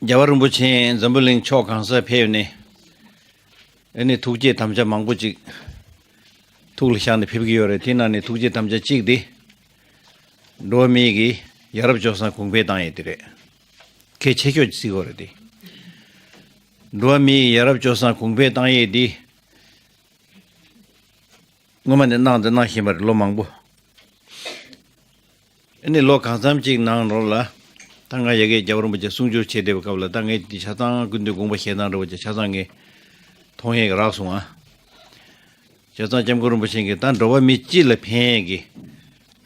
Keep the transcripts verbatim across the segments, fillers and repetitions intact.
རྒྱལ་བ་རིན་པོ་ཆེ་འཛམ་བུ་གླིང་ཕྱོགས་གང་སར་ཕེབས་ནས། ཨ་ནི་ཐུགས་བསྐྱེད་དམ་བཅའ་མང་པོ་ཅིག་ཐུགས་ལ་བཞག་ནས་ཕེབས་ཀྱི་ཡོད་རེད། དེ་ནང་ནས་ཐུགས་བསྐྱེད་དམ་བཅའ་གཅིག་དེ། འགྲོ་བ་མིའི་གི་ཡ་རབས་སྤྱོད་བཟང་གོང་འཕེལ་བཏང་ཡས་དེ་རེད། གལ་ཆེ་ཤོས་ཅིག་ཟེར་དགོས་རེད་དེ། འགྲོ་བ་མིའི་ཡ་རབས་སྤྱོད་བཟང་གོང་འཕེལ་བཏང་ཡས་དེ། སྔོན་མ་ནས་གནང་དང་གནང་བཞིན་པ་རེད། ལོ་མང་པོ། ཨ་ནི་ལོ་གང་འཚམ་ཅིག་ནང་ལོགས་ལ། ད་ང་ཡ་གིའི་རྒྱལ་བ་རིན་པོ་ཆེ་གསུང་བསྒྱུར་བྱེད་བསྡད་པའི་སྐབས་ལ། ད་ངས་འདི་ཆ་ཚང་སྐུ་མདུན་དགོངས་པ་བཞེས་སྟངས་འདྲ་བོ་ཅིག་ཆ་ཚང་ངས་མཐོང་ཡས་ཀྱི་རག་སོང་ཨ། བྱས་ཙང་སྐྱབས་མགོན་རིན་པོ་ཆེ་གིས་ད་འགྲོ་བ་མི་སྤྱི་ལ་ཕན་ཡས་ཀྱི་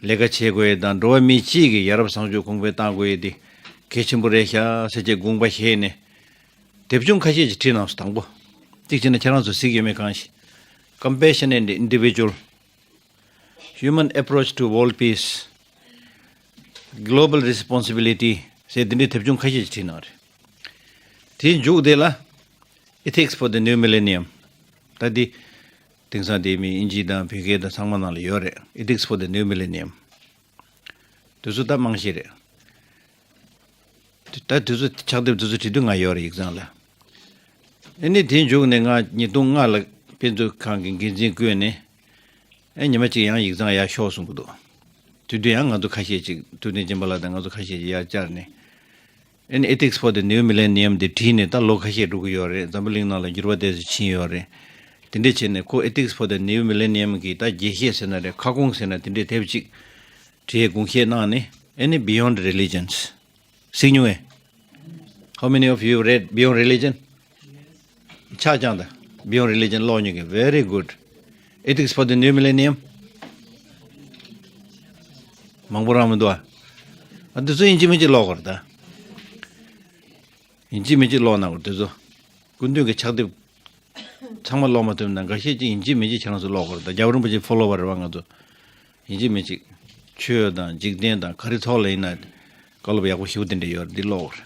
ལས་ཀ་བྱེད་དགོས་ཡས་དང་། འགྲོ་བ་མི་སྤྱི་གི་ཡ་རབས་བཟང་སྤྱོད་གོང་འཕེལ་གཏང་དགོས་ཡས་དེ་གལ་ཆེན་པོ་རེད་ཤག་ཟེར་བྱས་དགོངས་པ་བཞེས་ནས། དེབ་ཆུང་ཁ་ཤས་ཅིག་བྲིས་གནང་སོང་། དང་པོ། གཅིག་བྱས་ན་ཁྱེད་རང་ཚོ་གཟིགས་ཡོད་མེད་གང་ཤེས། Compassion and Individual, Human Approach to World Peace, Global Responsibility ཟེར་འདི་འདྲའི་དེབ་ཆུང་ཁ་ཤས་ཅིག་བྲིས་གནང་རེད། དེའི་མཇུག་དེ་ལ། Ethics for the New Millennium. ད་འདི་དེང་སང་དེ་མི་དབྱིན་ཇི་དང་བོད་སྐད་དང་ཚང་མ་ནང་ལ་ཡོད་རེད། Ethics for the New Millennium. དེ་ཚོ་ད་རྨང་གཞི་རེད། ད་དེ་ཚོ་ཕྱག་དེབ་དེ་ཚོ་བྲིས་དུས་ང་ཡོད་རེད་ཡིག་ཚང་ལ། ཨ་ནི་དེའི་མཇུག་ནས་ང་ཉིས་སྟོང་ལྔ་ལ་དཔེ་མཛོད་ཁང་གི་འགན་འཛིན་བསྐོས་ནས། ཨ་ཉི་མ་གཅིག་ཡང་ཡིག་ཚང་ཡར་ཤོག་གསུང་གི་འདུག་དེ་དུས་ཡང་ང་ཚོ་ཁ་ཤས་ཅིག་ཐུབ་བསྟན་སྦྱིན་པ་ལགས་དང་ང་ཚོ་ཁ་ཤས་ཅིག་ཡར་བཅར་ནས། ཨ་ནི་Ethics for the New Millennium དེ་བྲིས་ནས་ད་ལོ་ཁ་ཤས་འགྲོ་གི་ཡོད་རེད། འཛམ་བུ་གླིང་ནང་ལ་འགྱུར་བ་ཏོག་ཙམ་ཕྱིན་ཡོད་རེད། དེ་འདྲས་བྱས་ནས་ཁོ་Ethics for the New Millennium གི་ད་རྒྱས་བཤད་ཟེར་ན་རེད། ཁ་སྐོང་ཟེར་ན་དེ་འདྲས་དེབ་ཅིག་བྲིས་དགོངས་བཞེས་གནང་ནས། ཨ་ནི་Beyond Religions གཟིགས་མྱོང་ངས། How many of you read Beyond Religion? ཆ་ཚང་དང་Beyond Religion ཀློག་མྱོང་གི། Very good. Ethics for the New Millennium མང་པོ་རང་མི་འདུག་ཨ། ཨ་འདི་ཚོ་ཡིན་གཅིག་མིན་གཅིག་ཀློག་དགོས་རེད་ད། ཡིན་གཅིག་མིན་གཅིག་ཀློག་གནང་དགོས་འདི་ཚོ། སྐུ་མདུན་གྱི་ཕྱག་དེབ་ཚང་མ་ཀློག་མ་ཐུབ་ན་འགའ་ཤས་ཅིག་ཡིན་གཅིག་མིན་གཅིག་ཁྱེད་རང་ཚོ་ཀློག་དགོས་རེད་ད། རྒྱལ་བ་རིན་པོ་ཆེ་ཕོ་ལོ་ཝར་རེད་བ་ང་ཚོ། ཡིན་གཅིག་མིན་གཅིག་ཆོས་དང་འཇིག་རྟེན་དང་ག་རེ་ཐོག་ལ་ཡིན་ན་བཀའ་སློབ་ཡག་པོ་ཞེ་པོ་དེ་འདྲ་ཡོད་རེད། འདི་ཀློག་དགོས་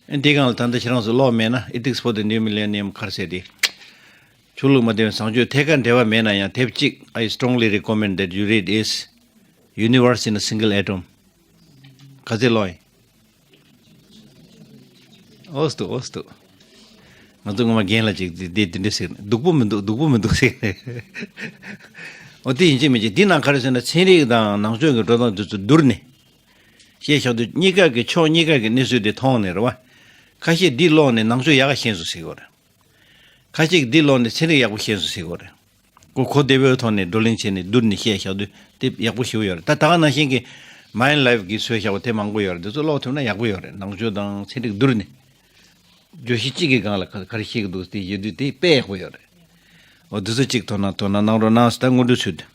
རེད། ཨ་འདི་སྒང་ལ་ད་ལྟ་ཁྱེད་རང་ཚོ་ཀློག་མེད་ན། Ethics for the New Millennium ག་རེ་ཟེར་དེ། ཆོས་ལུགས་མ་བདེན་པའི་བཟང་སྤྱོད་ཐད་ཀར་འབྲེལ་བ་མེད་ན་ཡང་དེབ་གཅིག I strongly recommend that you read is Universe in a Single Atom. ག་ཚོད་ཀློག་ཡིན། ཨོ་སྟུ་ཨོ་སྟུ། ང་ཚོ་སྔོན་མ་རྒན་ལགས་ཅིག་འདི་འདི་འདི་འདྲ་ཟེར་ནས། སྡུག་པོ་མི་འདུག་སྡུག་པོ་མི་འདུག་ཟེར་ནས། ཨོ་དེ་ཡིན་གཅིག་མིན་གཅིག་འདི་ནང་ག་རེ་ཟེར་ན། ཚན་རིག་དང་ནང་ཆོས་ཀྱི་འགྲོ་སྟངས་འདི་ཚོ་བསྡུར་ནས་བཤད་བཞག་དུས། གཉིས་ཀ་གི་ཕྱོགས་གཉིས་ཀ་གི་གནས་ཚུལ་དེ་མཐོང་ནས་རེད་བ། ཁ་ཤས་འདི་ཀློག་ནས་ནང་ཆོས་ཡག་ག་ཤེས་སོང་ཟེར་གྱི་ཡོད་རེད། ཁ་ཅིག་འདི་ཀློག་ནས་ཚན་རིག་ཡག་པོ་ཤེས་སོང་ཟེར་གྱི་ཡོད་རེད། ཁོ་གོ་བདེ་བོའི་ཐོག་ནས་བགྲོ་གླེང་བྱས་ནས་བསྡུར་ནས་བཤད་བཞག་དུས་དེ་ཡག་པོ་ཞེ་པོ་ཡོད་རེད། ད་ད་ག་ནང་བཞིན་གྱི་མའིན་ལའིབ་གིས་བཟོས་བཞག་པ་དེ་མང་པོ་ཡོད་རེད། འདི་ཚོ་ཀློག་ཐུབ་ན་ཡག་པོ་ཡོད་རེད། ནང་ཆོས་དང་ཚན་རིག་བསྡུར་ནས། བརྗོད་གཞི་གཅིག་གི་སྒང་ལ་ག་ག་རེ་བཤད་ཀྱི་འདུག་དེ་ཡོད་དུས་དེ་དཔེ་ཡག་པོ་ཡོད་རེད། འོ་འདི་ཚོ་གཅིག་དོ་སྣང་དོ་སྣང་གནང་རོགས་གནང་ཟེར། ད་སྔོན་འགྲོའི་ཚུལ་དུ།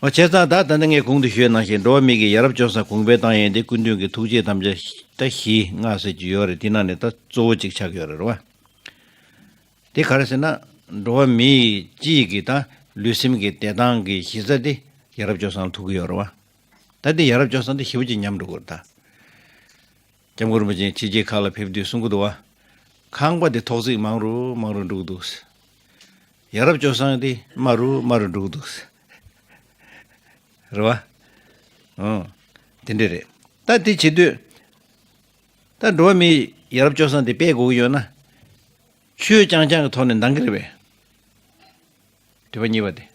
འོ་བྱས་ཙང་ད་ད་ནི་ངས་གོང་དུ་ཞུས་ནང་བཞིན་འགྲོ་བ་མི་གི་ཡ་རབས་སྤྱོད་བཟང་གོང་འཕེལ་བཏང་ཡས་དེ་སྐུ་མདུན་གྱི་ཐུགས་བསྐྱེད་དམ་བཅའ་ད་བཞི་ལྔ་ཟེར་གྱི་ཡོད་རེད། དེ་ནང་ནས་ད་གཙོ་བོ་གཅིག་ཆགས་ཀྱི་ཡོད་རེད་བ། དེ་ག་རེ་ཟེར་ན། འགྲོ་བ་མིའི་སྤྱིའི་གི་ད་ལུས་སེམས་ཀྱི་བདེ་ཐང་གི་གཞི་རྩ་དེ་ཡ་རབས་སྤྱོད་བཟང་ལ་ཐུག་གི་ཡོད་རེད་བ། ད་དེ་ཡ་རབས་སྤྱོད་བཟང་དེ་ཞེ་པོ་ཅིག་ཉམས་འགྲོ་གི་རེད་ད། སྐྱབས་མགོན་རིན་པོ་ཆེ་ཕྱི་རྒྱལ་ཁག་ལ་ཕེབས་དུས་གསུང་གི་འདུག་བ། ཁང་པ་དེ་ཐོག་བརྩེགས་མང་རུ་མང་རུ་འགྲོ་གི་འདུག་ཡ་རབས་སྤྱོད་བཟང་དེ་དམའ་རུ་དམའ་རུ་འགྲོ་གི་འདུག་རེད་བ། ཨང་། དེ་འདྲ་རེད། ད་དེ་བྱེད་དུས། ད་འགྲོ་བ་མིའི་ཡ་རབས་སྤྱོད་བཟང་དེ་སྤེལ་དགོས་ཀྱི་ཡོད་ན། ཆོས་རྐྱང་རྐྱང་གི་ཐོག་ནས་འདང་གི་རེད་པས། དྲི་བ་གཉིས་པ་དེ།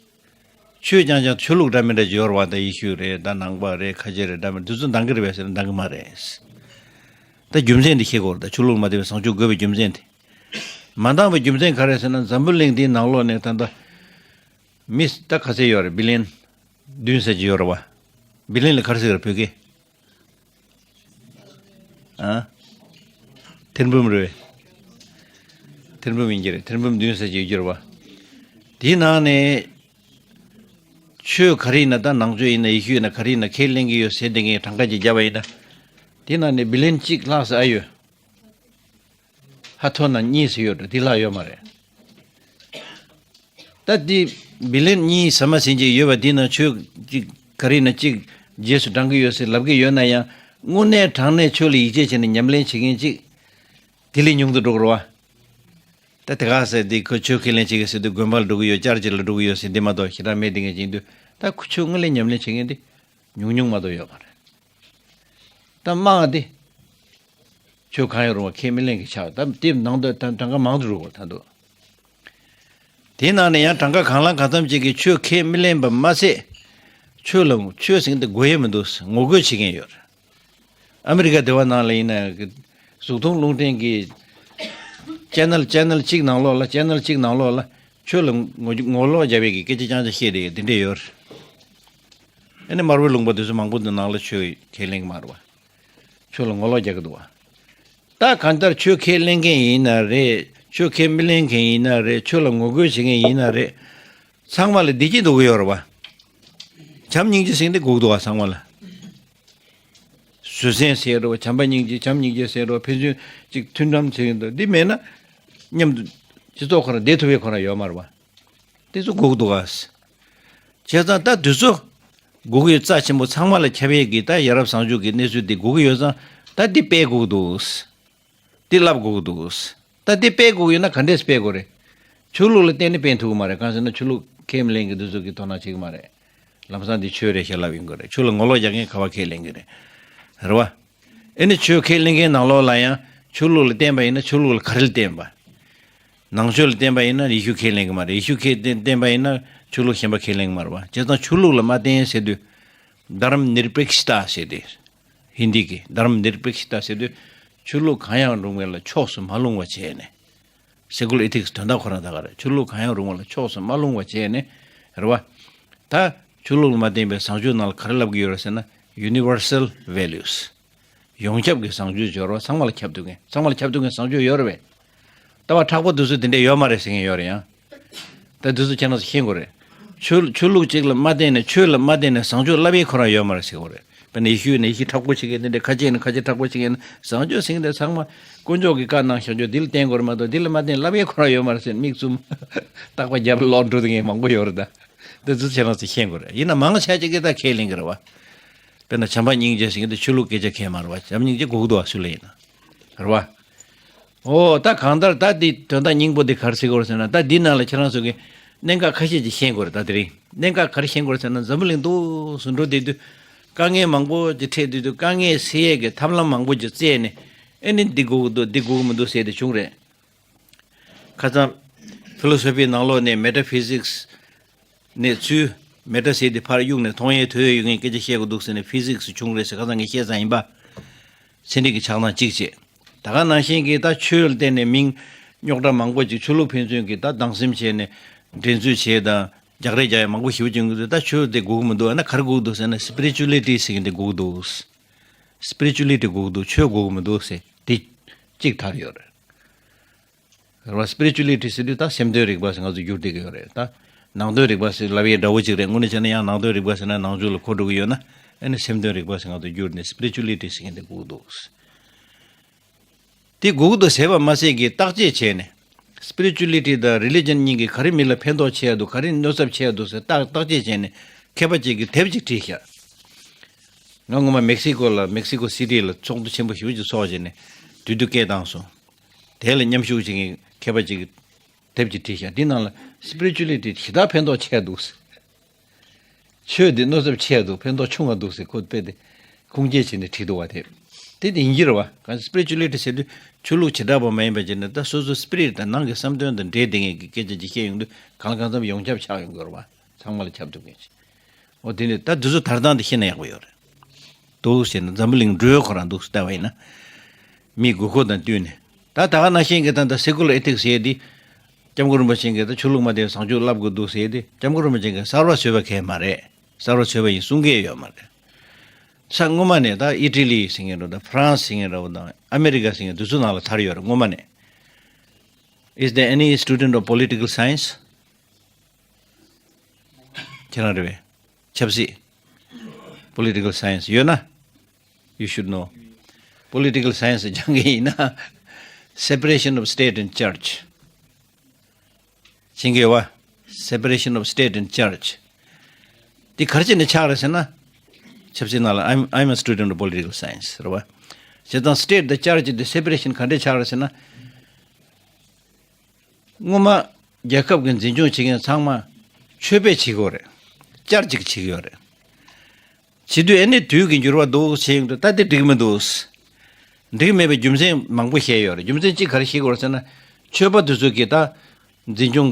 ཆོས་རྐྱང་རྐྱང་ཆོས་ལུགས་འདྲ་མི་འདྲ་ཅིག་ཡོད་རེད་བ། ད་ཡེ་ཤུ་རེད། ད་ནང་པ་རེད། ཁ་ཆེ་རེད། འདྲ་མི་འདི་ཚོ་འདང་གི་རེད་པས་ཟེར་ན་འདང་གི་མ་རེད། ད་རྒྱུ་མཚན་དེ་ཤེས་དགོས་རེད། ད་ཆོས་ལུགས་མ་བདེ་བའི་བཟང་སྤྱོད་དགོས་པའི་རྒྱུ་མཚན་དེ། མ་འདང་བའི་རྒྱུ་མཚན་ག་རེ་ཟེར་ན། འཛམ་བུ་གླིང་འདིའི་ནང་ལོགས་ནས་ད་ལྟ་མི་ད་ག་ཚད་ཡོད་རེད། བི་ལི་ཡན་བདུན་ཙམ་ཅིག་ཡོད་རེད་བ། བི་ལི་ཡན་ལ་ག་རེ་ཟེར་གི་རེད་བོད་སྐད། ཨ། ཐེར་འབུམ་རེད། ཐེར་འབུམ་ཡིན་གྱི་རེད། ཐེར་འབུམ་བདུན་ཙམ་ཅིག་ཡོད་ཀྱི་རེད་བ། དེའི་ནང་ནས་ཆོས་ག་རེ་ཡིན་ན། ད་ནང་ཆོས་ཡིན་ན་ཡེ་ཤུ་ཡིན་ན་ག་རེ་ཡིན་ན་ཁས་ལེན་གྱི་ཡོད་ཟེར་དེ་ངས་གྲངས་ཀ་ཅིག་བརྒྱབ་པ་ཡིན་ན། དེའི་ནང་ནས་བི་ལི་ཡན་གཅིག་ལྷག་ཙམ་ཨ་ཡོད། ཧ་ཐོ་ན་གཉིས་ཙམ་ཡོད་འགྲོ། དེ་ལྷག་ཡོད་མ་རེད། ད་དེ་བི་ལི་ཡན་གཉིས་ཟ་མ་ཟིན་ཅིག་ཡོད་པ་དེ་ན་ཆོས་གཅིག་ག་རེ་ན་གཅིག་རྗེས་སུ་འབྲང་གི་ཡོད་ཟེར་ལབ་ཀྱི་ཡོད་ན་ཡང་། དངོས་གནས་དྲང་གནས་ཆོས་ལ་ཡིད་ཆེས་བྱས་ནས་ཉམས་ལེན་བྱེད་མཁན་གཅིག་དེ་ལས་ཉུང་དུ་འགྲོ་གི་རེད་བ། ད་དེ་ག་ཟེར་དེ་ཁོ་ཆོས་ཁས་ལེན་བྱེད་ཀྱི་ཟེར་དུས་དགོན་པ་ལ་འགྲོ་གི་ཡོད། ཅར་ཅི་ལ་འགྲོ་གི་ཡོད་ཟེར་འདི་མ་གཏོགས་ཞེ་དྲག་མེད། དེ་ངས་བྱེད་དུས་ད་ཁོ་ཆོས་དངོས་གནས་ཉམས་ལེན་བྱེད་མཁན་དེ་ཉུང་ཉུང་མ་གཏོགས་ཡོད་མ་རེད། ད་དམངས་དེ། ཆོས་གང་ཡང་རུང་བ་ཁས་མི་ལེན་གི་ཆགས། ད་དེ་ནང་དུ་ད་གྲངས་ཀ་མང་དུ་འགྲོ་གི་ད་འདུག་དེའི་ནང་ནས་ཡང་གྲངས་ཀ་གང་ལ་གང་འཚམ་ཅིག་གིས་ཆོས་ཁས་མི་ལེན་པ་མ་ཟད། ཆོས་ལ་ཆོས་ཟེར་མཁན་དེ་དགོས་ཡས་མི་འདུག་ངོ་རྒོལ་བྱེད་མཁན་ཡོད་རེད། ཨ་མི་རི་ཀ་དེ་བ་ནང་ལ་ཡིན་ན་གཟུགས་མཐོང་རླུང་འཕྲིན་གྱི་ཅེ་ནལ་ཅེ་ནལ་གཅིག་ནང་ལོགས་ལ་ཅེ་ནལ་གཅིག་ནང་ལོགས་ལ་ཆོས་ལ་ངོ་ངོ་ལོག་རྒྱབ་ཡས་ཀྱི་སྐད་ཆ་རྐྱང་རྐྱང་བཤད་དེ་དེ་འདྲས་ཡོད་རེད། ཨ་ནི་དམར་པོའི་ལུང་པ་དེ་ཚོ་མང་པོ་འདི་ནང་ལ་ཆོས་ཁས་ལེན་གི་མ་རེད་བ། ཆོས་ལ་ངོ་ལོག་རྒྱག་གི་འདུག་བ། ད་གང་ལྟར་ཆོས་ཁས་ལེན་མཁན་ཡིན་ན་རེད། ཆོས་ཁས་མི་ལེན་མཁན་ཡིན་ན་རེད། ཆོས་ལ་ངོ་རྒོལ་བྱེད་མཁན་ཡིན་ན་རེད། ཚང་མ་ལ་བདེ་སྐྱིད་འདོད་ཀྱི་ཡོད་རེད་བ། བྱམས་སྙིང་རྗེ་ཟེར་མཁན་དེ་དགོས་ཀྱི་འདུག་བ། ཚང་མ་ལ། བཟོད་བསྲན་ཟེར་རོ། བྱམས་པ་སྙིང་རྗེ། བྱམས་སྙིང་རྗེ་ཟེར་རོ། ཕན་ཚུན་གཅིག་མཐུན་འགྲམ་ཟེར་གྱི་འདུག་འདི་མེད་ན་མཉམ་དུ་སྤྱི་ཚོགས་ཁོ་རང་བསྡད་ཐུབ་པའི་ཁོ་རང་ཡོད་མ་རེད་བ། དེ་ཚོ་དགོས་ཀྱི་འདུག་ག་བྱས་ཙང་ད་དུས་ཚོད་དགོས་ཀྱི་ཡོད། རྩ་ཆེན་པོ་ཚང་མ་ལ་ཁྱབ་ཡས་ཀྱི་ད་ཡ་རབས་བཟང་སྤྱོད་ཀྱི་གནས་ཚུལ་འདི་དགོས་ཀྱི་ཡོད་ཙང་ད་འདི་སྤེལ་དགོས་ཀྱི་འདུག་འདི་བསླབ་དགོས་ཀྱི་འདུག་ད་འདི་སྤེལ་དགོས་ཀྱི་ཡོད་ན་ག་འདྲས་སྤེལ་དགོས་རེད། ཆོས་ལུགས་ལ་བརྟེན་ནས་སྤེལ་ཐུབ་ཀྱི་མ་རེད། གང་ཟེར་ན་ཆོས་ལུགས་ཁས་མི་ལེན་མཁན་འདི་ཚོ་གིས་དོ་སྣང་བྱེད་ཀྱི་མ་རེད། ལམ་སང་འདི་ཆོས་རེད་ཞེས་ལབ་ཡོང་གི་རེད། ཆོས་ལ་ངོ་ལོག་རྒྱག་མཁན་ག་བ་ཁས་ལེན་གྱི་རེད། རེད་བ། ཨེ་ནི་ཆོས་ཁས་ལེན་མཁན་ནང་ལོགས་ལ་ཡང་ཆོས་ལུགས་ལ་བརྟེན་པ་ཡིན་ན་ཆོས་ལུགས་ལ་ག་རེ་ལ་བརྟེན་པ། ནང་ཆོས་ལ་བརྟེན་པ་ཡིན་ན་ཡེ་ཤུ་ཁས་ལེན་གྱི་མ་རེད། ཡེ་ཤུ་ཁས་བརྟེན་བརྟེན་པ་ཡིན་ན་ཆོས་ལུགས་གཞན་པ་ཁས་ལེན་གྱི་མ་རེད་བ། བྱས་ཙང་ཆོས་ལུགས་ལ་མ་བརྟེན་ཟེར་དུས། དྷརྨ་ནིར་པེག་ཤི་ཏ་ཟེར་དུས། ཧིན་དི་གི་དྷརྨ་ནིར་པེག་ཤི་ཏ་ཟེར་དུས། ཆོས་ལུགས་གང་ཡང་རུང་བ་ལ་ཕྱོགས་སུ་མ་ལྷུང་བ་བྱས་ནས། སེ་ཀུ་ལར་ཨེ་ཐིག་སི་དོན་དག་ཁོ་རང་ད་ག་རེད། ཆོས་ལུགས་གང་ཡང་རུང་བ་ལ་ཕྱོགས་སུ་མ་ལྷུང་བ་བྱས་ནས། རེད་བ། ད་ཆོས་ལུགས་ལ་མ་བརྟེན་པའི་བཟང་སྤྱོད་ནང་ལ་ག་རེ་ལབ་ཀྱི་ཡོད་རེད་ཟེར་ན། ཡུ་ནི་ཝར་སལ་ཝེ་ལུས། ཡོངས་ཁྱབ་ཀྱི་བཟང་སྤྱོད་སྦྱོར་བ། ཚང་མ་ལ་ཁྱབ་ཐུབ་མཁན། ཚང་མ་ལ་ཁྱབ་ཐུབ་མཁན་བཟང་སྤྱོད་ཡོད་རེད་བས། ལྟ་བ་མཁྲེགས་པོ་དེ་ཚོ་དེ་འདྲས་ཡོད་མ་རེད་ཟེར་མཁན་ཡོད་རེད་ཡང་། ད་དེ་ཚོ་ཁྱེད་རང་ཚོ་ཤེས་དགོས་རེད། ཆོས་ཆོས་ལུགས་གཅིག་ལ་མ་བརྟེན་ནས། ཆོས་ལ་མ་བརྟེན་ནས་བཟང་སྤྱོད་བསླབ་ཡས་ཁོ་རང་ཡོད་མ་རེད་ཟེར་དགོས་རེད། དཔེར་ན་ཡེ་ཤུ་ཡིན་ན་ཡེ་ཤུ་མཁྲེགས་པོ་བྱེད་མཁན་དེ་འདྲས། ཁ་ཆེ་ཡིན་ན་ཁ་ཆེ་མཁྲེགས་པོ་བྱེད་མཁན། བཟང་སྤྱོད་ཟེར་མཁན་དེ་ཚང་མ་དཀོན་མཆོག་གིས་བཀའ་གནང་བཞག་ཆོག་འདི་ལ་བརྟེན་དགོས་རེད་མ་གཏོགས་འདི་ལ་མ་བརྟེན་བསླབ་ཡས་ཁོ་རང་ཡོད་མ་རེད་ཟེར་མིག་བཙུམ། རྟག་པར་རྒྱབ་ལོག་འགྲོ་དེ་མཁན་མང་པོ་ཡོད་རེད་ད། དེ་ཚོ་ཁྱེད་རང་ཚོ་ཤེས་དགོས་རེད། ཡིན་ན་མང་ཆེ་ཅིག་གིས་ད་ཁས་ལེན་གི་རེད་བ། དཔེར་ན་བྱམས་པ་སྙིང་རྗེ་ཟེར་མཁན་དེ་ཆོས་ལུགས་སྐད་ཆ་ཁས་མ་རེད་བ། བྱམས་སྙིང་རྗེ་དགོས་ཀྱི་འདུག་བ། སུ་ལ་ཡིན་ན། རེད་བ། ཨོ་ད་གང་ལྟར་ད་འདི་དོན་དག་སྙིང་པོ་འདི་ག་རེ་ཟེར་དགོས་རེད་ཟེར་ན། ད་འདི་ནང་ལ་ཁྱེད་རང་ཚོ་གིས་གནད་འགག་ཁ་ཤས་ཅིག་ཤེས་དགོས་རེད། ད་དེ་རིང་གནད་འགག་ག་རེ་ཤེས་དགོས་རེད་ཟེར་ན། འཛམ་བུ་གླིང་འདུག་སུ་འགྲོ་བསྡད་དུས་དཀའ་ངལ་མང་པོ་ཅིག་འཕྲད་བསྡད་དུས། དཀའ་ངལ་སེལ་ཡས་ཀྱི་ཐབས་ལམ་མང་པོ་ཅིག་བཙལ་ནས། ཨེ་ནི་འདི་དགོས་ཀྱི་འདུག་འདི་དགོས་ཀྱི་མི་འདུག་ཟེར་དེ་བྱུང་རེད། ཁ་སང་ཕི་ལོ་སོ་ཕིའི་ནང་ལོགས་ནས་མེ་ཊ་ཕི་ཟིག་སི་ནས་ཚུར་མེ་ཊ་ཟེར་དེ་ཕར་གཡུགས་ནས་མཐོང་ཡས་ཐོས་ཡས་ཡོད་མཁན་སྐད་ཆ་བཤད་དགོས་འདུག་ཟེར་ནས་ཕི་ཟིག་སི་བྱུང་རེད་ཟེར། ཁ་སང་ངས་བཤད་ཚར་ཡིན་པ། ཚན་རིག་གི་ཆགས་སྡང་གཅིག་བྱས། ད་ག་ནང་བཞིན་གྱི་ད་ཆོས་ལ་བརྟེན་ནས་མིང་རྙོག་དྲ་མང་པོ་ཅིག་ཆོས་ལུགས་ཕན་ཚུན་གྱི་ད་སྡང་སེམས་བྱས་ནས་འགྲན་རྩོད་བྱས་དང་རྒྱག་རེས་རྒྱག་ཡས་མང་པོ་ཞེ་པོ་བྱུང་གི་འདུག་ད་ཆོས་དེ་དགོས་ཀྱི་མི་འདུག་ཨ་ན་ག་རེ་དགོས་ཀྱི་འདུག་ཟེར་ན། སི་པི་རི་ཅུ་ལི་ཊི་ཟེར་མཁན་དེ་དགོས་ཀྱི་འདུག་སི་པི་རི་ཅུ་ལི་ཊི་དགོས་ཀྱི་འདུག་ཆོས་དགོས་ཀྱི་མི་འདུག་ཟེར་དེ་གཅིག་དར་ཡོད་རེད། རེད་བ། སི་པི་རི་ཅུ་ལི་ཊི་ཟེར་དུས་ད་སེམས་དོན་རིག་པ་ཟེར་ང་ཚོ་བསྒྱུར་བསྡད་ཀྱི་ཡོད་རེད། ད་ནང་དོན་རིག་པ་ཟེར་ལབ་ཡས་འདྲ་བོ་ཅིག་རེད། དངོས་གནས་བྱས་ན་ཡང་ནང་དོན་རིག་པ་ཟེར་ན་ནང་ཆོས་ལ་གོ་འགྲོ་གི་ཡོད་ན། ཨ་ནི་སེམས་དོན་རིག་པ་ཟེར་ང་ཚོ་བསྒྱུར་ནས་སི་པི་རི་ཅུ་ལི་ཊི་ཟེར་མཁན་དེ་དགོས་ཀྱི་འདུག་དེ་དགོས་ཀྱི་འདུག་ཟེར་བ་མ་ཟད་ཀྱི་བརྟག་དཔྱད་བྱས་ནས། སི་པི་རི་ཅུ་ལི་ཊི་དང་རི་ལི་ཇན་གཉིས་ཀྱིས་ག་རེ་མི་ལ་ཕན་ཐོགས་ཆེ་ཡ་འདུག་ག་རེ་གནོད་ཚབས་ཆེ་ཡ་འདུག་ཟེར་བརྟག་བརྟག་དཔྱད་བྱས་ནས་མཁས་པ་ཅིག་གིས་དེབ་ཅིག་བྲིས་ཤག་ང་སྔོན་མ་མེག་སི་ཀོ་ལ། མེག་སི་ཀོ་སི་ཊི་ལ་ཚོགས་འདུ་ཆེན་པོ་ཞེ་པོ་ཅིག་ཚོགས་བྱས་ནས་དུས་དུས་སྐད་བཏང་སོང་། དེ་ལ་མཉམ་ཞུགས་བྱེད་མཁན་མཁས་པ་ཅིག་གིས་དེབ་ཅིག་བྲིས་ཤག་འདི་ནང་ལ་སི་པི་རི་ཅུ་ལི་ཊི་ཞེ་དྲག་ཕན་ཐོགས་ཆེ་ཡ་འདུག་ཆོས་འདི་གནོད་ཚབས་ཆེ་ཡ་འདུག་ཕན་ཐོགས་ཆུང་བ་འདུག་ཟེར་ཁོ་དཔེ་དེ་ཁུངས་སྐྱེལ་བྱས་ནས་བྲིས་འདུག་བ། དེ་དེ་དེ་ཡིན་གྱི་རེད་བ། གང་སི་པི་རི་ཅུ་ལི་ཊི་ཟེར་དུས་ཆོས་ལུགས་བྱེ་བྲག་པ་མ་ཡིན་པ་བྱས་ནས། ད་སོ་སོ་སི་པི་རི་ཊི་དང་ནང་གི་བསམ་དོན་དང་འབྲེལ་བསྡད་མཁན་གྱི་སྐད་ཆ་ཅིག་བཤད་ཡོང་དུས་གང་ལ་གང་འཚམ་ཡོངས་ཁྱབ་ཆགས་ཡོང་གི་རེད་བ། ཚང་མ་ལ་ཁྱབ་ཐུབ་མཁན་ཅིག་འོ་དེ་ནས་ད་དེ་ཚོ་དར་སྟངས་དེ་ཤེས་ན་ཡག་པོ་ཡོད་རེད། འདུག་ཟེར་ན་འཛམ་བུ་གླིང་འགྲོས་ཁོ་རང་འདུག་ཟེར་ལྟ་བ་ཡིན་ན། མིའི་དགོས་མཁོ་དང་བསྟུན་ནས། ད་ད་ག་ནང་བཞིན་གྱི་ད་ལྟ་སེ་ཀུ་ལར་ཨེ་ཐིག་སི་ཟེར་དེ། སྐྱབས་མགོན་རིན་པོ་ཆེ་གིས་ད་ཆོས་ལུགས་མ་བརྟེན་བཟང་སྤྱོད་བསླབ་དགོས་འདུག་ཟེར་དེ། སྐྱབས་མགོན་རིན་པོ་ཆེ་གིས་གསར་བ་བཟོས་པ་གང་ཡང་མ་རེད། གསར་བ་བཟོས་པ་ཡིན་གསུང་གི་ཡོད་མ་རེད། ས་སྔོན་མ་ནས་ད་ཨི་ཊ་ལི་ཟེར་མཁན་འདྲ་བོ་དང་ཧྥ་རན་སི་ཟེར་མཁན་འདྲ་བོ་དང་ཨ་མེ་རི་ཀ་ཟེར་མཁན་དེ་ཚོ་ནང་ལ་དར་ཡོད་རེད། སྔོན་མ་ནས། Is there any student of political science? ཁྱེད་རང་རེད་པས། ཆབ་སྲིད། Political science ཡོད་ན། You should know. Political science སྦྱང་མཁན་ཡིན་ན། Separation of state and church མཁྱེན་གྱི་ཡོད་པ། Separation of state and church དེ་ག་རེ་བྱས་ནས་ཆགས་རེད་ཟེར་ན། ཆབ་སྲིད་ནང་ལ། I'm, I'm a student of political science རེད་པ། བྱས་ཙང་state དང་church དེ་separation ག་འདྲས་ཆགས་རེད་ཟེར་ན། སྔོན་མ་རྒྱལ་ཁབ་ཀྱི་འཛིན་སྐྱོང་བྱེད་མཁན་ཚང་མ་ཆོས་པས་བྱེད་ཀྱི་ཡོད་རེད། བསྐྱར་ཅིག་བྱེད་ཀྱི་ཡོད་རེད། བྱེད་དུས་ཨ་ནི་དུས་ཀྱི་འགྱུར་བ་འདུག་བྱེད་ཡོང་དུས་ད་དེ་འགྲིག་མི་འདུག་འགྲིག་མེད་པའི་རྒྱུ་མཚན་མང་པོ་བཤད་ཡོད་རེད། རྒྱུ་མཚན་གཅིག་ག་རེ་བཤད་དགོས་རེད་ཟེར་ན། ཆོས་པ་དེ་ཚོ་གིས་ད་འཛིན་སྐྱོང་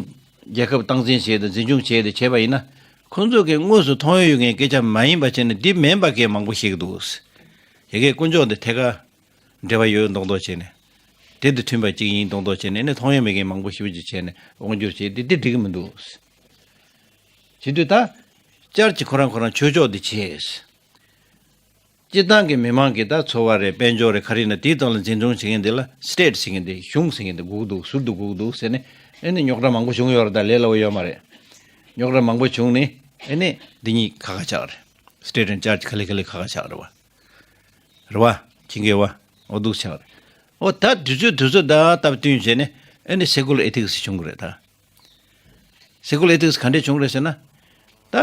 རྒྱལ་ཁབ་སྟངས་འཛིན་བྱས་ཏེ་འཛིན་སྐྱོང་བྱས་ཏེ་བྱས་པ་ཡིན་ན། ཁོང་ཚོ་གིས་དངོས་སུ་མཐོང་ཡོང་ཡོད་མཁན་སྐད་ཆ་མ་ཡིན་པ་བྱས་ནས་འདི་མིན་པ་སྐད་མང་པོ་བཤད་ཀྱི་འདུག། ཡ་གིའི་དཀོན་མཆོག་འདི་ཐད་ཀར་འབྲེལ་བ་ཡོད་མདོག་མདོག་བྱས་ནས། དེ་དང་མཐུན་པ་གཅིག་ཡིན་མདོག་མདོག་བྱས་ནས་ནི་མཐོང་ཡོད་མེད་མཁན་མང་པོ་ཞེ་པོ་ཅིག་བྱས་ནས་དབང་སྒྱུར་བྱས་ཏེ་འདི་འགྲིག་གི་མི་འདུག། བྱེད་དུས་ད་བསྐྱར་གྱི་ཁོ་རང་ཁོ་རང་ཆོས་ཕྱོགས་འདི་བྱས། སྤྱིར་བཏང་གི་མི་མང་གི་ད་འཚོ་བ་རེད། དཔལ་འབྱོར་རེད། ག་རེ་ཡིན་ན་དེའི་ཐོག་ལ་འཛིན་སྐྱོང་བྱེད་མཁན་དེ་ལ་སི་ཊེཊ་ཟེར་མཁན་དེ། གཞུང་ཟེར་མཁན་དེ་དགོས་ཀྱི་འདུག། ཟུར་དུ་དགོས་ཀྱི་འདུག་ཟེར་ནས། ཨེ་ནི་རྙོག་དྲ་མང་པོ་བྱུང་ཡོད་རེད། ད་ལས་སླ་བོ་ཡོད་མ་རེད། རྙོག་དྲ་མང་པོ་བྱུང་ནས་ཨེ་ནི་འདི་གཉིས་ཁ་ཁ་ཆགས་རེད། སི་ཊེཊ་ཨེན་ཌི་ཅར་ཇི་ག་ལེ་ག་ལེ་ཁ་ཁ་ཆགས་རེད་བ། རེད་བ། ཁྱི་འགེལ་བ། འོ་འདུག་ཆགས་རེད། འོ་ད་དུས་ཚོད་དུས་ཚོད་ད་སྟབས་བསྟུན་བྱས་ནས་ཨེ་ནི་སེ་ཀུ་ལར་ཨེ་ཐིག་སི་བྱུང་གི་རེད་ད། སེ་ཀུ་ལར་ཨེ་ཐིག་སི་ག་འདྲས་བྱུང་རེད་ཟེར་ན། ད་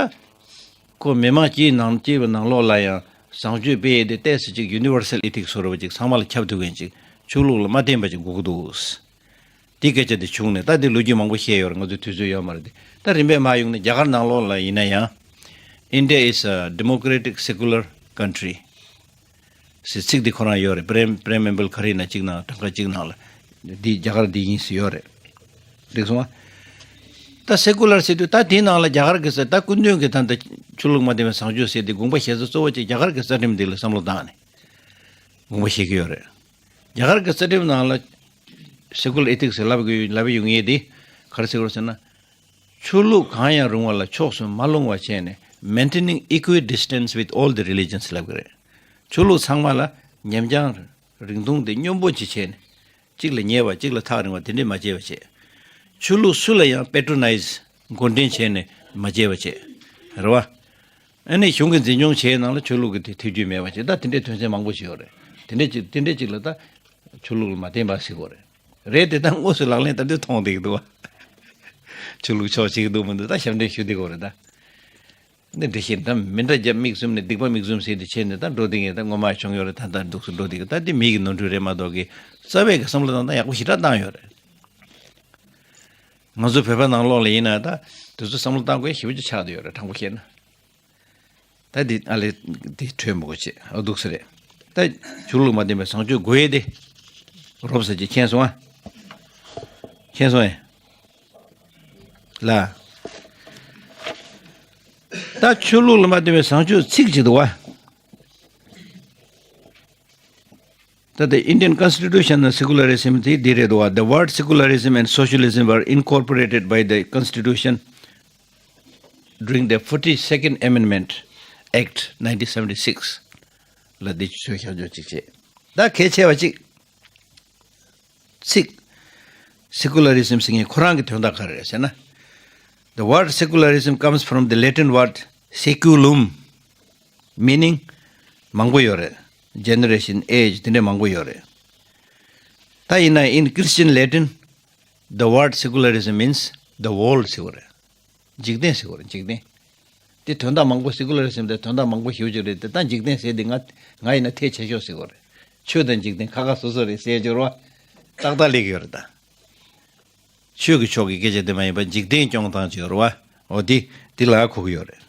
ཁོ་མི་མང་སྤྱིའི་ནང་སྤྱི་པའི་ནང་ལོགས་ལ་ཡང་བཟང་སྤྱོད་སྤེལ་ཡས་དེ་ཏོག་ཙམ་ཅིག་ཡུ་ནི་ཝར་སལ་ཨེ་ཐིག་སི་བཟོ་འདྲ་བ་ཅིག་ཚང་མ་ལ་ཁྱབ་ཐུབ་མཁན་ཅིག་ཆོས་ལུགས་ལ་མ་བརྟེན་པ་ཅིག་དགོས་ཀྱི་འདུག། དེ་སྐད་ཆ་དེ་བྱུང་ནས་ད་དེ་ལོ་རྒྱུས་མང་པོ་བཤད་ཡོད་རེད། ང་ཚོའི་དུས་ཚོད་ཡོད་མ་རེད་དེ། ད་རིམ་པས་མར་ཡོང་ན་རྒྱ་གར་ནང་ལོགས་ལ་ཡིན་ན་ཡང་India is a democratic secular country ཟེར་ཚིག་འདི་ཁོ་རང་ཡོད་རེད། པྲེམ་པྲེམ་མེམ་བལ་ག་རེ་ཡིན་ན་གཅིག་ནང་གྲངས་ཀ་གཅིག་ནང་ལ་འདི་རྒྱ་གར་འདི་ཡིན་ཟེར་ཡོད་རེད། འགྲིག་སོང་ཨ། ད་སེ་ཀུ་ལར་ཟེར་དུས་ད་དེའི་ནང་ལ་རྒྱ་གར་གྱི་ས་ད་སྐུ་མདུན་གྱི་ད་ལྟ་ཆོས་ལུགས་མ་བརྟེན་པའི་བཟང་སྤྱོད་ཟེར་དེ་དགོངས་པ་བཞེས་ས་གཙོ་བོ་གཅིག་རྒྱ་གར་གྱི་རྩ་ཁྲིམས་འདི་ལ་བསམ་བློ་བཏང་ནས་དགོངས་པ་བཞེས་ཀྱི་ཡོད་རེད། རྒྱ་གར་གྱི་རྩ་ཁྲིམས་ནང་ལ་སེ་ཀུ་ལར་ཨེ་ཐིག་སི་ལབ་དགོས་ལབ་ཡོང་ངེས་དེ་ག་རེ་ཟེར་དགོས་ཟེར་ན། ཆོས་ལུགས་གང་ཡང་རུང་བ་ལ་ཕྱོགས་སུ་མ་ལྷུང་བ་བྱས་ནས། Maintaining equidistance with all the religions ལབ་ཀྱི་རེད། ཆོས་ལུགས་ཚང་མ་ལ་ཉམས་རྒྱང་རིང་ཐུང་དེ་སྙོམས་པོ་ཅིག་བྱས་ནས། གཅིག་ལ་ཉེ་བ་གཅིག་ལ་ཐག་རིང་བ་དེ་འདྲས་མ་བྱས་པ་བྱས། ཆོས་ལུགས་སུ་ལ་ཡང་པེ་ཊོ་ནའི་ཛི་མགོ་འདྲེན་བྱས་ནས་མ་བྱས་པ་བྱས། རེད་བ། ཨ་ནི་གཞུང་གི་འཛིན་སྐྱོང་བྱས་ནང་ལ་ཆོས་ལུགས་ཀྱི་དེ་ཐེ་བྱུས་མེད་པ་བྱས། ད་དེ་འདྲས་དོན་ཚན་མང་པོ་ཞིག་ཡོད་རེད། དེ་འདྲས་ཅིག་དེ་འདྲས་ཅིག་ལ་ད་ཆོས་ལུགས་ལ་མ་བརྟེན་པ་ཟེར་དགོས་རེད། རེད་དེ་ད་དངོས་སུ་ལག་ལེན་བསྟར་དུས་མཐོང་བསྡད་ཀྱི་འདུག་བ། ཆོས་ལུགས་ཕྱོགས་གཅིག་འདུག་མི་འདུག་ད་ཞབས་འདྲེན་ཞུ་བསྡད་ཀྱི་ཡོད་རེད་ད། འདི་འདྲ་ཞིག་ད་མི་འདྲ་རྒྱབ་མིག་བཙུམ་ནས་སྡིག་པ་མིག་བཙུམ་ཟེར་དེ་བྱས་ནས་ད་འགྲོ་བསྡད་མཁན་ད་ངོ་མ་བྱུང་ཡོད་རེད། ད་ད་འདུག་སེ་འགྲོ་བསྡད་ཀྱི། ད་འདི་མི་གི་ནོར་འཁྲུལ་རེད་མ་གཏོགས་ཀྱི་རྩ་བའི་གི་བསམ་བློ་བཏང་སྟངས་ཡག་པོ་ཞེ་དྲག་བཏང་ཡོད་རེད། ང་ཚོ་བོད་པ་ནང་ལོགས་ལ་ཡིན་ན་ད་དེ་ཚོ་བསམ་བློ་བཏང་དགོས་ཞེ་པོ་ཅིག་ཆགས་བསྡད་ཡོད་རེད། དྲང་པོ་བཤད་ན། ད་འདི་ཨ་ལས་འདི་གྲོས་མི་དགོས་བྱས། ཨ་འདུག་སེ་རེད། ད་ཆོས་ལུགས་མ་བརྟེན་པའི་བཟང་སྤྱོད་དགོས་ཡས་དེ་རོབ་ཙམ་ཅིག་མཁྱེན་སོང་ཨ། མཁྱེན་སོང་ཨེ། ལ། ད་ཆོས་ལུགས་ལ་མ་བརྟེན་པའི་བཟང་སྤྱོད་ཚིག་ཅིག་འདུག་བ། ད་ལྟ་Indian constitution ནང་secularism དེ་འདི་རེད་འདུག་བ། The word secularism and socialism were incorporated by the constitution during the forty-second Amendment Act nineteen seventy-six ལ་འདི་ཆོས་བྱ་སྤྱོད་ཅིག་བྱས། ད་གལ་ཆེ་བ་ཅིག་ཚིག secularism ཟེར་མཁན་ཁོ་རང་གི་དོན་དག་ག་རེ་རེད་ཟེར་ན། The word secularism comes from the Latin word saeculum, meaning མང་པོ་ཡོད་རེད། Generation, age དེ་འདྲ་མང་པོ་ཡོད་རེད། ད་ཡིན་ན་in Christian Latin, the word secularism means the world ཟེར་བ་རེད། འཇིག་རྟེན་ཟེར་བ་རེད། འཇིག་རྟེན། དེ་དོན་དག་མང་པོ། secularism དེ་དོན་དག་མང་པོ་ཞེ་པོ་ཅིག་རེད་དེ། ད་འཇིག་རྟེན་ཟེར་དེ་ང་ང་ཡིན་ན་ཐལ་ཆེ་ཤོས་ཟེར་བ་རེད། ཆོས་དང་འཇིག་རྟེན་ཁ་ཁ་སོ་སོ་རེད་ཟེར་སྦྱོར་བ་ཏག་ཏག་སླེབས་ཀྱི་ཡོད་རེད་ད། ཆོས་ཀྱི་ཕྱོགས་ཀྱི་སྐད་ཆ་དེ་མ་ཡིན་པར་འཇིག་རྟེན་སྐྱོང་སྟངས་ཅིག་ཡོད་རེད་བ། འོ་དེ་དེ་ལ་གོ་གི་ཡོད་རེད།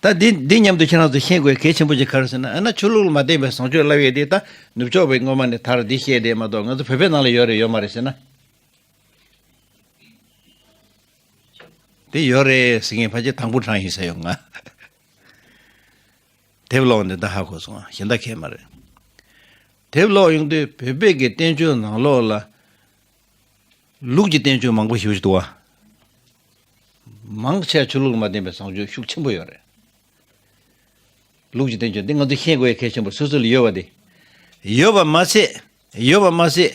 ད་འདི་འདི་མཉམ་དུ་ཁྱེད་རང་ཚོ་ཤེས་དགོས་གལ་ཆེན་པོ་ཅིག་ག་རེ་ཟེར་ན། ཨ་ན་ཆོས་ལུགས་ལ་མ་བརྟེན་པའི་བཟང་སྤྱོད་ལབ་ཡས་དེ་ད་ནུབ་ཕྱོགས་པའི་སྔོན་མ་ནས་དར་འདི་བཤད་དེ་མ་གཏོགས་ང་ཚོ་བོད་པའི་ནང་ལ་ཡོད་རེད་ཡོད་མ་རེད་ཟེར་ན། དེ་ཡོད་རེད་ཟེར་མཁན་ཕལ་ཆེར་དང་པོ་གྲངས་ཡིན་ས་ཡོད་ང་། དེབ་ཀློག་འདི་ད་ཧ་གོ་སོང་། གཞན་དག་གས་མ་རེད། དེབ་ཀློག་ཡོང་དུས་བོད་པའི་གི་བསྟན་བཅོས་ནང་ལོགས་ལ་ལུགས་ཀྱི་བསྟན་བཅོས་མང་པོ་ཞེ་པོ་ཞིག་འདུག་བ། མང་ཆེ་ཆོས་ལུགས་ལ་མ་བརྟེན་པའི་བཟང་སྤྱོད་ཤུགས་ཆེན་པོ་ཡོད་རེད། ལུགས་ཀྱི་བསྟན་བཅོས་འདི་ང་ཚོས་ཤེས་དགོས་ཡ་གལ་ཆེན་པོ་སོ་སོ་ལ་ཡོད་པ་དེ། ཡོད་པ་མ་ཟད། ཡོད་པ་མ་ཟད།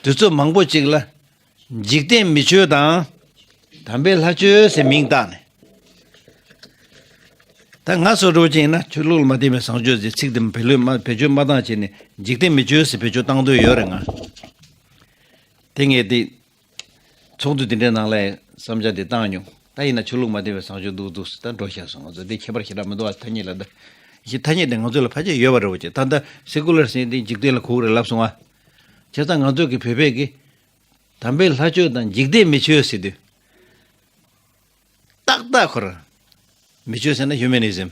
དུས་ཚོད་མང་པོ་ཅིག་ལ་འཇིག་རྟེན་མི་ཆོས་དང་། དམ་པའི་ལྷ་ཆོས་ཟེར་མིང་བཏགས་ནས། ད་ང་ཚོ་འདྲ་བོ་ཅིག་ཡིན་ན་ཆོས་ལུགས་ལ་མ་བརྟེན་པའི་བཟང་སྤྱོད་ཟེར་ཚིག་དེ་བེད་ལོས་མ་བེད་སྤྱོད་མ་བཏང་བྱས་ནས་འཇིག་རྟེན་མི་ཆོས་ཟེར་བེད་སྤྱོད་བཏང་འདོད་ཡོད་རེད་ང་། དེ་ངས་དེ། ཚོགས་འདུ་དེ་འདྲའི་ནང་ལ་བསམ་འཆར་དེ་བཏང་མྱོང་། ད་ཡིན་ན་ཆོས་ལུགས་མ་བརྟེན་པའི་བཟང་སྤྱོད་འདུག་འདུག་ཟེར་ད་འགྲོ་བཞག་སོང་། ང་ཚོ་དེ་ཁྱད་པར་ཞེ་དྲག་མི་འདུག་ཨ། ཐ་སྙད་ལ་ད། ཞེ་ཐ་སྙད་དེ་ང་ཚོ་ལ་ཕལ་ཆེར་ཡོད་པ་རེད་བ་ཅེ། ད་ལྟ་སེ་ཀུ་ལར་ཟེར་དེ་འཇིག་རྟེན་ལ་གོ་གི་རེད་ལབ་སོང་ཨ། བྱས་ཙང་ང་ཚོ་གི་བོད་པས་གི་དམ་པའི་ལྷ་ཆོས་དང་འཇིག་རྟེན་མི་ཆོས་ཟེར་དུས། ཏག་ཏག་ཁོ་རང་། མི་ཆོས་ཟེར་ན་ཧིའུ་མེ་ནི་ཛིམ།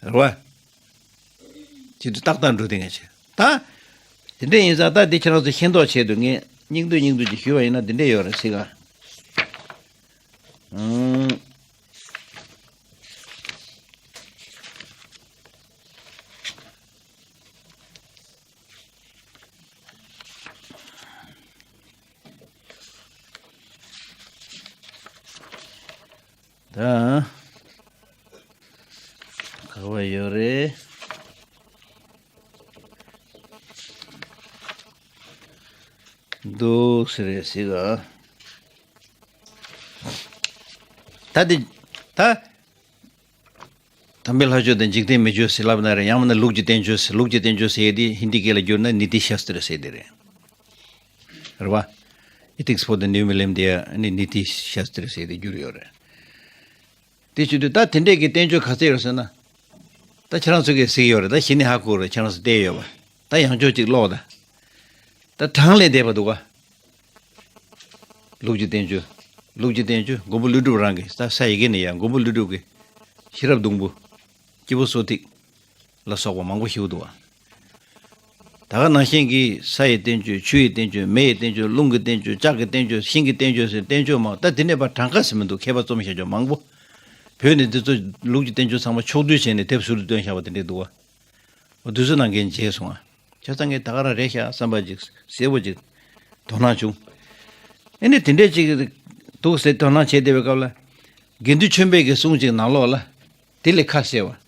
རེད་བ། ཅིག་ཏུ་ཏག་ཏག་འགྲོ་དེ་ངས་བྱས། ད་དེ་འདྲས་ཡིན་ཙང་ད་དེ་ཁྱེད་རང་ཚོ་ཤེས་མདོག་བྱས་འདུག་ངས་སྙིང་བསྡུས་སྙིང་བསྡུས་ཅིག་ཞུས་པ་ཡིན་ན་དེ་འདྲས་ཡོད་རེད་ཟེར་ག་ཨང་། ད་ག་བ་ཡོད་རེད། འདུག་ཟེར་རེད་ཟེར་ག་ད་དེ་ད། དམ་པའི་ལྷ་ཆོས་དང་འཇིག་རྟེན་མི་ཆོས་ཟེར་ལབ་ན་རེད། ཡང་མིན་ན་ལུགས་ཀྱི་བསྟན་བཅོས་ཟེར། ལུགས་ཀྱི་བསྟན་བཅོས་ཟེར་ཡས་དེ་ཧིན་དི་སྐད་ལ་བསྒྱུར་ན་ནི་ཏི་ཤཱསྟྲ་ཟེར་དེ་རེད། རེད་བ། Ethics for the New Millennium དེ་ནི་ནི་ཏི་ཤཱསྟྲ་ཟེར་དེ་བསྒྱུར་ཡོད་རེད། དེ་བྱེད་དུས་ད་དེ་འདྲས་ཀྱི་བསྟན་བཅོས་ག་ཚད་ཡོད་ཟེར་ན། ད་ཁྱེད་རང་ཚོ་གིས་གཟིགས་ཡོད་རེད། ད་གཞི་ནས་ཧ་གོ་རེད། ཁྱེད་རང་ཚོ་བལྟས་ཡོད་པ། ད་ཡང་ཅོག་ཅིག་ཀློག་ད། ད་གྲངས་ལས་འདས་པ་འདུག་ག་ལུགས་ཀྱི་བསྟན་བཅོས། ལུགས་ཀྱི་བསྟན་བཅོས་མགོན་པོ་ཀླུ་སྒྲུབ་རང་གིས་ས་ས་ཡི་གེ་ནས་ཡང་མགོན་པོ་ཀླུ་སྒྲུབ་ཀྱི་ཤེས་རབ་སྡོང་བུ། སྐྱེས་བུ་གསོ་ཐིགས་ལ་སོགས་པ་མང་པོ་ཞིག་འདུག་བ། ད་ག་ནང་བཞིན་གྱི་ས་ཡི་བསྟན་བཅོས། ཆུ་ཡི་བསྟན་བཅོས། མེ་ཡི་བསྟན་བཅོས། རླུང་གི་བསྟན་བཅོས། ལྕགས་ཀྱི་བསྟན་བཅོས། ཤིང་གི་བསྟན་བཅོས་ཟེར་བསྟན་བཅོས་མང་། ད་དེ་ནས་ཕར་གྲངས་ཀ་ཟེར་མི་འདུག་མཁས་པ་རྩོམ་བཞག་ཆོག་མང་པོ། བོད་ནས་འདི་ཚོ་ལུགས་ཀྱི་བསྟན་བཅོས་ཚང་མ་ཕྱོགས་བསྡུས་བྱས་ནས་དེབ་ཟུར་དུ་བཏོན་བཞག་པ་དེ་འདྲས་འདུག་བ། འོ་དུས་ཚོད་ནང་འགན་བྱས་སོང་ང་། ཆ་ཚང་ངས་ད་ག་རང་རེད་ཤག་བསམ་པ་ཅིག་གསལ་པོ་ཅིག་དོ་སྣང་བྱུང་། ཨེ་ནས་དེ་འདྲས་ཅིག་འདུག་ཟེར་དོ་སྣང་བྱས་བསྡད་པའི་སྐབས་ལ། དགེ་འདུན་ཆོས་འཕེལ་གྱི་གསུང་ཅིག་ནང་ལོགས་ལ། དེ་ལས་ཁ་གསལ་བ།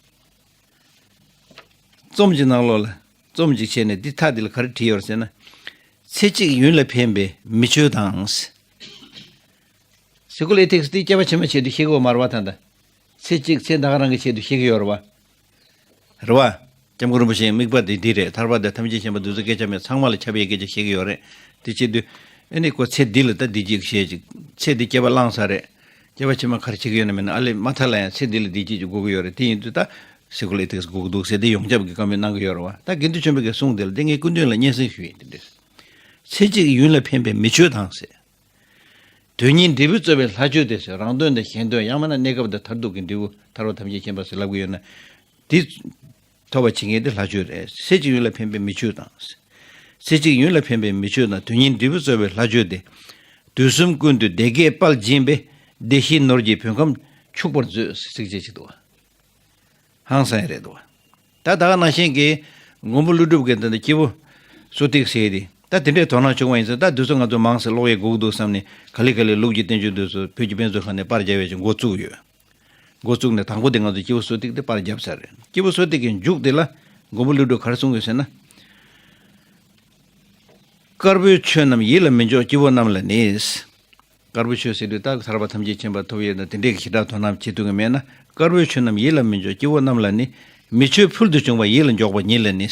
རྩོམ་གྱི་ནང་ལོགས་ལ། རྩོམ་ཅིག་བྱས་ནས་འདི་མཐའ་འདི་ལ་ག་རེ་བྲིས་ཡོད་རེད་ཟེར་ན། ཚེ་གཅིག་ཡུན་ལ་ཕན་པའི་མི་ཆོས་དང་། Secular Ethics དེ་སྐྱེ་བ་ཕྱི་མ་ཆེད་དུ་ཤེས་དགོས་མ་རེད་བ། ད་ལྟ་ཚེ་གཅིག་ཚེ་ད་ག་རང་གི་ཆེད་དུ་ཤེས་ཀྱི་ཡོད་རེད་བ། རེད་བ། སྐྱབས་མགོན་རིན་པོ་ཆེའི་དམིགས་པ་དེ་འདི་རེད། ཐར་པ་དང་ཐམས་ཅད་མཁྱེན་པ་འདི་ཚོ་སྐད་ཆ་མེད། ཚང་མ་ལ་ཁྱབ་པའི་སྐད་ཆ་བཤད་ཀྱི་ཡོད་རེད། དེ་བྱེད་དུས་ཨ་ནི་ཁོ་ཚེ་འདི་ལ་ད་འདི་གཅིག་བཤད་ཅིག་ཚེ་འདི་སྐྱེ་བ་བླངས་ཚར་རེད། སྐྱེ་བ་ཕྱི་མ་ག་རེ་བྱེད་ཀྱི་ཡོད་ན་མེད་ན། ཨ་ལས་མ་མཐའ་ལ་ཡང་ཚེ་འདི་ལ་འདི་གཅིག་ཅིག་དགོས་ཀྱི་ཡོད་རེད། དེ་ཡིན་དུས་ད་Secular Ethics དགོས་ཀྱི་འདུག་ཟེར་དེ་ཡོངས་ཁྱབ་ཀྱི་བཀའ་མོལ་གནང་གི་ཡོད་རེད་བ། ད་དགེ་འདུན་ཆོས་འཕེལ་གྱི་གསུང་དེ་ལ་དེ་ངས་སྐུ་མདུན་ལ་སྙན་སེང་ཞུ་ཡིན། དེ་འདྲས། ཚེ་གཅིག་ཡུན་ལ་ཕན་པའི་མི་ཆོས་དང་ཟེར། དོན་གཉིས་འབྲས་བུ་སྩོལ་བའི་ལྷ་ཆོས་དེ་ཟེར། རང་དོན་དང་གཞན་དོན། ཡང་མིན་ན་གནས་སྐབས་དང་མཐར་ཐུག་གི་འབྲས་བུ་ཐར་པ་ཐམས་ཅད་མཁྱེན་པ་ཟེར་ལབ་ཀྱི་ཡོད་ན། དེ་ཐོབ་པ་བྱེད་མཁན་དེ་ལྷ་ཆོས་རེད། ཚེ་གཅིག་ཡུན་ལ་ཕན་པའི་མི་ཆོས་དང་། ཚེ་གཅིག་ཡུན་ལ་ཕན་པའི་མི་ཆོས་དང་དོན་གཉིས་འབྲས་བུ་སྩོལ་བའི་ལྷ་ཆོས་དེ། དུས་གསུམ་ཀུན་ཏུ་བདེ་དགེའི་དཔལ་སྦྱིན་པས། བདེ་གཤེགས་ནོར་གྱིས་བོད་ཁམས་ཕྱུག་པར་མཛོད་ཟེར་ཅིག་འདུག་ཧང་སང་ཡ་རེད་འདུག་ད་ད་ག་ནང་བཞིན་གྱི་མགོན་པོ་ཀླུ་སྒྲུབ་ཀྱི་འདི་འདི་སྐྱེས་བུ་གསོ་ཐིགས་ཟེར་དེ། ད་དེ་འདྲའི་དོ་སྣང་བྱུང་བ་ཡིན་ཙང་། ད་འདི་ཚོ་ང་ཚོ་མང་ཙམ་ཀློག་ཡས་དགོས་ཀྱི་འདུག་བསམ་ནས། ག་ལེ་ག་ལེ་ལུགས་ཀྱི་བསྟན་བཅོས་འདི་ཚོ་བོད་ཀྱི་དཔེ་མཛོད་ཁང་ནས་པར་རྒྱབ་ཡས་ཀྱི་འགོ་བཙུགས་ཡོད། འགོ་བཙུགས་ནས་དང་པོ་དེ་ང་ཚོ་སྐྱེས་བུ་གསོ་ཐིགས་དེ་པར་བརྒྱབ་ཚར་རེད། སྐྱེས་བུ་གསོ་ཐིགས་ཀྱི་མཇུག་དེ་ལ་མགོན་པོ་ཀླུ་སྒྲུབ་ག་རེ་གསུངས་ཡོད་ཟེར་ན། དཀར་པོའི་ཆོས་རྣམས་ཡིད་ལ་མི་འཇོག་སྐྱེ་བོ་རྣམས་ལ་ནི། དཀར་པོའི་ཆོས་ཟེར་དུས་ད་ཐར་པ་ཐམས་ཅད་མཁྱེན་པ་ཐོབ་ཡས་དང་དེ་འདྲའི་གི་ཞེ་དྲག་དོ་སྣང་བྱེད་ཐུབ་ཀྱི་མེད་ན། དཀར་པོའི་ཆོས་རྣམས་ཡིད་ལ་མི་འཇོག་སྐྱེ་བོ་རྣམས་ལ་ནི། མི་ཆོས་ཕུལ་དུ་བྱུང་བ་ཡིད་ལ་འཇོག་པ་ཉིད་ལ་ནི།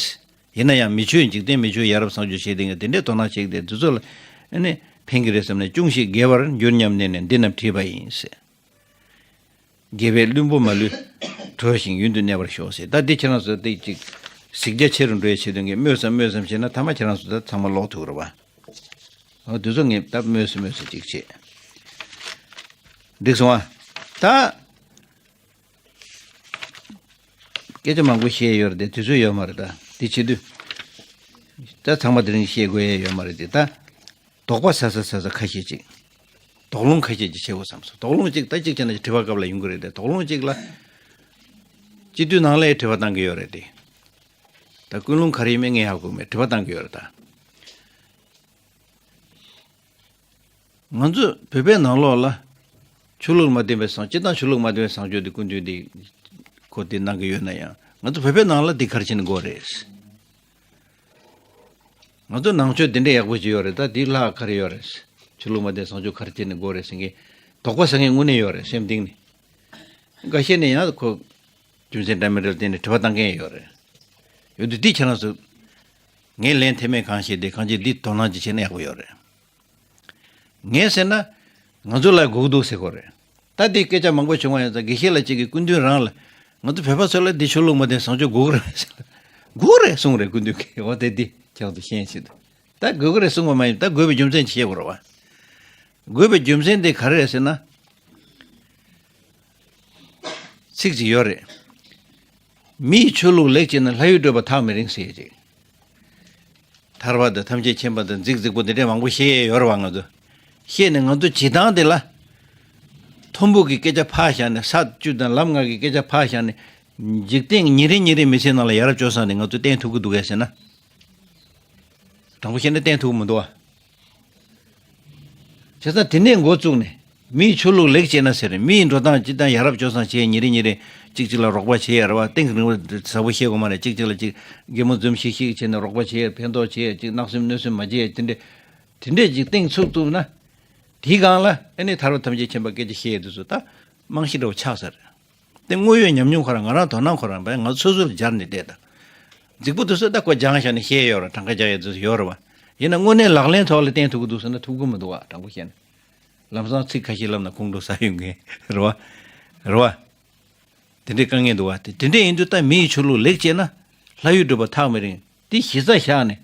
ཡིན་ན་ཡང་མི་ཆོས་འཇིག་རྟེན་མི་ཆོས་ཡ་རབས་བཟང་སྤྱོད་བྱས་དེ་ངས་དེ་འདྲའི་དོ་སྣང་བྱེད་ཀྱི་དེ་འདི་ཚོ་ལ་ཨ་ནི་ཕན་གྱི་རེད་བསམ་ནས། ཅུང་ཞིག་དགེ་བར་འགྱུར་སྙམ་ནས་ནི་འདི་རྣམས་བྲིས་པ་ཡིན་ཟེར། དགེ་བས་བླུན་པོ་མ་ལུས་གྲོལ་ཞིང་ཡུན་དུ་གནས་པར་ཤོག་ཟེར། ད་འདི་ཁྱེད་རང་ཚོ་ཏིག་ཅིག་གཟིགས་རྒྱ་ཆེ་རུ་འགྲོ་ཡའི་ཆེད་དུ་ངས་སྨོས་སམ་སྨོས་སམ་བྱས་ན། ཐ་མ་ཁྱེད་རང་ཚོ་ད་ཚང་མ་ཀློག་ཐུབ་རེད་བ། འོ་དེ་ཚོ་ངས་ད་སྨོས་སུ་སྨོས་སུ་ཅིག་བྱེད། འགྲིག་སོང་ཨ། ད་སྐད་ཆ་མང་པོ་བཤད་ཡོད་རེད་དེ། དུས་ཚོད་ཡོད་མ་རེད། ད་འདི་བྱེད་དུས་ད་ཚང་མ་དེ་རིང་བཤད་དགོས་ཡས་ཡོད་མ་རེད་དེ། ད་དོགས་པ་ཟ་ས་ཟ་ས་ཁ་ཤས་ཅིག་དོགས་སློང་ཁ་ཤས་ཅིག་བྱེད་དགོས་བསམ་སོང་། དོགས་སློང་ཅིག་ད་ཅིག་བྱས་ན་དྲི་བ་སྐབས་ལ་ཡོང་གི་རེད་དེ། དོགས་སློང་ཅིག་ལ་སྤྱི་འཐུས་ནང་ལ་དྲི་བ་བཏང་གི་ཡོད་རེད་དེ། ད་ཀུན་སློང་ག་རེ་ཡིན་མིན་ངས་ཧ་གོ་མེད། དྲི་བ་བཏང་གི་ཡོད་རེད་ད། ང་ཚོ་བོད་པའི་ནང་ལོགས་ལ་ཆོས་ལུགས་མ་བདེན་པའི་བཟང་སྤྱིར་བཏང་ཆོས་ལུགས་མ་བདེན་པའི་བཟང་སྤྱོད་དེ་སྐུ་མདུན་དེ་ཁོ་དེ་གནང་གི་ཡོད་ན་ཡང་། ང་ཚོ་བོད་པའི་ནང་ལ་དེ་ག་རེ་བྱས་ནས་དགོས་རེད། ང་ཚོ་ནང་ཆོས་དེ་འདྲ་ཡག་པོ་ཅིག་ཡོད་རེད། ད་དེའི་ལྷག་ག་རེ་ཡོད་རེད། ཆོས་ལུགས་མ་བདེན་བཟང་སྤྱོད་ག་རེ་བྱས་ནས་དགོས་རེད་ཟེར་མཁན་དོགས་པ་ཟ་མཁན་དངོས་གནས་ཡོད་རེད། སེམས་གཏིང་ནས། འགའ་ཤས་ནས་ཡང་ཁོ་རྒྱུ་མཚན་འདྲ་མི་འདྲ་བསྟན་ནས་དྲི་བ་བཏང་མཁན་ཡོད་རེད། ཡོད་དུས་འདི་ཁྱེད་རང་ཚོ་ངས་ལན་ཐེ་མེད་གང་བཤད་དེ་གང་ཅི་འདི་དོ་སྣང་ཅིག་བྱས་ན་ཡག་པོ་ཡོད་རེད། ངས་ཟེར་ན། ང་ཚོ་ལ་སྒུག་འདུག་ཟེར་གོ་རེད། ད་འདི་སྐད་ཆ་མང་པོ་བྱུང་བ་ཡིན་ཙང་། དགེ་བཤེས་ལགས་གཅིག་གིས་སྐུ་མདུན་རང་ལ། ང་ཚོ་བོད་པ་ཚོ་ལ་འདི་ཆོས་ལུགས་མ་བདེན་བཟང་སྤྱོད་དགོས་ཀྱི་རེད་ཟེར་ལ། དགོས་རེད་གསུངས་རེད་སྐུ་མདུན་གྱིས། འོ་དེ་འདི་ཁྱེད་ཚོ་ཤེས་ཤིག་ད་དགོས་ཀྱི་རེད་གསུངས་པ་མ་ཡིན། ད་དགོས་པའི་རྒྱུ་མཚན་ཅིག་བཤད་དགོས་རེད་བ། དགོས་པའི་རྒྱུ་མཚན་དེ་ག་རེ་རེད་ཟེར་ན། ཚིག་ཅིག་ཡོད་རེད། མིའི་ཆོས་ལུགས་ལེགས་བྱས་ན། ལྷ་ཡུལ་བགྲོད་པ་ཐག་མི་རིང་ཟེར་ཅིག་ཐར་པ་དང་ཐམས་ཅད་མཁྱེན་པ་དང་རྫིག་རྫིག་པོ་འདི་འདྲས་མང་པོ་བཤད་ཡས་ཡོད་རེད་བ། ང་ཚོ་བཤད་ནས་ང་ཚོ་བྱེད་སྟངས་དེ་ལ། ཐུམ་བུ་གི་སྐད་ཆ་ཕར་བཞག་ནས། ས་བཅུ་དང་ལམ་ལྔ་གི་སྐད་ཆ་ཕར་བཞག་ནས། འཇིག་རྟེན་ཉིན་རེ་ཉིན་རེ་མི་ཚེ་ནང་ལ་ཡ་རབས་སྤྱོད་བཟང་དེ་ང་ཚོས་བསྟན་ཐུབ་ཀྱི་འདུག་གས་ཟེར་ན། དྲང་པོ་བཤད་ན་བསྟན་ཐུབ་ཀྱི་མི་འདུག་བ། བྱས་ཙང་དེ་ནས་འགོ་བཙུགས་ནས། མིའི་ཆོས་ལུགས་ལེགས་བྱས་ན་ཟེར། མིའི་འགྲོ་སྟངས་སྤྱི་དང་ཡ་རབས་སྤྱོད་བཟང་བྱས། ཉིན་རེ་ཉིན་རེ་གཅིག་གཅིག་ལ་རོགས་པ་བྱས་ཡ་རེད་བ། གཏིང་རིང་བ་ཟབ་པོ་བཤད་དགོས་མ་རེད། གཅིག་གཅིག་ལ་གཅིག་གད་མོ་འཛུམ་ཤིག་ཤིག་བྱས་ནས་རོགས་པ་བྱས། ཕན་ཐོགས་བྱས། གཅིག་བརྣབ་སེམས་གནོད་སེམས་མ་བྱས། དེ་འདྲས་དེ་འདྲས་ཅིག་གཏིང་ཚུགས་ཐུབ་ན། དེའི་སྒང་ལ་ཨ་ནི་ཐར་པ་ཐམས་ཅད་མཁྱེན་པ་སྐད་ཆ་བཤད་ཡས་དེ་ཚོ་ད་རྨང་གཞི་འདྲ་བོ་ཆགས་ས་རེད། དེ་དངོས་ཡོད་ཉམས་མྱོང་ཁོ་རང་། ང་རང་དོ་སྣང་ཁོ་རང་བས་ང་སོ་སོ་ལ་སྦྱར་ནས་བལྟས་དང་། རྫིག་པོ་དེ་ཚོ་ད་ཁོ་སྦྱངས་བཞག་ནས་བཤད་ཡོད་རེད། གྲངས་ཀ་རྒྱག་ཡས་དེ་ཚོ་ཡོད་རེད་བ། ཡིན་ན་དངོས་གནས་ལག་ལེན་ཐོག་ལ་བསྟན་ཐུབ་ཀྱི་འདུག་ཟེར་ན་ཐུབ་ཀྱི་མི་འདུག་བ། དྲང་པོ་བཤད་ན། ལམ་སང་ཚིག་ཁ་ཤས་ལབ་ན་ཁོང་ཁྲོ་ཟ་ཡོང་གི་རེད་བ། རེད་བ། དེ་འདྲའི་དཀའ་ངལ་འདུག་བ། དེ་དེ་འདྲས་ཡིན་དུས་ད་མིའི་ཆོས་ལུགས་ལེགས་བྱས་ན། ལྷ་ཡུལ་བགྲོད་པ་ཐག་མི་རིང་། དེ་གཞི་རྩ་བཞག་ནས།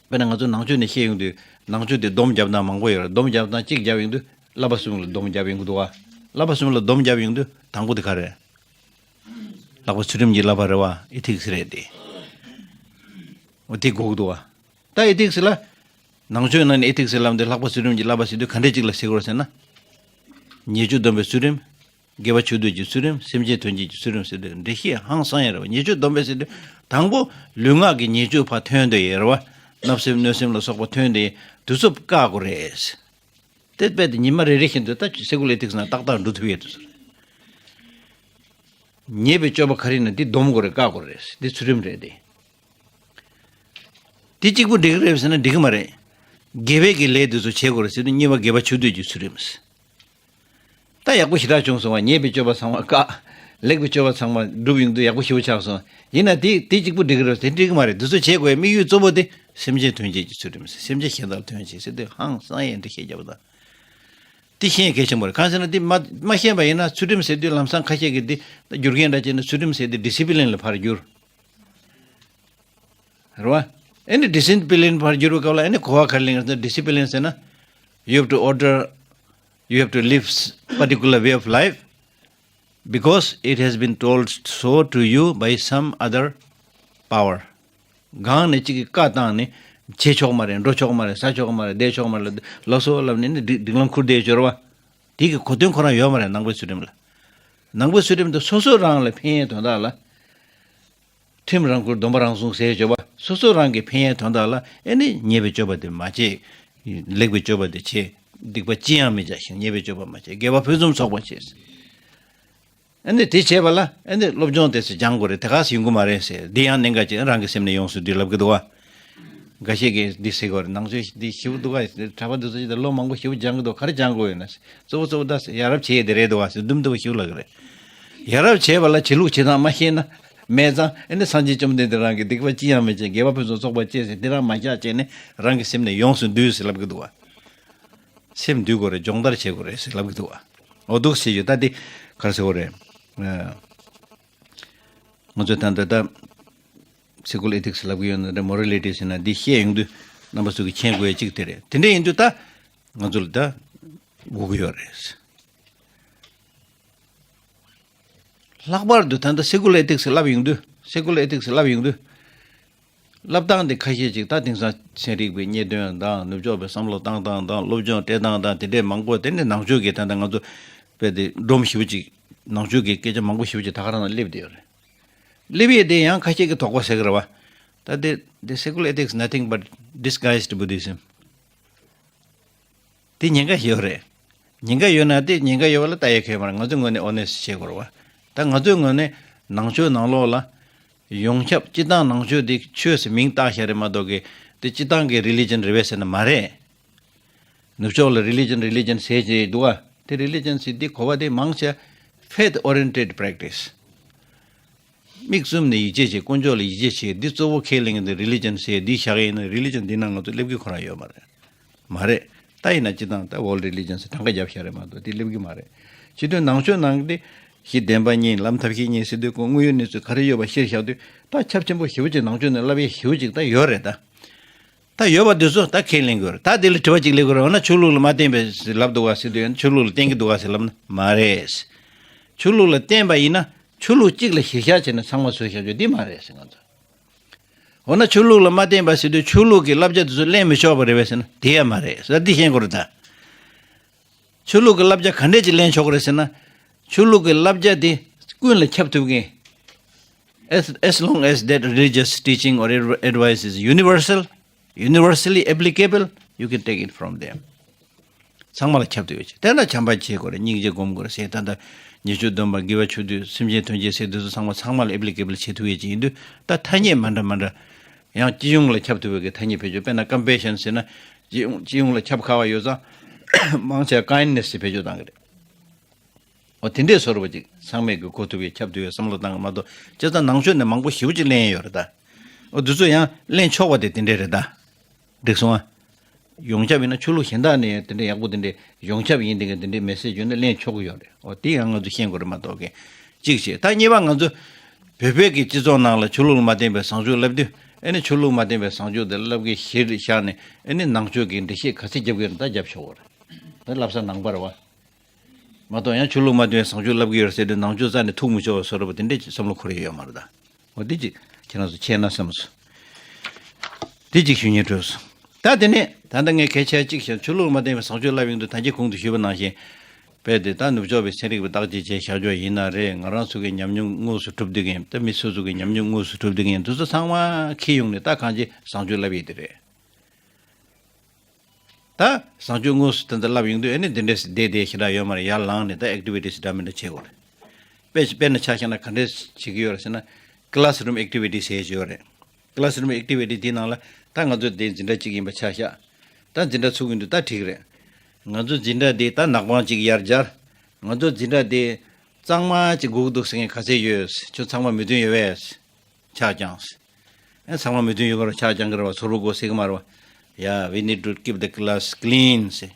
དཔེར་ན་ང་ཚོ་ནང་ཆོས་ནས་བཤད་ཡོང་དུས། ནང་ཆོས་དེ་སྡོམ་རྒྱབ་སྟངས་མང་པོ་ཡོད་རེད། སྡོམ་རྒྱབ་སྟངས་གཅིག་རྒྱབ་ཡོང་དུས་བསླབ་པ་གསུམ་ལ་སྡོམ་རྒྱབ་ཡོང་གི་འདུག་བ། བསླབ་པ་གསུམ་ལ་སྡོམ་རྒྱབ་ཡོང་དུས་དང་པོ་དེ་ག་རེ་རེད། ལྷག་པ་ཚུལ་ཁྲིམས་ཀྱི་བསླབ་པ་རེད་བ། ཨེ་ཐིག་སི་རེད་དེ། འོ་དེ་དགོས་ཀྱི་འདུག་བ། ད་ཨེ་ཐིག་སི་ལ། ནང་ཆོས་ནང་ནས་ཨེ་ཐིག་སི་ལབ་དུས་ལྷག་པ་ཚུལ་ཁྲིམས་ཀྱི་བསླབ་པ་ཟེར་དུས་ག་འདྲས་ཅིག་ལ་ཟེར་དགོས་རེད་ཟེར་ན། ཉེས་སྤྱོད་སྡོམ་པའི་ཚུལ་ཁྲིམས། དགེ་བ་ཆོས་སྡུད་ཀྱི་ཚུལ་ཁྲིམས། སེམས་ཅན་དོན་བྱེད་ཀྱི་ཚུལ་ཁྲིམས་ཟེར་དུས་འགྲེལ་བཤད་ཧང་སང་ཡ་རེད་བ། ཉེས་སྤྱོད་སྡོམ་པའི་ཟེར་དུས་དང་པོ་ལུས་ངག་གི་ཉེས་སྤྱོད་ཕར་ཐོན་བསྡད་ཡོད་རེད་བ། བརྣབ་སེམས་གནོད་སེམས་ལ་སོགས་པ་ཐོན་བསྡད་ཡོད་དུས་ཚོད་བཀག་དགོས་རེད། དེ་དཔེ་དེ་ཉི་མ་རེ་རེ་བཞིན་དུ་ད་སེ་ཀུ་ལ་ཨེ་ཐིག་སི་ནང་ཏག་ཏག་འགྲོ་ཐུབ་ཡོད་དུས་ཚོད་རེད། ཉེས་པའི་སྤྱོད་པ་ག་རེ་ཡིན་ན་འདི་སྡོམ་དགོས་རེད། བཀག་དགོས་རེད། འདི་ཚུལ་ཁྲིམས་རེད་དེ། དེ་གཅིག་པུ་འགྲིག་གི་རེད་ཟེར་ན་འགྲིག་གི་མ་རེད། དགེ་བའི་གི་ལས་དེ་ཚོ་བྱེད་དགོས་རེད་ཟེར་དུས་གཉིས་པ་དགེ་བ་ཆོས་སྡུད་ཀྱི་ཚུལ་ཁྲིམས། ད་ཡག་པོ་ཞེ་དྲག་བྱུང་སོང་བ། ཉེས་པའི་སྤྱོད་པ་ཚང་མ་བཀག་ལེགས་པའི་སྤྱོད་པ་ཚང་མ་སྒྲུབ་ཡོང་དུས་ཡག་པོ་ཞེ་པོ་ཆགས་སོང་། ཡིན་ན་དེ་དེ་གཅིག་པུ་འགྲིག་གི་རེད་ཟེར་འགྲིག་གི་མ་རེད། དེ་ཚོ་བྱེད་དགོས་དམིགས་ཡུལ་གཙོ་བོ་དེ་སེམས་ཅན་དོན་བྱེད་ཀྱི་ཚུལ་ཁྲིམས། སེམས་ཅན་གཞན་དག་ལ་དོན་བྱེད་ཟེར་དུས་ཧང་སང་ཡས་འགྲེལ་བཤད་རྒྱབ་པ་དང་། དེ་ཤེས་གལ་ཆེན་པོ་རེད། གང་ཟེར་ན་དེ་མ་མ་ཤེས་པ་ཡིན་ན་ཚུལ་ཁྲིམས་ཟེར་དུས་ལམ་སང་ཁ་ཤས་ཀྱིས་དེ་རྒྱུ་རྐྱེན་འདྲ་བྱས་ན་ཚུལ་ཁྲིམས་ཟེར་དེ་ཌི་སི་པི་ལིན་ལ་ཕར་བསྒྱུར། རེད་བ། ཨེ་ནི་ཌི་སི་པི་ལིན་ཕར་བསྒྱུར་བའི་སྐབས་ལ་ཨེ་ནི་གོ་བ་ག་རེ་ལེན་གི་རེད་ཟེར་ན། ཌི་སི་པི་ལིན་ཟེར་ན། You have to order, you have to live particular way of life because it has been told so to you by some other power. གང་ནས་གཅིག་གིས་བཀའ་བཏང་ནས་བྱེད་ཆོག་མ་རེད། འགྲོ་ཆོག་མ་རེད། ཟ་ཆོག་མ་རེད། བསྡད་ཆོག་མ་རེད། ལབ་སོ་ལབ་ནས་ནི་སྒྲིག་སྒྲིག་ལམ་ཁུར་བསྡད་ཡོད་རེད་བ། དེ་གི་གོ་དོན་ཁོ་རང་ཡོད་མ་རེད། ནང་པའི་ཚུལ་ཁྲིམས་ལ། ནང་པའི་ཚུལ་ཁྲིམས་དེ་སོ་སོ་རང་ལ་ཕན་ཡས་དོན་དག་ལ། ཁྲིམས་རང་བཀུར་སྡོམ་པ་རང་སྲུང་ཟེར་བརྗོད་པ། སོ་སོ་རང་གི་ཕན་ཡས་དོན་དག་ལ་ཨེ་ནི་ཉེས་པའི་སྤྱོད་པ་དེ་མ་བྱེད། ལེགས་པའི་སྤྱོད་པ་དེ་བྱེད། སྡིག་པ་ཅི་ཡང་མི་བྱ་ཞིང་། ཉེས་པའི་སྤྱོད་པ་མ་བྱེད། དགེ་བ་ཕུན་སུམ་ཚོགས་པར་བྱེད། ཨེ་ནི་དེ་བྱས་པ་ལ་ཨེ་ནི་སློབ་སྦྱོང་དེ་ཚོ་སྦྱང་དགོས་རེད། དེ་ག་སེ་ཡོང་གི་མ་རེད་ཟེར། འདི་ཡང་གནད་འགག་ཅིག་རང་གི་སེམས་ནས་ཡོངས་སུ་འདུས་ལབ་གི་འདུག་བ། འགའ་ཤས་ཀྱིས་འདི་ཟེར་གི་རེད། ནང་ཆོས་འདི་ཞེ་པོ་འདུག་ག་གྲྭ་པ་འདི་ཚོ་ཅིག་ད་ལོ་མང་པོ་ཞེ་པོ་སྦྱང་གི་འདུག་ག་རེ་སྦྱང་དགོས་ཡོད་ན་ཟེར། གཙོ་བོ་གཙོ་བོ་ད་ཡ་རབས་བྱེད་ཡས་དེ་རེད་འདུག་བ་ཟེར་དུམ་དུམ་ཞེ་པོ་ལབ་གི་རེད། ཡ་རབས་བྱེད་པ་ལ་བྱེད་ལུགས་བྱེད་སྟངས་མ་ཤེས་ན། མེད་ཙང་ཨེ་ནི་སངས་རྒྱས་བཅོམ་ལྡན་འདས་རང་གིས་སྡིག་པ་ཅི་ཡང་མི་བྱེད། དགེ་བ་ཕུན་སུམ་ཚོགས་པར་སྤྱད་ཟེར། དེ་རང་མ་བཞག་བྱས་ནས་རང་གི་སེམས་ནས་ཡོངས་སུ་འདུས་ཟེར་ལབ་གི་འདུག་བ། སེམས་འདུལ་དགོས་རེད། སྦྱོང་བརྡར་བྱེད་དགོས་རེད་ཟེར་ལབ་གི་འདུག་བ། འོ་འདུག་ཟེར་རྒྱུ་ད་འདི་ག་རེ་ཟེར་དགོས་རེད། ཨ། ང་ཚོས་ད་ལྟ་ད་སེ་ཀུ་ལར་ཨེ་ཐིག་སི་ལབ་གི་ཡོད་ན་འདྲ། མོ་རལ་ཊི་ཟེར་ན་འདི་བཤད་ཡོང་དུས་རྣམ་པ་ཚོ་གིས་མཁྱེན་དགོས་ཡ་གཅིག་དེ་རེད། དེ་འདྲ་ཡིན་དུས་ད་ང་ཚོ་ལ་ད་དགོས་ཀྱི་ཡོད་རེད། ལྷག་པར་དུ་ད་ལྟ་སེ་ཀུ་ལར་ཨེ་ཐིག་སི་ལབ་ཡོང་དུས། སེ་ཀུ་ལར་ཨེ་ཐིག་སི་ལབ་ཡོང་དུས། ལབ་སྟངས་དེ་ཁ་ཤས་ཅིག་ད་དེང་སང་ཚན་རིག་པའི་རྙེད་དོན་དང་ནུབ་ཕྱོགས་པའི་བསམ་བློ་བཏང་སྟངས་དང་སློབ་སྦྱོང་སྤྲད་སྟངས་དང་དེ་འདྲས་མང་པོ། དེ་ནི་ནང་ཆོས་ཀྱི་ད་ལྟ་ང་ཚོ་དཔེ་དེ་སྒྲོམ་ཞེ་པོ་ཅིག་ནང་ཆོས་ཀྱི་སྐད་ཆ་མང་པོ་ཞེ་པོ་ཅིག་ད་ག་རང་ལ་སླེབས་བསྡད་ཡོད་རེད། སླེབས་ཡས་དེ་ཡང་ཁ་ཤས་ཀྱིས་དོགས་པ་ཟ་གི་རེད་བ། ད་དེ་དེ་secular ethics nothing but disguised Buddhism. དེ་ཉེན་ཁ་ཞིག་ཡོད་རེད། ཉེན་ཁ་ཡོད་ན་དེ་ཉེན་ཁ་ཡོད་པ་ལ་ལྟ་ཡ་གལ་མ་རེད། ང་ཚོའི་ངོས་ནས་ཨོ་ནེ་སི་བྱེད་དགོས་རེད་བ། ད་ང་ཚོའི་ངོས་ནས་ནང་ཆོས་ནང་ལོགས་ལ་ཡོངས་ཁྱབ་སྤྱིར་བཏང་ནང་ཆོས་དེ་ཆོས་ཟེར་མིང་བཏགས་བཞག་རེད་མ་གཏོགས་གི་དེ་སྤྱིར་བཏང་གི་རི་ལི་ཇན་རེད་པས་ཟེར་ན་མ་རེད། ནུབ་ཕྱོགས་ལ་རི་ལི་ཇན་རི་ལི་ཇན་ཟེར་གྱི་འདུག་བ། དེ་རི་ལི་ཇན་ཟེར་དེ་གོ་བ་དེ་མང་ཆེ་faith oriented practice. མིག་བཙུམ་ནས་ཡིད་ཆེས་བྱེད། དཀོན་མཆོག་ལ་ཡིད་ཆེས་བྱེད། འདི་གཙོ་བོ་ཁས་ལེན་གྱི་འདུག་རི་ལི་ཇན་ཟེར་འདི་བཞག་གི་ཡིན་ན་རི་ལི་ཇན་འདི་ནང་ང་ཚོ་སླེབས་ཀྱི་ཁོ་རང་ཡོད་མ་རེད། མ་རེད། ད་ཡིན་ན་སྤྱིར་བཏང་ད་world religion ཟེར་གྲངས་ཀ་བརྒྱབ་བཞག་རེད་མ་གཏོགས་དེ་སླེབས་ཀྱི་མ་རེད། བྱེད་དུས་ནང་ཆོས་ནང་གི་གཞི་བདེན་པ་གཉིས་ལམ་ཐབས་ཤེས་གཉིས་ཟེར་དུས་ཁོ་དངོས་ཡོད་གནས་ཚུལ་ག་རེ་ཡོད་པ་གཞིར་བཞག་དུས་ད་ཁྱབ་ཆེན་པོ་ཞེ་པོ་ཅིག་ནང་ཆོས་ནས་བསླབ་ཡས་ཞེ་པོ་ཅིག་ད་ཡོད་རེད་ད། ད་ཡོད་པ་དེ་ཚོ་ད་ཁས་ལེན་དགོས་རེད། ད་དེ་ལ་དྲི་བ་གཅིག་སླེབས་དགོས་རེད། འོ་ན་ཆོས་ལུགས་ལ་མ་བརྟེན་པའི་ལབ་འདུག་ག་ཟེར་དུས་ཡང་ཆོས་ལུགས་ལ་བརྟེན་གྱི་འདུག་ག་ཟེར་ལབ་ན་མ་རེད། ཆོས་ལུགས་ལ་བརྟེན་པ་ཡིན་ན་ ཆོས་ལུགས་གཅིག་ལ་གཞིར་བཞག་བྱས་ནས་ཚང་མ་བཟོས་བཞག་རྒྱུ་འདི་མ་རེད་ཟེར་ང་ཚོ། འོ་ན་ཆོས་ལུགས་ལ་མ་བརྟེན་པ་ཟེར་དུས་ཆོས་ལུགས་ཀྱི་བསླབ་བྱ་དེ་ཚོ་གླེང་མི་ཆོག་པ་རེད་པས་ཟེར་ན་དེ་ཡང་མ་རེད་ཟེར། འདི་ཤེས་དགོས་རེད་ད། ཆོས་ལུགས་ཀྱི་བསླབ་བྱ་ག་འདྲས་ཅིག་གླེང་ཆོག་གི་རེད་ཟེར་ན། ཆོས་ལུགས་ཀྱི་བསླབ་བྱ་དེ་ཀུན་ལ་ཁྱབ་ཐུབ་མཁན། As, as long as that religious teaching or adv- advice is universal, universally applicable, you can take it from them. ཚང་མ་ལ་ཁྱབ་ཐུབ་ཡོད་ཅིག་དེ་ན་བྱམས་པ་བྱེད་དགོས་རེད། སྙིང་རྗེ་སྒོམ་དགོས་རེད་ཟེར། ད་ལྟ་ཉེས་སྤྱོད་སྡོམ་པ། དགེ་བ་ཆོས་སྡུད། སེམས་ཅན་དོན་བྱེད་ཟེར་དུས་ཚོ་ཚང་མ་ཚང་མ་ལ་applicable བྱེད་ཐུབ་ཡོད་ཅིག་ཡིན་དུས། ད་ཐ་སྙད་མ་འདྲ་མ་འདྲ། ཡང་སྤྱི་ཡོངས་ལ་ཁྱབ་ཐུབ་པའི་གི་ཐ་སྙད་བེད་སྤྱོད། དཔེར་ན་compassion ཟེར་ན་སྤྱི་ཡོངས་སྤྱི་ཡོངས་ལ་ཁྱབ་ཁ་བ་ཡོད་ཙང་། མང་ཆེ་བ་kindness ཟེར་བེད་སྤྱོད་བཏང་གི་རེད། འོ་དེ་འདྲས་བཟོ་འདྲ་པོ་ཅིག་ཚང་མས་གི་གོ་ཐུབ་པའི་ཁྱབ་ཐུབ་པའི་བསམ་བློ་བཏང་གི་མ་གཏོགས། བྱས་ཙང་ནང་ཆོས་ནས་མང་པོ་ཞེ་པོ་ཅིག་གླེང་ཡོད་རེད་ད། འོ་དེ་ཚོ་ཡང་གླེང་ཆོག་པ་དེ་དེ་འདྲས་རེད་ད། འགྲིག་སོང་ཨ། ཡོངས་ཁྱབ་ཡིན་ན་ཆོས་ལུགས་གཞན་དག་ནས་ཡང་དེ་འདྲས་ཡག་པོ་དེ་འདྲས་ཡོངས་ཁྱབ་ཡིན་དེ་ག་དེ་འདྲས་message བརྒྱུད་ནས་གླེང་ཆོག་གི་ཡོད་རེད། འོ་དེ་ཡང་ང་ཚོ་ཤེས་དགོས་རེད་མ་གཏོགས་གི། གཅིག་བྱས། ད་གཉིས་པ་ང་ཚོ་བོད་པའི་གི་སྤྱི་ཚོགས་ནང་ལ་ཆོས་ལུགས་ལ་མ་བརྟེན་པའི་བཟང་སྤྱོད་བསླབ་དུས། ཨ་ནི་ཆོས་ལུགས་མ་བརྟེན་པའི་བཟང་སྤྱོད་དེ་བསླབ་ཀྱི་གཞིར་བཞག་ནས། ཨ་ནི་ནང་ཆོས་ཀྱི་འགྲེལ་བཤད་ག་ཚད་རྒྱབ་ཀྱི་ཡོད་ན་ད་རྒྱབ་ཆོག་གི་རེད། ད་བསླབ་ས་ནང་པ་རེད་བ། མ་གཏོགས་ཡང་ཆོས་ལུགས་མ་བརྟེན་པའི་བཟང་སྤྱོད་བསླབ་ཀྱི་ཡོད་ཟེར་དུས་ནང་ཆོས་རྩ་ནས་ཐུག་མི་ཆོག་པ་བཟོ་འདྲ་པོ་དེ་འདྲས་ཀྱི་བསམ་བློ་འཁོར་ཡ་ཡོད་མ་རེད་ད། འོ་དེ་ཅིག་ཁྱེད་རང་ཚོ་མཁྱེན་ན་བསམ་སོང་། དེ་ཅིག་ཞུ་སྙིང་བྲོས་སོང་། ད་དེ་ནས་ད་ལྟ་ངས་གལ་ཆེ་གཅིག་བཤད། ཆོས་ལུགས་མ་བརྟེན་པའི་བཟང་སྤྱོད་བསླབ་ཡོང་དུས་ད་གིན་གོང་དུ་ཞུས་པ་ནང་བཞིན། དཔེ་དེ་ད་ནུབ་ཕྱོགས་པའི་ཚན་རིག་པའི་བརྟག་དཔྱད་བྱས་བཞག་ཆོག་ཡིན་ན་རེད། ང་རང་ཚོ་གི་ཉམས་མྱོང་དངོས་སུ་གྲུབ་བསྡད་མཁན། ད་མི་སོ་སོ་གི་ཉམས་མྱོང་དངོས་སུ་གྲུབ་བསྡད་མཁན་དེ་ཚོ་ཚང་མ་འཁྱེར་ཡོང་ནས་ད་གང་ཅི་བཟང་སྤྱོད་བསླབ་ཡས་དེ་རེད། ད་བཟང་སྤྱོད་དངོས་སུ་དེ་འདྲ་བསླབ་ཡོང་དུས། ཨ་ནི་འདི་འདྲས་བསྡད་བསྡད་ཞེ་དྲག་ཡོད་མ་རེད། ཡར་ལངས་ནས་ད་activities འདྲ་མི་འདྲ་བྱེད་དགོས་རེད། དཔེ་དཔེར་ན་ཆ་བཞག་ན་ག་འདྲས་བྱེད་ཀྱི་ཡོད་རེད་ཟེར་ན། Classroom activities ཟེར་ཡོད་རེད། Classroom activity དེའི་ནང་ལ་ད་ང་ཚོ་དེ་འཛིན་གྲྭ་གཅིག་ཡིན་པ་ཆ་བཞག་ད་འཛིན་གྲྭ་ཚུགས་ཀྱི་འདུག་ད་འགྲིག་རེད། ང་ཚོ་འཛིན་གྲྭ་དེ་ད་ནག་པང་གཅིག་ཡར་སྦྱར། ང་ཚོ་འཛིན་གྲྭ་དེ་གཙང་མ་གཅིག་དགོས་ཀྱི་འདུག་ཟེར་མཁན་ག་ཚད་ཡོད། ཁྱོད་ཚང་མ་མོས་མཐུན་ཡོད་པས། ཆ་བཅངས། ཨེ་ཚང་མ་མོས་མཐུན་ཡོད་པར་ཆ་བཅངས་ཀྱི་རེད་བ། ཚོར་བ་དགོས་ཟེར་གྱི་མ་རེད་བ། Yeah, we need to keep the class clean ཟེར།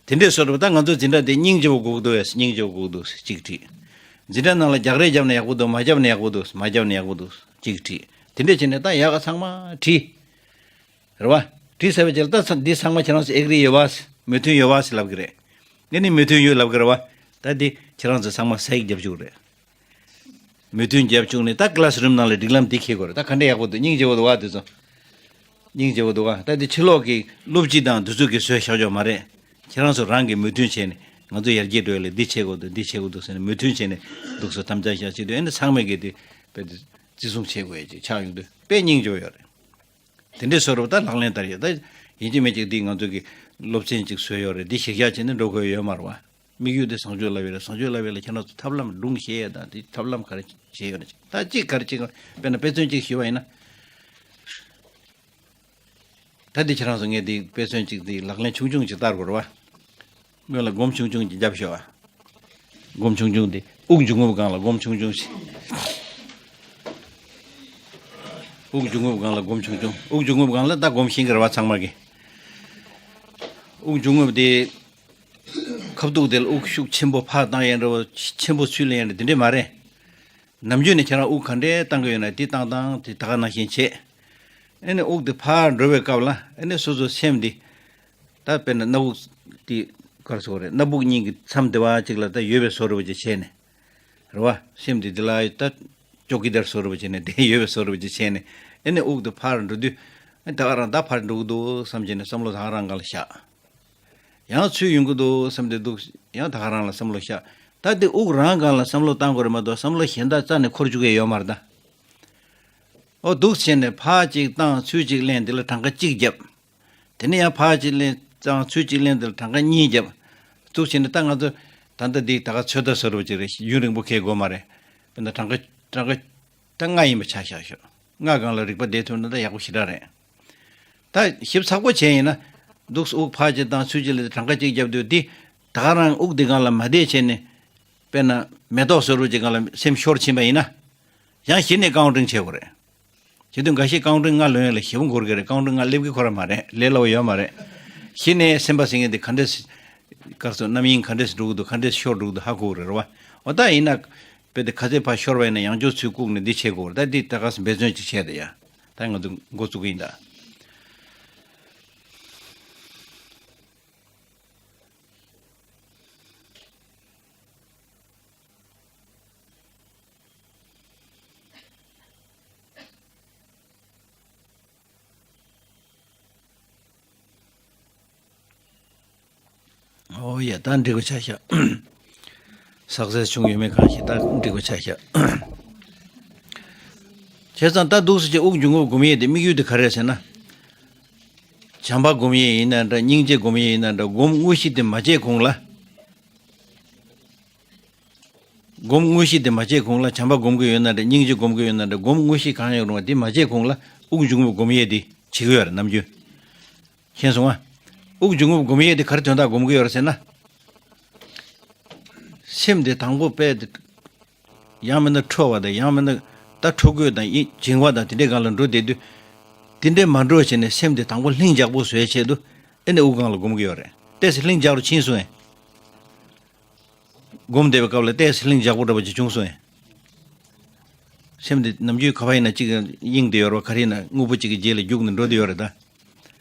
དེ་འདྲས་བཟོ་འདྲ་པོ། ད་ང་ཚོ་འཛིན་གྲྭ་དེ་སྙིང་རྗེ་པོ་དགོས་ཀྱི་འདུག་ཟེར། སྙིང་རྗེ་པོ་དགོས་ཀྱི་འདུག་ཟེར་གཅིག་བྲིས། འཛིན་གྲྭ་ནང་ལ་རྒྱག་རེས་བརྒྱབ་ན་ཡག་པོ་འདུག་མ་བརྒྱབ་ན་ཡག་པོ་འདུག་མ་བརྒྱབ་ན་ཡག་པོ་འདུག་ཟེར་གཅིག་བྲིས། དེ་འདྲས་བྱས་ནས་ད་ཡག་ག་ཚང་མ་བྲིས། རེད་བ། བྲིས་ཚར་བའི་རྗེས་ལ་ད་ཚ་འདི་ཚང་མ་ཁྱེད་རང་ཚོ་ཨེག་རི་ཡོད་བ་ཟེར། མོས་མཐུན་ཡོད་བ་ཟེར་ལབ་ཀྱི་རེད། ངས་ནི་མོས་མཐུན་ཡོད་ལབ་ཀྱི་རེད་བ། ད་འདི་ཁྱེད་རང་ཚོ་ཚང་མ་སའིག་རྒྱབ་བཅུག་རེད། མོས་མཐུན་རྒྱབ་བཅུག་ནས་ད་ཀི་ལ་སི་རུམ་ནང་ལ་སྒྲིག་ལམ་འདི་འཁྱེར་དགོས་རེད། ད་ག་འདྲ་ཡག་པོ་འདུག་སྙིང་རྗེ་པོ་འདུག་བ། དེ་ཚོ་སྙིང་རྗེ་པོ་འདུག་བ། ད་འདི་ཕྱི་ལོགས་ཀྱི་སློབ་སྤྱི་དང་འདི་ཚོ་གིས་བཟོས་བཞག་ཆོག་མ་རེད། ཁྱེད་རང་ཚོ་རང་གིས་མོས་མཐུན་བྱས་ནས། ང་ཚོ་ཡར་རྒྱས་འགྲོ་ཡ་ལ་འདི་བྱེད་དགོས་འདུག་འདི་བྱེད་དགོས་འདུག་ཟེར་ནས་མོས་མཐུན་བྱས་ནས་འདུག་སེ་དམ་བཅའ་བཞག་བྱེད་དུས། ཨ་ནི་ཚང་མས་གི་དེ་དཔེ་དེ་བརྩི་སྲུང་བྱེད་དགོས་ཡ་ཅིག་ཆགས་ཡོང་དུས་དཔེ་སྙིང་རྗེ་པོ་ཡོད་རེད། དེ་འདྲའི་བཟོ་འདྲ་པོ་ད་ལག་ལེན་བསྟར་ཡ། ད་ཡིན་གཅིག་མིན་གཅིག་འདི་ང་ཚོ་གི་སློབ་ཚན་ཅིག་བཟོས་ཡོད་རེད། འདི་གཞིར་བཞག་བྱས་ནས་འགྲོ་དགོས་ཡོད་མ་རེད་བ། དམིགས་ཡུལ་དེ་བཟང་སྤྱོད་བསླབ་ཡས་རེད། བཟང་སྤྱོད་བསླབ་ཡས་ལ་ཁྱེད་རང་ཚོ་ཐབས་ལམ་སྒྲུང་བཤད་ཡས་དང་། དེ་ཐབས་ལམ་ག་རེ་བྱས་ཡོད་ན་ཅིག་ད་ཅིག་ག་རེ་བྱེད་དགོས། དཔེར་ན་དཔེ་མཚོན་ཅིག་ཞུས་པ་ཡིན་ན། ད་འདི་ཁྱེད་རང་ཚོ་ངས་འདི་དཔེ་མཚོན་ཅིག་འདི་ལག་ལེན་ཆུང་ཆུང་ཅིག་བསྟར་དགོས་རེད་བ། སྔོན་ལ་སྒོམ་ཆུང་ཆུང་ཅིག་རྒྱབ་ཤོག་ཨ། སྒོམ་ཆུང་ཆུང་དེ་དབུགས་འབྱུང་རྔུབ་སྒང་ལ་སྒོམ་ཆུང་ཆུང་ཞིག་དབུགས་འབྱུང་རྔུབ་སྒང་ལ་སྒོམ་ཆུང་ཆུང་། དབུགས་འབྱུང་རྔུབ་སྒང་ལ་ད་སྒོམ་ཤེས་ཀྱི་རེད་བ་ཚང་མ་གིས། དབུགས་འབྱུང་རྔུབ་དེ་ཁ་ཐུག་དེ་ལ་དབུགས་ཤུགས་ཆེན་པོ་ཕར་བཏང་ཡས་འདྲ་བོ། ཆེན་པོ་ཚུར་ལེན་ཡས་འདྲ་དེ་འདྲས་མ་རེད། ནམ་རྒྱུན་ནས་ཁྱེད་རང་དབུགས་ག་འདྲས་བཏང་གི་ཡོད་ན་དེ་བཏང་སྟངས་དེ་ད་ག་ནང་བཞིན་བྱེད། ཨ་ནི་དབུགས་དེ་ཕར་འགྲོ་བའི་སྐབས་ལ་ཨ་ནི་སོ་སོའི་སེམས་དེ། ད་དཔེར་ན་སྣ་བུག་དེ་ག་རེ་ཟེར་དགོས་རེད། སྣ་བུག་གཉིས་ཀྱི་མཚམས་དེ་བ་ཅིག་ལ་ད་ཡོད་པའི་བཟོ་འདྲ་པོ་ཅིག་བྱས་ནས། རེད་བ། སེམས་དེ་འདི་ལ་ད་ཅོ་ཀི་དར་བཟོ་འདྲ་པོ་བྱས་ནས། དེ་ཡོད་པའི་བཟོ་འདྲ་པོ་ཅིག་བྱས་ནས། ཨ་ནི་དབུགས་དེ་ཕར་འགྲོ་དུས། ཨ་ད་ག་རང་ད་ཕར་འགྲོ་གི་འདུག་བསམ་བྱས་ནས་བསམ་བློ་ད་ག་རང་སྒང་ལ་བཞག་ཡང་ཚུར་ཡོང་གི་འདུག་བསམ་དེ་འདུག་ཡང་ད་ག་རང་ལ་བསམ་བློ་བཞག་ད་དེ་དབུགས་རང་སྒང་ལ་བསམ་བློ་བཏང་དགོས་རེད་མ་གཏོགས་བསམ་བློ་གཞན་དག་རྩ་ནས་འཁོར་བཅུག་གི་ཡོད་མ་རེད་ད། ཨོ་འདུག་བྱས་ནས་ཕར་གཅིག་བཏང་ཚུར་གཅིག་ལེན། དེ་ལ་གྲངས་ཀ་གཅིག་བརྒྱབ། དེ་ནས་ཡང་ཕར་གཅིག་ལེན་བཏང་ཚུར་གཅིག་ལེན། དེ་ལ་གྲངས་ཀ་གཉིས་བརྒྱབ། འདུག་བྱས་ནས་ད་ང་ཚོ་ད་ལྟ་འདི་ད་ག་ཚོད་ལྟ་བཟོ་འདྲ་པོ་ཅིག་རེད། ཡུན་རིང་པོ་འཁེལ་དགོས་མ་རེད། དཔེར་ན་གྲངས་ཀ་གྲངས་ཀ་ད་ལྔ་ཡིན་པ་ཆ་བཞག་ཤོག་ལྔ་སྒང་ལ་རིག་པ་བསྡད་ཐུབ་ན་ད་ཡག་པོ་ཞེ་དྲག་རེད། ད་ཞིབ་ཚགས་པོ་བྱས་ཡིན་ན། འདུག་སེ་དབུགས་ཕར་གཅིག་བཏང་ཚུར་གཅིག་ལེན། གྲངས་ཀ་གཅིག་བརྒྱབ་དུས་འདི་ད་ག་རང་དབུགས་འདི་སྒང་ལ་མ་བསྡད་བྱས་ནས། དཔེར་ན་མེ་ཏོག་བཟོ་འདྲ་པོ་ཅིག་སྒང་ལ་སེམས་ཤོར་ཕྱིན་པ་ཡིན་ན། ཡང་གཞི་ནས་ཀའུན་ཊིང་བྱེད་དགོས་རེད། བྱེད་དུས་འགའ་ཤས་ཀའུན་ཊིང་ལྔ་ལོན་ཡ་ལ་ཞེ་པོ་འགོར་གི་རེད། ཀའུན་ཊིང་ལྔ་སླེབས་ཀྱི་ཁོ་རང་མ་རེད། ལས་སླ་པོ་ཡོད་མ་རེད། གཞི་ནས་སེམས་པ་ཟེར་མཁན་དེ་ག་འདྲས་སེ་གར་སོང་། རྣམ་གཡེང་ག་འདྲས་སེ་འགྲོ་གི་འདུག་ག་འདྲས་སེ་ཤོར་འགྲོ་གི་འདུག་ཧ་གོ་གི་རེད་བ། འོ་ད་ཡིན་ན། དཔེ་དེ་ག་ཚད་ཕར་ཤོར་བ་ཡིན་ན་ཡང་བསྐྱར་ཚུར་བཀུག་ནས་འདི་བྱེད་དགོས་རེད། ད་འདི་ད་ག་སེ་འབད་བརྩོན་ཅིག་བྱས་ཏེ་ཡ། ད་ང་ཚོ་འགོ་བཙུགས་གི་ཡིན་ད། ཨོ་ཡ། ད་འགྲིག་པ་ཆགས་ཤག་སག་སེ་སི་བྱུང་ཡོད་མེད་གང་ཤེས། ད་འགྲིག་པ་ཆགས་ཤག་བྱས་ཙང་ད་འདུག་སེ་བྱས། དབུགས་འབྱུང་རྔུབ་སྒོམ་ཡས་དེ་དམིགས་ཡུལ་དེ་ག་རེ་རེད་ཟེར་ན། བྱམས་པ་སྒོམ་ཡས་ཡིན་ན་འདྲ། སྙིང་རྗེ་སྒོམ་ཡས་ཡིན་ན་འདྲ། སྒོམ་དངོས་གཞི་དེ་མ་བྱས་གོང་ལ། སྒོམ་དངོས་གཞི་དེ་མ་བྱས་གོང་ལ། བྱམས་པ་སྒོམ་གྱི་ཡོད་ན་འདྲ། སྙིང་རྗེ་སྒོམ་གྱི་ཡོད་ན་འདྲ། སྒོམ་དངོས་གཞི་གང་ཡང་རུང་བ་དེ་མ་བྱས་གོང་ལ་དབུགས་འབྱུང་རྔུབ་སྒོམ་ཡས་དེ་བྱེད་ཀྱི་ཡོད་རེད། ནམ་རྒྱུན། མཁྱེན་སོང་ང་། དབུགས་འབྱུང་རྔུབ་སྒོམ་ཡས་དེ་ག་རེ་དོན་དག་སྒོམ་གྱི་ཡོད་རེད་ཟེར་ན། སེམས་དེ་དང་པོ་དཔེ་དེ་ཡང་མིན་ན་ཁྲོ་བ་དང་། ཡང་མིན་ན་ད་ཁྲོ་དགོས་དང་། ཡིད་འབྱིང་བ་དང་། དེ་འདྲའི་སྒང་ལ་འགྲོ་བསྡད་དུས། དེ་འདྲའི་མ་འགྲོ་བྱས་ནས་སེམས་དེ་དང་པོ་ལྷིང་འཇགས་པོ་བཟོ་ཡས་ཆེད་དུ། ཨེ་ནས་དབུགས་སྒང་ལ་སྒོམ་གྱི་ཡོད་རེད། ཏོག་ཙམ་ལྷིང་འཇགས་རུ་ཕྱིན་སོང་ངས། སྒོམ་བསྡད་པའི་སྐབས་ལ་ཏོག་ཙམ་ལྷིང་འཇགས་པོ་འདྲ་པོ་ཅིག་བྱུང་སོང་ངས། སེམས་དེ་ནམ་རྒྱུན་ག་པར་ཡིན་ན་གཅིག་གཡེང་བསྡད་ཡོད་རེད་པ། ག་རེ་ཡིན་ན་དངོས་པོ་གཅིག་གི་རྗེས་ལ་རྒྱུག་ནས་འགྲོ་བསྡད་ཡོད་རེད་ད།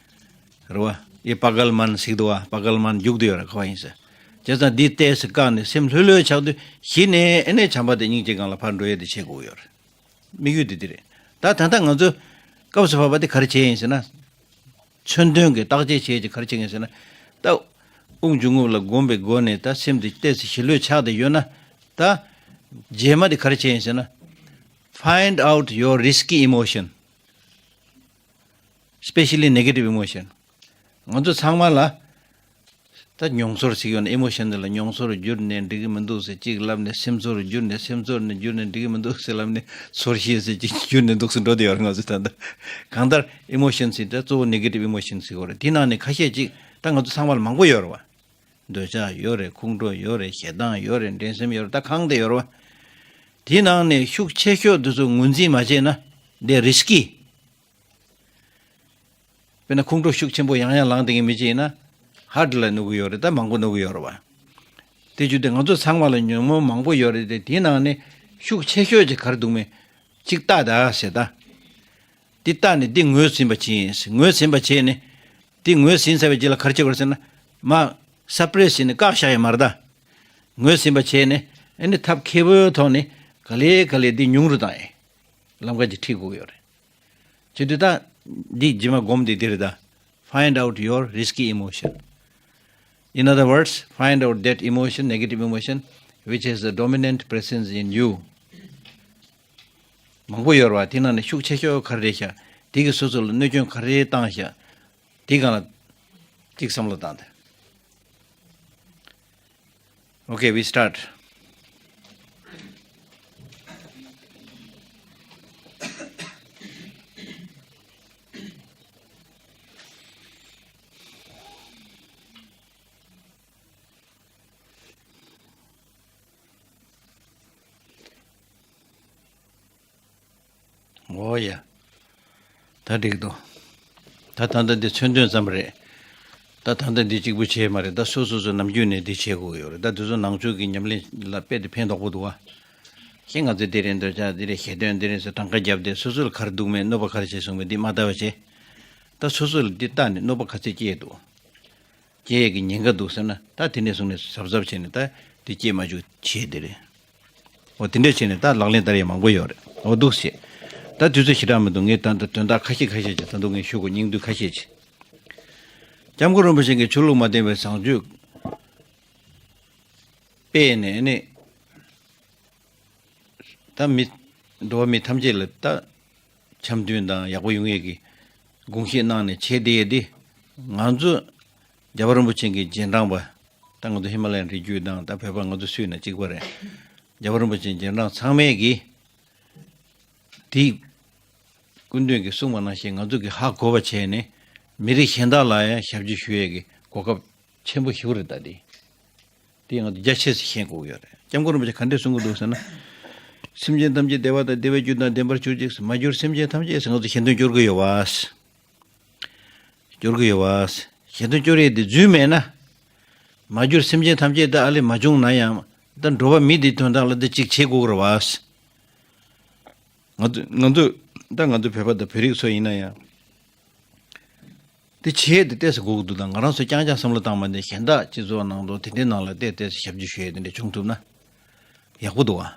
རེད་པ། ཨེ་པ་གལ་མན་ཟེར་གྱི་འདུག་པ། པ་གལ་མན་རྒྱུག་བསྡད་ཡོད་རེད། ག་པར་ཡིན་ཟེར། བྱས་ཙང་འདི་ཏོག་ཙམ་བཀག་ནས་སེམས་ལྷོད་ལྷོད་ཆགས་དུས་གཞི་ནས་ཨེ་ནས་བྱམས་པ་དེ་སྙིང་རྗེ་སྒང་ལ་ཕར་འགྲོ་ཡས་དེ་བྱེད་དགོས་ཡོད་རེད། དམིགས་ཡུལ་དེ་འདི་རེད། ད་ད་ལྟ་ང་ཚོ་སྐབས་སུ་བབ་པ་དེ་ག་རེ་བྱས་ཡིན་ཟེར་ན། མཚོན་དོན་གྱི་བརྟག་དཔྱད་བྱས་ཀྱི་ག་རེ་བྱེད་ངེས་ཟེར་ན། ད་དབུགས་འབྱུང་རྔུབ་ལ་སྒོམ་པའི་སྒོ་ནས་ད་སེམས་དེ་ཏོག་ཙམ་ཞི་ལྷོད་ཆགས་བསྡད་ཡོད་ན། ད་རྗེས་མ་དེ་ག་རེ་བྱེད་ཡིན་ཟེར་ན། Find out your risky emotion, especially negative emotion. ང་ཚོ་ཚང་མ་ལ་ད་མྱོང་ཚོར་ཟེར་གྱི་ཡོད་ན། ཨི་མོ་ཤན་དེ་ལ་མྱོང་ཚོར་གྱུར་ནས་འགྲིག་གི་མི་འདུག་ཟེར་གཅིག་ལབ་ནས། སེམས་ཚོར་གྱུར་ནས། སེམས་ཚོར་ནས་གྱུར་ནས་འགྲིག་གི་མི་འདུག་ཟེར་ལབ་ནས། ཚོར་ཤེས་ཟེར་གཅིག་གྱུར་ནས་འདུག་ཟེར་འགྲོ་བསྡད་ཡོད་རེད། ང་ཚོ་ད་ལྟ་གང་ལྟར་ཨི་མོ་ཤན་ཟེར་ད་གཙོ་བོ་ནེ་གེ་ཊིབ་ཨི་མོ་ཤན་ཟེར་གྱི་ཡོད་རེད། དེ་ནང་ནས་ཁ་ཤས་ཅིག་ད་ང་ཚོ་ཚང་མ་ལ་མང་པོ་ཡོད་རེད་པ། འདོད་ཆགས་ཡོད་རེད། ཁོང་ཁྲོ་ཡོད་རེད། ཞེ་སྡང་ཡོད་རེད། འགྲན་སེམས་ཡོད་རེད། ད་གང་དེ་ཡོད་རེད་པ། དེ་ནང་ནས་ཤུགས་ཆེ་ཤོས་དེ་ཚོ་ངོས་འཛིན་མ་བྱས་ན་དེ་རི་སི་ཀི། དཔེར་ན་ཁོང་ཁྲོ་ཤུགས་ཆེན་པོ་ཡང་ཡང་ལངས་བསྡད་མཁན་མི་གཅིག་ཡིན་ན། ཧར་ཊི་ལ་གནོད་ཀྱི་ཡོད་རེད། ད་མང་པོ་གནོད་ཀྱི་ཡོད་རེད་པ། དེ་བརྒྱུད་དེ་ང་ཚོ་ཚང་མ་ལ་ཉོན་མོངས་མང་པོ་ཡོད་རེད་དེ། དེའི་ནང་ནས་ཤུགས་ཆེ་ཤོས་ཅིག་ག་རེ་འདུག་མེད་ཅིག་ལྟ་ད་ཟེར་ད། འདི་ལྟ་ནས་འདི་ངོས་ཟིན་པ་བྱེད་ཡིན། ངོས་ཟིན་པ་བྱས་ནས། འདི་ངོས་ཟིན་ཚར་བའི་རྗེས་ལ་ག་རེ་བྱེད་དགོས་རེད་ཟེར་ན། མར་སབ་པི་རེ་སི་བྱས་ནས་བཀག་བཞག་ཡ་མ་རེད་ད། ངོས་ཟིན་པ་བྱས་ནས་ཨ་ནི་ཐབས་མཁས་པོའི་ཐོག་ནས་ག་ལེ་ག་ལེ་འདི་ཉུང་རུ་བཏང་ཡས་ལམ་ཁ་ཅིག་ཁྲིད་དགོས་ཀྱི་ཡོད་རེད། བྱེད་དུས་ད་འདི་རྗེས་མ་སྒོམ་དེ་འདི་རེད་ད། Find out your risky emotion. In other words, find out that emotion, negative emotion, which is the dominant presence in you. མང་པོ་ཡོད་རེད་པ། དེ་ནང་ནས་ཤུགས་ཆེ་ཤོས་ག་རེ་རེད་ཤག་དེ་གིས་སོ་སོ་ལ་གནོད་སྐྱོན་ག་རེ་བཏང་ཤག་དེ་སྒང་ལ་ཅིག་བསམ་བློ་བཏང་དང་། Okay, we start. ཨོ་ཡ། ད་འགྲིག་འདུག་ད་ད་ལྟ་འདི་མཚོན་དོན་ཙམ་རེད། ད་ད་ལྟ་འདི་གཅིག་པུ་བྱས་མ་རེད། ད་སོ་སོ་སོ་ནམ་རྒྱུན་ནས་འདི་བྱེད་དགོས་ཡོད་རེད། ད་འདི་ཚོ་ནང་ཆོས་ཀྱི་ཉམས་ལེན་ལ་དཔེ་དེ་ཕན་ཐོགས་པོ་འདུག་བ། ཤེས། ང་ཚོས་འདི་རེད། འདོད་ཆགས་འདི་རེད། ཞེ་འདོད་འདི་རེད་ཟེར་གྲངས་ཀ་བརྒྱབ་སྟེ། སོ་སོ་ལ་ག་རེ་འདུག་མེད། གནོད་པ་ག་རེ་བྱས་སོང་མེད། འདི་མ་ལྟ་བ་བྱས། ད་སོ་སོ་ལ་འདི་ལྟ་ནས་གནོད་པ་ག་ཚད་སྐྱེས་འདུག་སྐྱེ་ཡས་ཀྱི་ཉེན་ཁ་འདུག་ཟེར་ན། ད་དེ་ནས་བཟུང་ནས་གཟབ་གཟབ་བྱས་ནས་ད་དེ་སྐྱེ་མ་བཅུག་བྱས་དེ་རེད། འོ་དེ་འདྲས་བྱས་ནས་ད་ལག་ལེན་བསྟར་ཡས་མང་པོ་ཡོད་རེད། འོ་འདུག་སེ། ད་དུས་ཚོད་ཞེ་དྲག་མི་འདུག་ངས་ད་ད་དོན་དག་ཁ་ཤས་ཁ་ཤས་ཅིག་ད་དུང་ངས་ཞུ་དགོས། སྙིང་བསྡུས་ཁ་ཤས་ཅིག་སྐྱབས་མགོན་རིན་པོ་ཆེ་གིས་ཆོས་ལུགས་མ་བསྟེན་པའི་བཟང་སྤྱོད་སྤེལ་ནས་ནི། ད་མི། འགྲོ་བ་མི་ཐམས་ཅད་ལ་ད་འཆམ་མཐུན་དང་ཡག་པོ་ཡོང་ཡས་ཀྱི་དགོངས་བཞེས་གནང་ནས་བྱས་བསྡད་ཡས་འདི། ང་ཚོ་རྒྱལ་བ་རིན་པོ་ཆེ་གི་རྗེས་འབྲང་པ། ད་ང་ཚོ་ཧི་མ་ལ་ཡའི་རི་རྒྱུད་དང་ད་བོད་པ་ང་ཚོ་སུ་ཡིན་ན་གཅིག་པ་རེད། རྒྱལ་བ་རིན་པོ་ཆེའི་རྗེས་འབྲང་ཚང་མས་ཀྱིས་དེའི་སྐུ་མདུན་གྱིས་གསུངས་པ་ནང་བཞིན་ང་ཚོ་གིས་ཧ་གོ་བ་བྱས་ནས་མི་རིགས་གཞན་དག་ལ་ཡང་ཞབས་ཕྱི་ཞུ་ཡས་ཀྱི་གོ་སྐབས་ཆེན་པོ་ཞིག་རེད། ད་དེ་དེ་ང་ཚོ་རྒྱ་ཆེ་ཙམ་ཤེས་དགོས་ཀྱི་ཡོད་རེད། སྐྱབས་མགོན་རིན་པོ་ཆེ་ག་འདྲས་གསུང་གི་འདུག་ཟེར་ན། སེམས་ཅན་ཐམས་ཅད་བདེ་བ་དང་བདེ་བའི་རྒྱུ་དང་ལྡན་པར་གྱུར་ཅིག་མ་གྱུར་སེམས་ཅན་ཐམས་ཅད་ཟེར་ང་ཚོ་ཞལ་འདོན་སྐྱོར་གྱི་ཡོད་པ། སྐྱོར་གྱི་ཡོད་པ། ཞལ་འདོན་སྐྱོར་ཡས་དེ་རྫུན་མེད་ན། མ་གྱུར་སེམས་ཅན་ཐམས་ཅད་ད་ཨ་ལས་མ་བྱུང་ན་ཡང་། ད་འགྲོ་བ་མི་འདིའི་དོན་དག་ལ་འདི་གཅིག་བྱེད་དགོས་ཀྱི་རེད་པ། ང་ཚོ་ང་ཚོ་ད་ང་ཚོ་བོད་པ་དང་བོད་རིགས་ཚོ་ཡིན་ན་ཡང་། དེ་བྱེད་དེ་ཏོག་ཙམ་དགོས་ཀྱི་འདུག་ད་ང་རང་ཚོ་རྐྱང་རྐྱང་བསམ་བློ་བཏང་མ་ནས་གཞན་དག་སྤྱི་ཚོགས་ནང་དུ་དེ་འདྲའི་ནང་ལ་ཏོག་ཙམ་ཞབས་ཕྱི་ཞུ་ཡས་དེ་འདྲ་བྱུང་ཐུབ་ན་ཡག་པོ་འདུག་བ།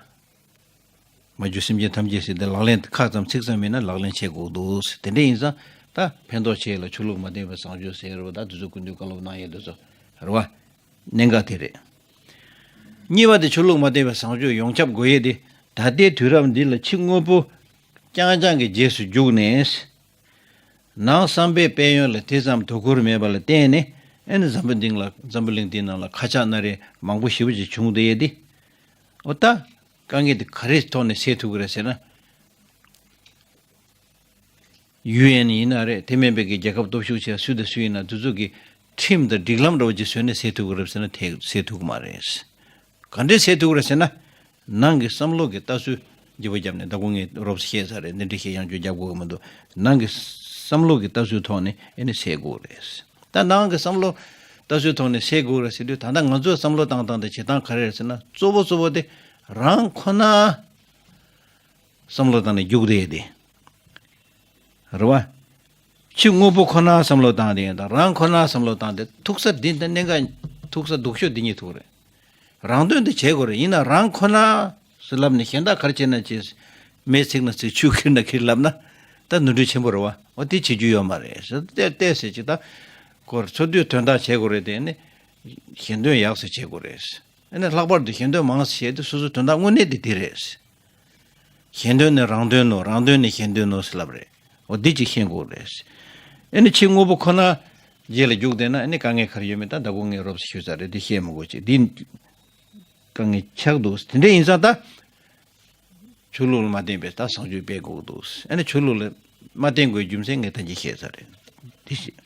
མ་གྱུར་སེམས་ཅན་ཐམས་ཅད་ཟེར་དེ་ལག་ལེན་ཁ་ཙམ་ཚིག་ཙམ་མིན་ན་ལག་ལེན་བྱེད་དགོས་འདུག་དེ་འདྲ་ཡིན་ཙང་ད་ཕན་ཐོགས་ཆེ་ལ་ཆོས་ལུགས་མ་བསྟེན་པའི་བཟང་སྤྱོད་ཟེར་བ་ད་དེ་ཚོ་སྐུ་མདུན་བཀའ་སློབ་གནང་ཡས་དེ་ཚོ་རེད་བ། གནད་འགག་དེ་རེད། གཉིས་པ་དེ་ཆོས་ལུགས་མ་བརྟེན་པའི་བཟང་སྤྱོད་ཡོངས་ཁྱབ་དགོས་ཡས་དེ། ད་ལྟའི་དུས་རབས་འདི་ལ་ཕྱི་དངོས་པོ་རྐྱང་རྐྱང་གི་རྗེས་སུ་རྒྱུགས་ནས། ནང་བསམ་པའི་དཔལ་ཡོན་ལ་དེ་ཙམ་དོ་ཁུར་མེད་པ་ལ་བརྟེན་ནས། ཨེ་ནི་འཛམ་བུ་གླིང་ལ་འཛམ་བུ་གླིང་འདིའི་ནང་ལ་ཁ་ཆག་སྣ་རལ་མང་པོ་ཞེ་པོ་ཅིག་བྱུང་བསྡད་ཡས་དེ། འོ་ད་དཀའ་ངལ་དེ་ག་རེའི་ཐོག་ནས་སེལ་ཐུབ་ཀྱི་རེད་ཟེར་ན། ཡུ་ཨེན་ཡིན་ན་རེད། དེ་མིན་པའི་གི་རྒྱལ་ཁབ་སྟོབས་ཤུགས་ཆེ་སུ་དང་སུ་ཡིན་ན་དེ་ཚོ་གི་ཁྲིམས་དང་སྒྲིག་ལམ་འདྲ་བོ་ཅིག་བཟོས་ནས་སེལ་ཐུབ་ཀྱི་རེད་ཟེར་ན་དེ་སེལ་ཐུབ་ཀྱི་མ་རེད། ག་འདྲས་སེལ་ཐུབ་ཀྱི་རེད་ཟེར་ན། ནང་གི་བསམ་བློ་གི་ལྟ་ཚུལ་བརྗེ་པོ་བརྒྱབ་ནས། ད་གོང་ངས་རོབ་ཙམ་བཤད་ཚར་རེད། འདི་འདྲས་བཤད་ཡང་བསྐྱར་རྒྱབ་དགོས་ཀྱི་མི་འདུག་ནང་གི་བསམ་བློ་གི་ལྟ་ཚུལ་ཐོག་ནས་ཨེ་ནི་སེལ་དགོས་རེད། ད་ནང་གི་བསམ་བློ་ལྟ་ཚུལ་ཐོག་ནས་སེལ་དགོས་རེད་ཟེར་དུས། ད་ལྟ་ང་ཚོའི་བསམ་བློ་བཏང་སྟངས་དང་བྱེད་སྟངས་ག་རེ་རེད་ཟེར་ན། གཙོ་བོ་གཙོ་བོ་དེ་རང་ཁོ་ན་བསམ་བློ་བཏང་ནས་རྒྱུགས་བསྡད་དེ། རེད་བ། ཕྱི་དངོས་པོ་ཁོ་ན་བསམ་བློ་བཏང་དེ་ཡིན་དང་། རང་ཁོ་ན་བསམ་བློ་བཏང་དེ། ཐུག་ས་འདི་འདི་གནད་འགག་ཐུག་ས་སྡུག་ཤོས་འདི་གཉིས་ཐུག་རེད། རང་དོན་དེ་བྱེད་དགོས་རེད། ཡིན་ན་རང་ཁོ་ན་ཟེར་ལབ་ནས་གཞན་དག་ག་རེ་བྱེད་ན་བྱེད། མེ་ཚིག་ན་ཚིག་ཆུ་ཁྱེར་ན་ཁྱེར་ལབ་ན་ད་ནོར་འཁྲུལ་ཆེན་པོ་རེད་བ། འོ་དེ་བྱེད་རྒྱུ་ཡོད་མ་རེད་ཟེར་ཏེ། བལྟས་ཟེར་ཅིག་ད་སྐོར་འཚོ་དུས་དོན་དག་བྱེད་དགོས་རེད་དེ། ནི་གཞན་དོན་ཡག་ཟེར་བྱེད་དགོས་རེད། ཨ་ནི་ལྷག་པར་དུ་གཞན་དོན་མང་ཟེར་བྱེད་དུས་སོ་སོའི་དོན་དག་དངོས་གནས་དེ་དེ་རེད། གཞན་དོན་ནི་རང་དོན་ནོ། རང་དོན་ནི་གཞན་དོན་ནོ་ཟེར་ལབ་རེད། འོ་འདི་ཅིག་ཤེས་དགོས་རེད། ཨ་ནི་ཕྱི་དངོས་པོ་ཁོ་ན་རྗེས་ལ་རྒྱུགས་བསྡད་ན། ཨ་ནི་དཀའ་ངལ་ག་རེ་ཡོད་མེད་ད་ད་གོང་ངས་རོབ་ཙམ་ཞུས་ཚར་རེད། འདི་བཤད་མི་དགོས་ཅིག་འདི་དཀའ་ངལ་ཆགས་འདུག་དེ་འདྲ་ཡིན་ཙང་ད་ཆོས་ལུགས་ལ་མ་བརྟེན་པའི་ད་བཟང་སྤྱོད་སྤེལ་དགོས་འདུག་ཨ་ནི་ཆོས་ལུགས་ལ་མ་བརྟེན་དགོས་རྒྱུ་མཚན་ངས་ད་གིན་བཤད་ཚར་རེད། འདི་བཤད།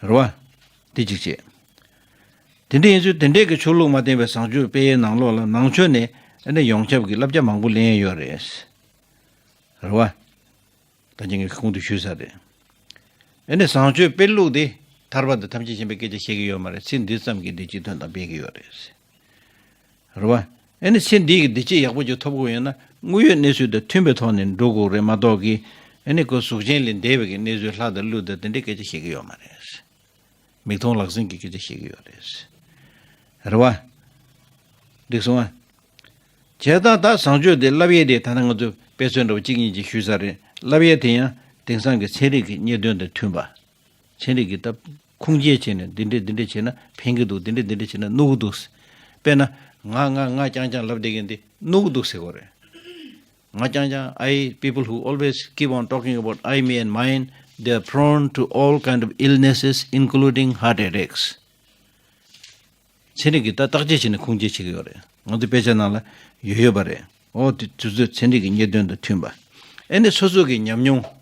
རེད་བ། འདི་གཅིག་བྱས། དེ་འདྲ་ཡིན་ཚུལ། དེ་འདྲའི་གི་ཆོས་ལུགས་མ་བརྟེན་པའི་བཟང་སྤྱོད་སྤེལ་ཡས་ནང་ལོགས་ལ་ནང་ཆོས་ནས་ཨ་ནི་ཡོངས་ཁྱབ་ཀྱི་བསླབ་བྱ་མང་པོ་ལེན་ཡས་ཡོད་རེད། རེད་བ། ད་གིན་ངས་གོང་དུ་ཞུས་ཚར་རེད། ཨ་ནི་བཟང་སྤྱོད་སྤེལ་ལུགས་དེ་ཐར་པ་དང་ཐམས་ཅད་མཁྱེན་པའི་སྐད་ཆ་བཤད་ཀྱི་ཡོད་མ་རེད། ཚེ་འདི་ཙམ་གྱི་བདེ་སྐྱིད་དོན་དང་སྤེལ་གྱི་ཡོད་རེད། རེད་བ། ཨ་ནི་ཚེ་འདི་གི་བདེ་སྐྱིད་ཡག་པོ་ཅིག་ཐོབ་དགོས་ཡོད་ན་དངོས་ཡོད་གནས་ཚུལ་དང་མཐུན་པའི་ཐོག་ནས་འགྲོ་དགོས་རེད་མ་གཏོགས་ཀྱི། ཨ་ནི་ཁོ་གཟུགས་ཅན་ལས་འདས་པའི་གི་གནས་ཚུལ་ལྷ་དང་ཀླུ་དང་དེ་འདྲའི་སྐད་ཆ་བཤད་ཀྱི་ཡོད་མ་རེད། མིག་མཐོང་ལག་ཟིན་གྱི་སྐད་ཆ་བཤད་ཀྱི་ཡོད་རེད། རེད་བ། འགྲིག་སོང་ཨ། བྱས་ཙང་ད་བཟང་སྤྱོད་དེ་བསླབ་ཡས་དེ། ད་ལྟ་ང་ཚོས་དཔེ་མཚོན་འདྲ་བོ་གཅིག་གཉིས་ཅིག་ཞུས་ཚར་རེད། བསླབ་ཡས་དེ་ཡང་དེང་སང་གི་ཚན་རིག་གི་རྙེད་དོན་དང་མཐུན་པ། ཚན་རིག་གིས་ད་ཁུངས་སྐྱེལ་བྱས་ནས་འདི་འདྲས་འདི་འདྲས་བྱས་ན་ཕན་གྱི་འདུག་འདི་འདྲས་འདི་འདྲས་བྱས་ན་གནོད་ཀྱི་འདུག་དཔེར་ན་ང་ང་ང་རྐྱང་རྐྱང་ལབ་བསྡད་མཁན་འདི་གནོད་ཀྱི་འདུག་ཟེར་དགོས་རེད། ང་རྐྱང་རྐྱང་། I, people who always keep on talking about I, me and mine, they are prone to all kind of illnesses, including heart attacks. ཚན་རིག་གིས་ད་བརྟག་དཔྱད་བྱས་ནས་ཁུངས་སྐྱེལ་བྱེད་ཀྱི་ཡོད་རེད། ང་ཚོའི་དཔེ་ཆ་ནང་ལ་ཡོད་ཡོད་པ་རེད། འོ་དེ་དུས་ཚོད་ཚན་རིག་གི་རྙེད་དོན་དང་མཐུན་པ། ཨེ་ནི་སོ་སོ་གི་ཉམས་མྱོང་།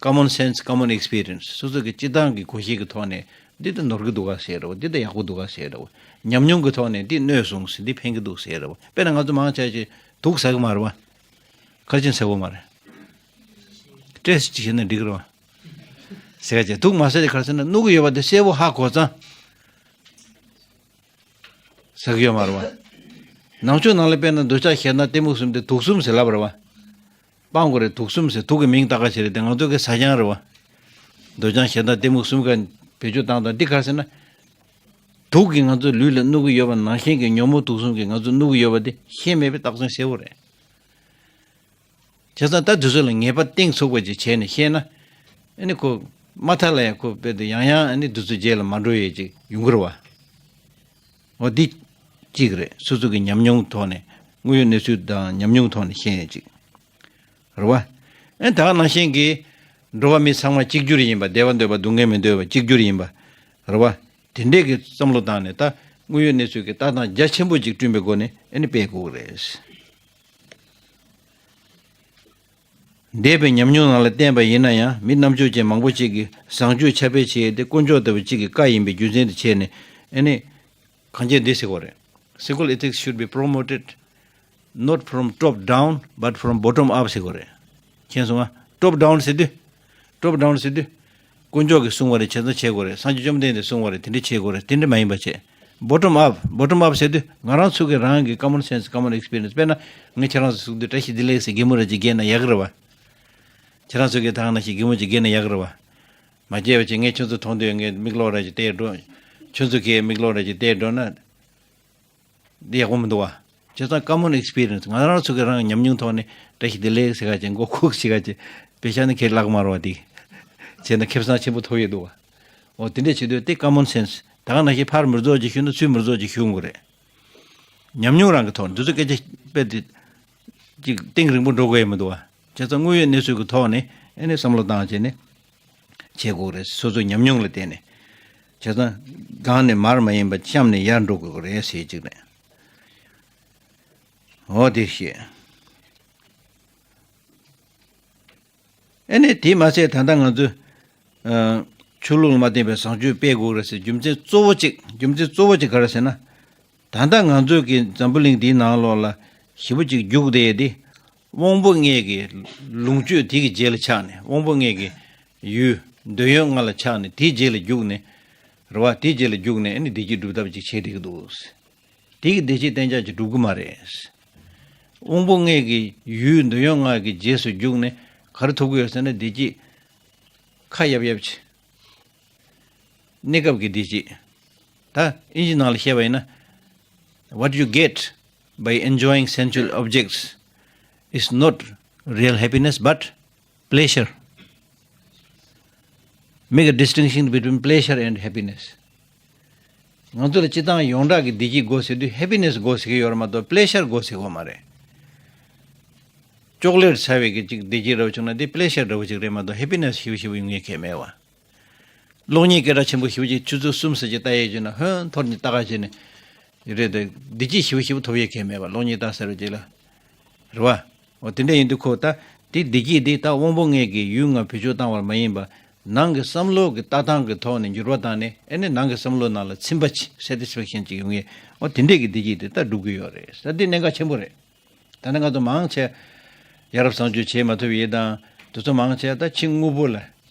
Common sense, common experience. སོ་སོ་གི་སྤྱི་བཏང་གི་གོ་ཤེས་ཀྱི་ཐོག་ནས་འདི་ད་ནོར་གི་འདུག་ག་ཟེར་འདྲ་བོ། འདི་ད་ཡག་པོ་འདུག་ག་ཟེར་འདྲ་བོ། ཉམས་མྱོང་གི་ཐོག་ནས་འདི་གནོད་སོང་ཟེར། འདི་ཕན་གི་འདུག་ཟེར་འདྲ་བོ། དཔེར་ན་ང་ཚོ་མང་ཆེ་ཆེ་དུག་ཟ་གི་མ་རེད་བ། ག་རེ་བྱས་ནས་ཟ་གི་ཡོད་མ་རེད། སྤྲད་ཟེར་ཅིག་བྱས་ན་འགྲིག་གི་རེད་བ། ཟེར་ག་བྱས། དུག་མ་ཟ་དེ་ག་རེ་ཟེར་ན་གནོད་གི་ཡོད་པ་དེ་གསལ་པོ་ཧ་གོ་ཙང་ཟ་གི་ཡོད་མ་རེད་བ། ནང་ཆོས་ནང་ལ་དཔེར་ན་འདོད་ཆགས་ཞེ་སྡང་གཏི་མུག་གསུམ་དེ་དུག་གསུམ་ཟེར་ལབ་རེད་བ། སྤང་དགོས་རེད། དུག་གསུམ་ཟེར། དུག་གི་མིང་བཏགས་ཁ་ཞིག་རེད་དེ། ང་ཚོ་གི་ཟ་རྐྱང་རེད་བ། འདོད་ཆགས་ཞེ་སྡང་གཏི་མུག་གསུམ་ཀ་བེད་སྤྱོད་བཏང་དང་། འདི་ག་རེ་ཟེར་ན། དུག་གིས་ང་ཚོའི་ལུས་ལ་གནོད་ཀྱི་ཡོད་པ་ནང་བཞིན་གྱི་ཉོན་མོངས་དུག་གསུམ་གྱིས་ང་ཚོ་གནོད་ཀྱི་ཡོད་པ་དེ་ཤེས་མེད་པའི་རྟགས་མཚན་གསལ་པོ་རེད། བྱས་ཙང་ད་དུས་ཚོད་ལ་ངེས་པ་གཏིང་ཚུགས་པ་ཅིག་བྱས་ནས་བཤད་ན། ཨ་ནི་ཁོ་མ་མཐའ་ལ་ཡང་ཁོ་དཔེ་དེ་ཡང་ཡང་ཨ་ནི་དུས་ཚོད་རྗེས་ལ་མ་འགྲོ་ཡས་ཅིག་ཡོང་གི་རེད་བ། འོ་འདི་གཅིག་རེད། སོ་སོ་གི་ཉམས་མྱོང་ཐོག་ནས། དངོས་ཡོད་གནས་ཚུལ་དང་ཉམས་མྱོང་ཐོག་ནས་བཤད་ཡས་ཅིག་རེད་བ། ཨ་ནི་ད་ག་ནང་བཞིན་གྱི་འགྲོ་བ་མི་ཚང་མ་གཅིག་གྱུར་ཡིན་པ། བདེ་བ་འདོད་པ་སྡུག་བསྔལ་མི་འདོད་པ་གཅིག་གྱུར་ཡིན་པ་རེད་བ། དེ་འདྲས་ཀྱི་བསམ་བློ་བཏང་ནས་ད་དངོས་ཡོད་གནས་ཚུལ་གྱི་ལྟ་སྟངས་རྒྱ་ཆེན་པོ་ཅིག་བསྐྲུན་པའི་སྒོ་ནས་ཨ་ནི་སྤེལ་དགོས་ཀྱི་རེད། འདས་པའི་ཉམས་མྱོང་ནང་ལ་བལྟས་པ་ཡིན་ན་ཡང་། མི་རྣམ་དཔྱོད་ཅན་མང་པོ་ཅིག་གིས་བཟང་སྤྱོད་ཁྱབ་སྤེལ་བྱེད་ཡས་དེ་དཀོན་མཆོག་ལྟ་བུ་གཅིག་གི་བཀའ་ཡིན་པའི་རྒྱུ་མཚན་དུ་བྱས་ནས། ཨ་ནི་གང་བྱས་འདི་ཟེར་དགོས་རེད། Secular ethics should be promoted not from top down but from bottom up ཟེར་དགོས་རེད། མཁྱེན་སོང་ང་། Top down ཟེར་དུས། Top down ཟེར་དུས། དཀོན་མཆོག་གིས་གསུངས་པ་རེད། བྱས་ཙང་བྱེད་དགོས་རེད། སངས་རྒྱས་བཅོམ་ལྡན་འདས་གསུངས་པ་རེད། དེ་འདྲ་བྱེད་དགོས་རེད། དེ་འདྲ་མ་ཡིན་པ་བྱས། Bottom up, bottom up ཟེར་དུས་ང་རང་ཚོ་གི་རང་གི་common sense, common experience. དཔེར་ན་ངས་ཁྱེད་རང་ཚོ་ཟུག་དུས་བཀྲ་ཤིས་བདེ་ལེགས་ཟེར་གད་མོ་ར་ཅིག་བགད་ན་ཡག་གི་རེད་བ། ཁྱེད་རང་ཚོ་གི་ད་ག་ནང་བཞིན་གད་མོ་ཅིག་བགད་ན་ཡག་གི་རེད་བ། མ་བགད་པ་བྱས། ངས་ཁྱོད་ཚོ་མཐོང་དུས་ངས་མིག་ལོག་ར་ཅིག་བལྟས་འགྲོ། ཁྱོད་ཚོ་གིས་མིག་ལོག་ར་ཅིག་བལྟས་འགྲོ་ན། འདི་ཡག་པོ་མི་འདུག་བ། བྱས་ཙང་common experience, ང་རང་ཚོ་གི་རང་ཉམས་མྱོང་ཐོག་ནས་བཀྲ་ཤིས་བདེ་ལེགས་ཟེར་ག་ཅིག་མགོ་ཁུག་ཟེར་ག་ཅིག་དཔེ་བཞག་ན་ཁྱེད་ལག་དམར་བ་འདི་བྱས་ན་ཁེ་བཟང་ཆེན་པོ་ཐོབ་ཡོད་འདུག་བ། འོ་དེ་འདྲས་བྱེད་དུས་དེ་common sense, ད་ག་ནང་བཞིན་ཕར་མི་རྫོགས་ཅིག་ཞུ་ན་ཚུར་མི་རྫོགས་ཅིག་ཞུ་དགོས་རེད། ཉམས་མྱོང་རང་གི་ཐོག་ནས་འདི་ཚོ་སྐད་ཆ་དཔེ་དེ་ཅིག་གཏིང་རིང་པོ་འགྲོ་དགོས་ཡ་མི་འདུག་བ། བྱས་ཙང་དངོས་ཡོད་གནས་ཚུལ་གྱི་ཐོག་ནས་ཨེ་ནས་བསམ་བློ་བཏང་བྱས་ནས་བྱེད་དགོས་རེད། སོ་སོའི་ཉམས་མྱོང་ལ་བརྟེན་ནས། བྱས་ཙང་སྒང་ནས་མར་མ་ཡིན་པ་གཤམ་ནས་ཡར་འགྲོ་དགོས་རེད་ཟེར་ཅིག་རེད། འོ་དེ་བཤད། ཨེ་ནས་དེས་མ་ཚད་ད་ལྟ་ང་ཚོས་ཨ་ཆོས་ལུགས་ལ་མ་བརྟེན་པའི་བཟང་སྤྱོད་སྤེལ་དགོས་རེད་ཟེར་རྒྱུ་མཚན་གཙོ་བོ་གཅིག་རྒྱུ་མཚན་གཙོ་བོ་གཅིག་ག་རེ་ཟེར་ན། ད་ལྟ་ང་ཚོས་ཀྱི་འཛམ་བུ་གླིང་འདིའི་ནང་ལོགས་ལ་ཞེ་པོ་ཅིག་རྒྱུགས་བསྡད་དེ། དབང་པོ་ལྔའི་གི་ལོངས་སྤྱོད་དེ་གི་རྗེས་ལ་ཆགས་ནས། དབང་པོ་ལྔའི་གི་ཡུལ་འདོད་ཡོན་ལྔ་ལ་ཆགས་ནས། དེའི་རྗེས་ལ་རྒྱུགས་ནས། རེད་བ། དེའི་རྗེས་ལ་རྒྱུགས་ནས་ཨེ་ནི་བདེ་སྐྱིད་སྒྲུབ་ཐབས་ཅིག་བྱེད་བསྡད་ཀྱི་འདུག་དེ་གི་བདེ་སྐྱིད་གཏན་འཇགས་ཅིག་སྒྲུབ་ཀྱི་མ་རེད། དབང་པོ་ལྔའི་གི་ཡུལ་འདོད་ཡོན་ལྔ་གི་རྗེས་སུ་རྒྱུགས་ནས་ག་རེ་ཐོབ་ཀྱི་ཡོད་ཟེར་ན། བདེ་སྐྱིད་ཁ་ཡབ་ཡབ་ཅིག་གནས་སྐབས་ཀྱི་བདེ་སྐྱིད། ད་ཨིན་ཇི་ནང་ལ་བཤད་པ་ཡིན་ན། What you get by enjoying sensual objects is not real happiness but pleasure. Make a distinction between pleasure and happiness. ང་ཚོ་ལ་སྤྱིར་བཏང་ཡོངས་གྲགས་ཀྱི་བདེ་སྐྱིད་དགོས་ཟེར་དུས་ཧེ་པི་ནེ་སི་དགོས་ཟེར་གྱི་ཡོད་རེད་མ་གཏོགས་པི་ལེ་ཤར་དགོས་ཟེར་གྱི་ཡོད་མ་རེད། ཅོག་ལེ་ཊི་ཟ་བའི་གི་ཅིག་བདེ་སྐྱིད་འདྲ་བོ་བྱུང་ན་དེ་པི་ལེ་ཤར་འདྲ་བོ་ཅིག་རེད་མ་གཏོགས་ཧེ་པི་ནེ་སི་ཞེ་པོ་ཞེ་པོ་ཡོང་ཡས་གང་ཡང་མེད་པ། གློག་བརྙན་སྐད་གྲགས་ཆེན་པོ་ཞེ་པོ་ཅིག་ཆུ་ཚོད་གསུམ་ཙམ་ཅིག་ལྟ་ཡས་བྱས་ན་ཧོན་འཐོར་ནས་ལྟ་ག་བྱས་ནས་རེད་དེ། བདེ་སྐྱིད་ཞེ་པོ་ཞེ་པོ་ཐོབ་ཡས་གང་ཡང་མེད་པ། གློག་བརྙན་ལྟ་ཟེར་བ་ཅིག་ལ། རེད་བ། འོ་དེ་འདྲ་ཡིན་དུས་ཁོ་ད་དེ་བདེ་སྐྱིད་དེ་ད་དབང་པོ་ལྔའི་གི་ཡུལ་ལྔ་བེད་སྤྱོད་བཏང་བར་མ་ཡིན་པ། ནང་གི་བསམ་བློ་གི་ལྟ་སྟངས་ཀྱི་ཐོག་ནས་འགྱུར་བ་བཏང་ནས། ཨེ་ནས་ནང་གི་བསམ་བློ་ནང་ལ་ཚིམ་པ་ཅིག་སེ་ཊི་སི་ཕེག་ཤན་ཅིག་ཡོང་ཡས། འོ་དེ་འདྲས་ཀྱི་བདེ་སྐྱིད་དེ་ད་སྒྲུབ་ཀྱི་ཡོད་རེད་ཟེར། དེ་གནད་འགག་ཆེན་པོ་རེད། ད་ནི་ང་ཚོ་མང་ཆེ་ཡ་རབས་བཟང་སྤྱོད་བྱེད་མ་ཐུབ་ཡས་དང་། དེ་ཚོ་མང་ཆེ་ད་ཕྱི་དངོས་པོ་ལ་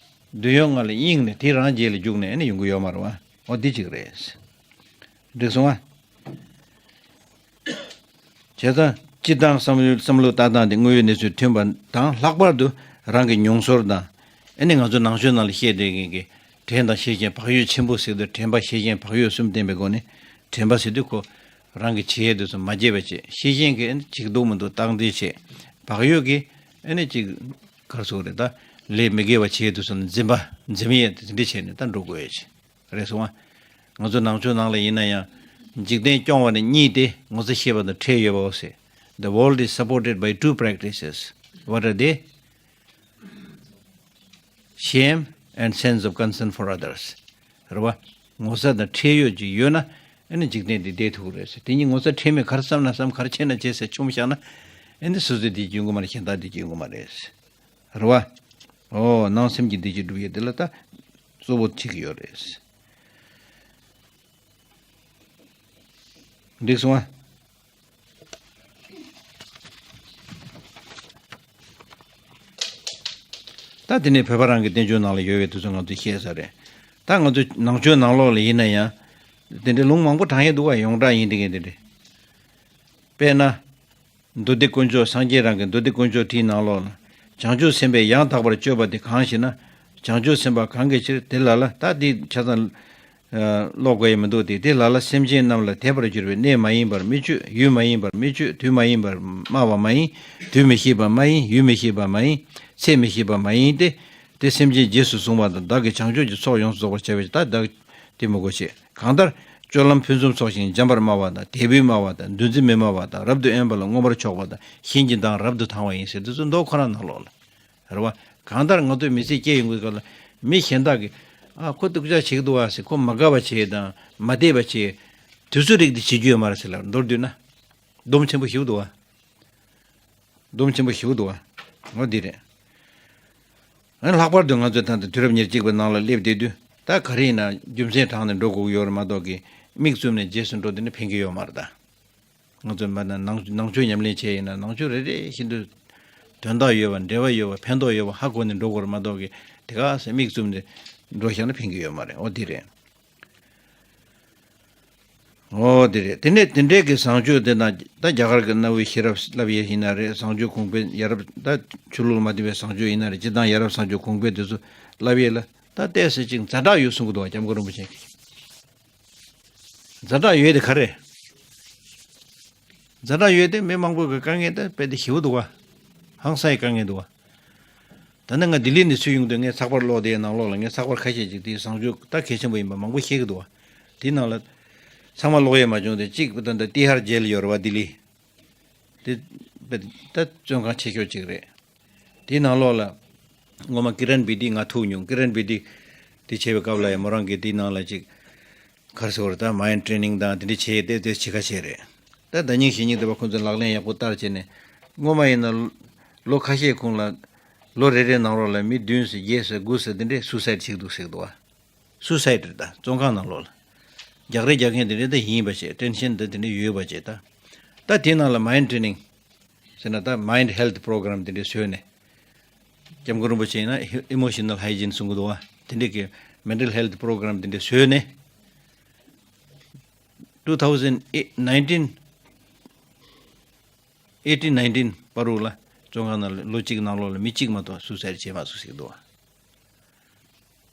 འདོད་ཡོན་ལྔ་ལ་གཡེང་ནས་དེ་རང་རྗེས་ལ་རྒྱུགས་ནས་ཨེ་ནས་ཡོང་གི་ཡོད་མ་རེད་བ། འོ་འདི་གཅིག་རེད། འགྲིག་སོང་ཨ། བྱས་ཙང་སྤྱིར་བཏང་བསམ་བློའི་བསམ་བློ་ལྟ་སྟངས་དེ་དངོས་ཡོད་གནས་ཚུལ་མཐུན་པ་དང་། ལྷག་པར་དུ་རང་གི་མྱོང་ཚོར་དང་། ཨེ་ནས་ང་ཚོ་ནང་ཆོས་ནང་ལ་བཤད་བསྡད་མཁན་གྱི་དྲན་དང་ཤེས་བཞིན་བག་ཡོད་ཆེན་པོ་ཟེར་དུས། དྲན་པ་ཤེས་བཞིན་བག་ཡོད་གསུམ་ལྡན་པའི་སྒོ་ནས། དྲན་པ་ཟེར་དུས་ཁོ་རང་གི་བྱེད་ཡས་དེ་ཚོ་མ་བརྗེད་པ་བྱེད། ཤེས་བཞིན་གྱིས་ཨེ་ནས་བྱེད་ཀྱི་འདུག་མི་འདུག་བརྟག་འདི་བྱེད། བག་ཡོད་ཀྱིས་ཨེ་ནས་ཅིག་ག་རེ་ཟེར་དགོས་རེད། ད་ལས་མི་དགེ་བ་བྱེད་ཡས་དེ་ཚོ་ནས་འཛེམ་པ་འཛེམ་ཡས་དེ་འདྲ་བྱས་ནས་ད་འགྲོ་དགོས་ཡས་བྱེད། རེད་སོང་ཨ། ང་ཚོ་ནང་ཆོས་ནང་ལ་ཡིན་ན་ཡང་། འཇིག་རྟེན་སྐྱོང་བ་ནི་གཉིས་ཏེ། ངོ་ཚ་ཤེས་པ་དང་ཁྲེལ་ཡོད་པའོ་ཟེར། The world is supported by two practices. What are they? Shame and sense of concern for others. རེད་བ། ངོ་ཚ་དང་ཁྲེལ་ཡོད་ཅིག་ཡོད་ན། ཨ་ནི་འཇིག་རྟེན་འདི་བསྡད་ཐུབ་ཀྱི་རེད་ཟེར། དེ་གཉིས་ངོ་ཚ་ཁྲེལ་མེད། ག་རེ་བསམ་ན་བསམ། ག་རེ་བྱས་ན་བྱས་ཟེར་མཆོངས་བཞག་ན། ཨ་ནི་སོ་སོའི་བདེ་སྐྱིད་ཡོང་གི་མ་རེད། གཞན་དག་བདེ་སྐྱིད་ཡོང་གི་མ་རེད། རེད་བ། ཨོ། ནང་སེམས་ཀྱི་བདེ་སྐྱིད་སྒྲུབ་ཡས་དེ་ལ་ད་གཙོ་བོ་བྱེད་ཀྱི་ཡོད་རེད། འགྲིག་སོང་ཨ། ད་དེ་ནས་བོད་པ་རང་གི་བསྟན་བཅོས་ནང་ལ་ཡོད་པའི་དེ་ཚོ་ང་ཚོས་བཤད་ས་རེད། ད་ང་ཚོ་ནང་ཆོས་ནང་ལོགས་ལ་ཡིན་ན་ཡང་། དེ་འདྲའི་ལུང་མང་པོ་དྲངས་ཡས་འདུག་བ། ཡོངས་གྲགས་ཡིན་དེ་གས་དེ་འདྲ། དཔེར་ན། མདོ་སྡེ་དཀོན་མཆོག་སངས་རྒྱས་རང་གི་མདོ་སྡེ་དཀོན་མཆོག་བྲིས་ནང་ལོགས་ལ། བྱང་ཆུབ་སེམས་དཔས་ཡང་དག་པར་སྤྱོད་པ་དེ་གང་ཞེ་ན། བྱང་ཆུབ་སེམས་དཔའ་གང་གི་ཕྱིར་དེ་ལ་ལ། ད་འདི་ཆ་ཚང་ཀློག་དགོས་ཡ་མི་འདུག་སྟེ། དེ་ལ་ལ་སེམས་ཅན་རྣམས་ལ་དད་པར་གྱུར་པའི་གནས་མ་ཡིན་པར་མི་སྤྱོད། ཡུལ་མ་ཡིན་པར་མི་སྤྱོད། དུས་མ་ཡིན་པར་སྨྲ་བ་མ་ཡིན། དུས་མི་ཤེས་པ་མ་ཡིན། ཡུལ་མི་ཤེས་པ་མ་ཡིན། ཚེ་མི་ཤེས་པ་མ་ཡིན་ཏེ། དེ་སེམས་ཅན་རྗེས་སུ་བཟུང་བ་དང་། བདག་གིས་བྱང་ཆུབ་ཀྱི་ཚོགས་ཡོངས་སུ་རྫོགས་པར་བྱ་བའི་ཕྱིར། ད་བདག་དེ་མི་དགོས་ཤེས། གང་ལྟར། སྤྱོད་ལམ་ཕུན་སུམ་ཚོགས་ཤིང་འཇམ་པར་སྨྲ་བ་དང་། དད་པས་སྨྲ་བ་དང་། འདུ་འཛིས་མེད་སྨྲ་བ་དང་། རབ་ཏུ་དབེན་པ་ལ་མངོན་པར་ཕྱོགས་པ་དང་། གཞན་གྱི་མདངས་རབ་ཏུ་དང་བ་ཡིན་ཟེར། དེ་ཚོ་མདོ་ཁོ་རང་ནང་ལོགས་ལ། རེད་བ། གང་ལྟར་ང་ཚོས་མི་ཚེ་སྐྱེལ་ཡོང་གི་སྐབས་ལ་མི་གཞན་དག་གིས། ཨ། ཁོ་སྡུག་ཅག་བྱེད་ཀྱི་འདུག་བ་ཟེར། ཁོ་མ་དགའ་བ་བྱེད་དང་། མ་བདེ་བ་བྱེད། དེ་ཚོའི་རིགས་དེ་བྱེད་རྒྱུ་ཡོད་མ་རེད་ཟེར་ལབ། མདོར་བསྡུས་ན། སྡོམ་ཆེན་པོ་ཞིག་འདུག་བ། སྡོམ་ཆེན་པོ་ཞིག་འདུག་བ། འོ་འདི་རེད། ཨ། ལྷག་པར་དུ་ང་ཚོས་ད་ལྟ་དུས་རབས་ཉེར་གཅིག་པའི་ནང་ལ་སླེབས་བསྡད་དུས། ད་ག་རེ་ཡིན་ན་རྒྱུ་མཚན་དྲངས་ནས་འགྲོ་དགོས་ཀྱི་ཡོད་རེད་མ་གཏོགས་ཀྱི། མིག་བཙུམ་ནས་རྗེས་སུ་འགྲོ་བསྡད་ན་ཕན་གྱི་ཡོད་མ་རེད་ད། ང་ཚོས་མ་ནང་ནང་ཆོས་ཉམས་ལེན་བྱས་ཡིན་ན། ནང་ཆོས་རེ་རེ་བཞིན་དུ་དོན་དག་ཡོད་པ། འབྲེལ་བ་ཡོད་པ། ཕན་ཐོགས་ཡོད་པ་ཧ་གོ་ནས་འགྲོ་དགོས་རེད་མ་གཏོགས་ཀྱི། དེ་ག་ཟེ་མིག་བཙུམ་ནས་འགྲོ་བཞག་ན་ཕན་གྱི་ཡོད་མ་རེད། འོ་འདི་རེད། འོ་དེ་རེད། དེ་ནས་དེ་འདྲའི་གི་བཟང་སྤྱོད་དེ་དང་། ད་རྒྱ་གར་གྱི་གནའ་བོའི་ཤེས་རབ་བསླབ་ཡས་ཡིན་ན་རེད། བཟང་སྤྱོད་གོང་འཕེལ། ཡ་རབས། ད་ཆོས་ལུགས་ལ་མ་བརྟེན་པའི་བཟང་སྤྱོད་ཡིན་ན་རེད། སྤྱིར་བཏང་ཡ་རབས་བཟང་སྤྱོད་གོང་འཕེལ་དེ་ཚོ་བསླབ་ཡས་ལ། ད་ཏོག་ཙམ་ཅིག་ཛ་དྲག་ཡོད་གསུང་གི་འདུག་བ། སྐྱབས་མགོན་རིན་པོ་ཆེ་གིས། ཛ་དྲག་ཡོད་དེ་ག་རེ། ཛ་དྲག་ཡོད་དེ་མི་མང་པོ་གི་དཀའ་ངལ་ད་དཔེ་དེ་ཞེ་པོ་འདུག་བ། ཧང་སང་ཡི་དཀའ་ངལ་འདུག་བ། ད་ནི་ང་ལྡི་ལི་ནས་ཚུར་ཡོང་དུས། ངས་ཚགས་པར་ཀློག་དེའི་ནང་ལོགས་ལ་ངས་ཚགས་པར་ཁ་ཤས་ཅིག་དེའི་བཟང་སྤྱོད་ད་གལ་ཆེན་པོ་ཡིན་པ་མང་པོ་བཤད་ཀྱི་འདུག་བ། དེའི་ནང་ལ་ཚང་མ་ཀློག་ཡས་མ་བྱུང་སྟེ། གཅིག་ད་ལྟ་ཏི་ཧར་ཇེལ་ཡོད་རེད་བ། ལྡི་ལི་དེ་དཔེ་ད་བཙོན་ཁང་ཆེ་ཤོས་གཅིག་རེད། དེའི་ནང་ལོགས་ལ་སྔོན་མ་ཀི་རན་བི་དི་ང་ཐུག་མྱོང་། ཀི་རན་བི་དི་དེ་བྱས་པའི་སྐབས་ལ་ཡང་མོ་རང་གིས་དེའི་ནང་ལ་ཅིག་ག་རེ་ཟེར་དགོས་རེད། ད་མའིན་ཌི་ཊེ་རེ་ནིང་དང་དེ་འདྲ་བྱས་ཏེ་དེ་བྱེད་ཁ་བྱས་རེད། ད་ཟླ་ཉིན་གཞེས་ཉིན་དེ་བ་ཁོང་ཚོས་ལག་ལེན་ཡག་པོ་བསྟར་བྱས་ནས། སྔོན་མ་ཡིན་ན་ལོ་ཁ་ཤས་གོང་ལ་ལོ་རེ་རེའི་ནང་ལོགས་ལ་མི་བདུན་ཙམ་བརྒྱད་ཙམ་དགུ་ཙམ་དེ་འདྲས་སུའི་སའིཌ་བྱེད་ཀྱི་འདུག་ཟེར་གྱི་འདུག་བ། སུའི་སའིཌ་རེད། ད་བཙོན་ཁང་ནང་ལོགས་ལ་རྒྱག་རེས་རྒྱག་མཁན་དེ་འདྲས་ད་ཡིན་པ་བྱས། ཊེན་ཤན་དེ་དེ་འདྲས་ཡོད་པ་བྱས། ད་ད་དེའི་ནང་ལ་མའིན་ཌི་ཊེ་རེ་ནིང་ཟེར་ན་ད་མའིན་ཌི་ཧེལ་ཐི་པོ་རོ་གྷ་རམ་དེ་འདྲས་བཟོས་ནས། སྐྱབས་མགོན་རིན་པོ་ཆེ་ཡིན་ན་ཨི་མོ་ཤི་ནལ་ཧའི་ཇིན་གསུང་གི་འདུག་བ། དེ་འདྲས་ཀྱི་མེན་ཊལ་ཧེལ་ཐི་པོ་རོ་གྷ་རམ་དེ་འདྲས་བཟོས་ནས། two thousand nineteen eighteen nineteen བར་དུ་ལ་བཙོན་ཁང་ནང་ལ་ལོ་གཅིག་ནང་ལོགས་ལ་མི་གཅིག་མ་གཏོགས་སུའི་སའིཌ་བྱས་མ་སོང་ཟེར་གྱི་འདུག་བ།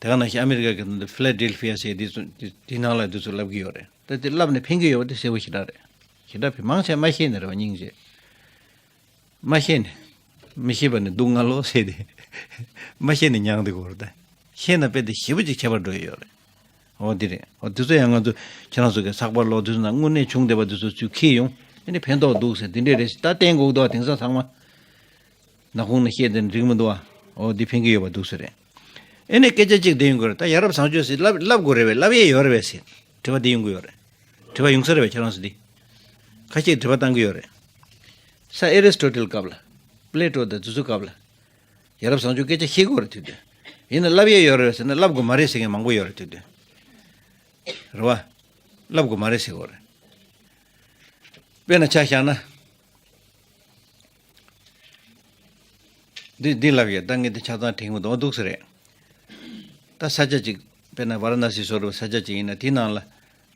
དེ་ག་ནང་བཞིན་ཨ་མི་རི་ཀ་གི་ནང་དུ་ཕི་ལ་ཌེལ་ཕི་ཡ་ཟེར་དེ་ཚོ་དེ་དེའི་ནང་ལ་དེ་ཚོ་ལབ་ཀྱི་ཡོད་རེད། ད་དེ་ལབ་ནས་ཕན་གྱི་ཡོད་པ་དེ་གསལ་པོ་ཞེ་དྲག་རེད། ཞེ་དྲག་ཕན། མང་ཆེ་མ་ཤེས་ནས་རེད་བ། སྙིང་རྗེ། མ་ཤེས་ནས། མི་ཤེས་པ་ནི་སྡུག་བསྔལ་ལོ་ཟེར་ཏེ། མ་ཤེས་ནས་མྱངས་བསྡད་ཀྱི་ཡོད་རེད། ད་ཤེས་ན་དཔེ་དེ་ཞེ་པོ་ཅིག་ཁྱད་པར་འགྲོ་ཡི་ཡོད་རེད། འོ་འདི་རེད། འོ་དེ་ཚོ་ཡང་ང་ཚོ་ཁྱེད་རང་ཚོ་གི་ཚགས་པར་ཀློག་དུས་ན་དངོས་གནས་བྱུང་བསྡད་པ་དེ་ཚོ་ཚུར་འཁྱེར་ཡོང་། ཨ་ནི་ཕན་ཐོགས་འདུག་ཟེར། དེ་འདྲས་རེད་ཟེར་ད་བསྟན་དགོས་འདུག་བ། དེང་སང་ཚང་མ་ནག་ཁུང་ནས་བཤད་དེ་འགྲིག་མི་འདུག་བ། འོ་འདི་ཕན་གྱི་ཡོད་པ་འདུག་ཟེར་རེད། ཨ་ནི་སྐད་ཆ་གཅིག་དེ་ཡོང་གི་རེད། ད་ཡ་རབས་བཟང་སྤྱོད་ཟེར་ལབ་ལབ་དགོས་རེད་བས། ལབ་ཡས་ཡོད་རེད་བས་ཟེར་དྲི་བ་དེ་ཡོང་གི་ཡོད་རེད། དྲི་བ་ཡོང་ས་རེད་བས། ཁྱེད་རང་ཚོ་འདི་ཁ་ཤས་དྲི་བ་བཏང་གི་ཡོད་རེད། ས་ཨེ་རི་སི་ཊོ་ཊལ་སྐབས་ལ། པི་ལེ་ཊོ་དང་དེ་ཚོའི་སྐབས་ལ། ཡ་རབས་བཟང་སྤྱོད་སྐད་ཆ་བཤད་ཀྱི་ཡོད་རེད་དུས་དུས། ཡིན་ན་ལབ་ཡས་ཡོད་རེད་ཟེར་ན་ལབ་དགོས་མ་རེད་ཟེར་མཁན་མང་པོ་ཡོད་རེད་དུས་དུས། རེད་བ། ལབ་དགོས་མ་རེད་ཟེར་གྱི་ཡོད་རེད། དཔེར་ན་ཆ་བཞག་ན། འདི་འདི་ལབ་ཡས། ད་ངས་འདི་ཆ་ཚང་དྲན་གྱི་མི་འདུག་འདུག་ཟེར་རེད། ད་ས་ཆ་གཅིག་དཔེར་ན་ཝཱ་ར་ཎ་སི་བཟོ་འདྲ་བའི་ས་ཆ་གཅིག་ཡིན་ན། དེའི་ནང་ལ་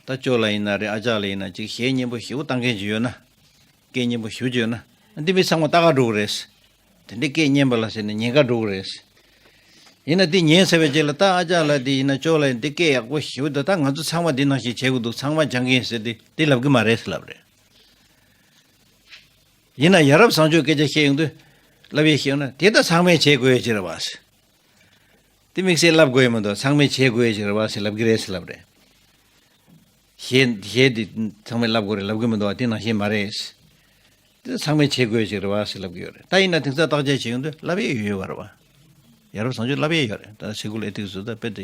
ད་ཅོ་ལ་ཡིན་ན་རེད། ཨ་ཅག་ལ་ཡིན་ན་ཅིག་གཞས་སྙན་པོ་ཞེ་པོ་བཏང་མཁན་ཅིག་ཡོད་ན། སྐད་སྙན་པོ་ཞེ་པོ་ཅིག་ཡོད་ན། འདི་མི་ཚང་མ་ལྟ་ག་འགྲོ་གི་རེད། དེ་འདྲའི་སྐད་སྙན་པ་ལ་ཟེར་ནས་ཉན་ག་འགྲོ་གི་རེད། ཡིན་ན་འདི་ཉན་ཚར་བའི་རྗེས་ལ་ད་ཨ་ཅག་ལ་འདི་ཡིན་ན་ཅོ་ལ་ཡིན་འདི་སྐད་ཡག་པོ་ཞེ་པོ་འདུག་ད་ང་ཚོ་ཚང་མ་འདི་ནང་བཞིན་བྱེད་དགོས་འདུག་ཚང་མ་སྦྱང་གི་ཡིན་ཟེར་ཏེ་འདི་ལབ་གི་མ་རེད་ཟེར་ལབ་རེད། ཡིན་ན་ཡ་རབས་བཟང་སྤྱོད་སྐད་ཆ་བཤད་ཡོང་དུས། ལབ་ཡས་བཤད་ཡོང་ན་དེ་ད་ཚང་མས་བྱེད་དགོས་ཡས་ཅིག་རེད་བ་ཟེར། དེ་དམིགས་བསལ་ལབ་དགོས་ཡས་མི་འདུག་ཚང་མས་བྱེད་དགོས་ཡས་ཅིག་རེད་བ་ཟེར་ལབ་ཀྱི་རེད་ཟེར་ལབ་རེད། གཞས་གཞས་འདི་ཚང་མས་ལབ་དགོས་རེད་ལབ་ཀྱི་མི་འདུག་བ། དེ་ནང་བཞིན་མ་རེད། དེ་ཚང་མས་བྱེད་དགོས་ཡས་ཅིག་རེད་བ་ཟེར་ལབ་ཀྱི་ཡོད་རེད། ད་ཡིན་ན་དེང་སང་བརྟག་དཔྱད་བྱེད་ཡོང་དུས་ལབ་ཡས་ཡོད་ཡོད་པ་རེད་བ། ཡ་རབས་བཟང་སྤྱོད་ལབ་ཡས་ཡོད་རེད། ད་སི་ཀུལ་ཨེ་ཐིག་སི་ཚོ་ད་དཔེ་དེ་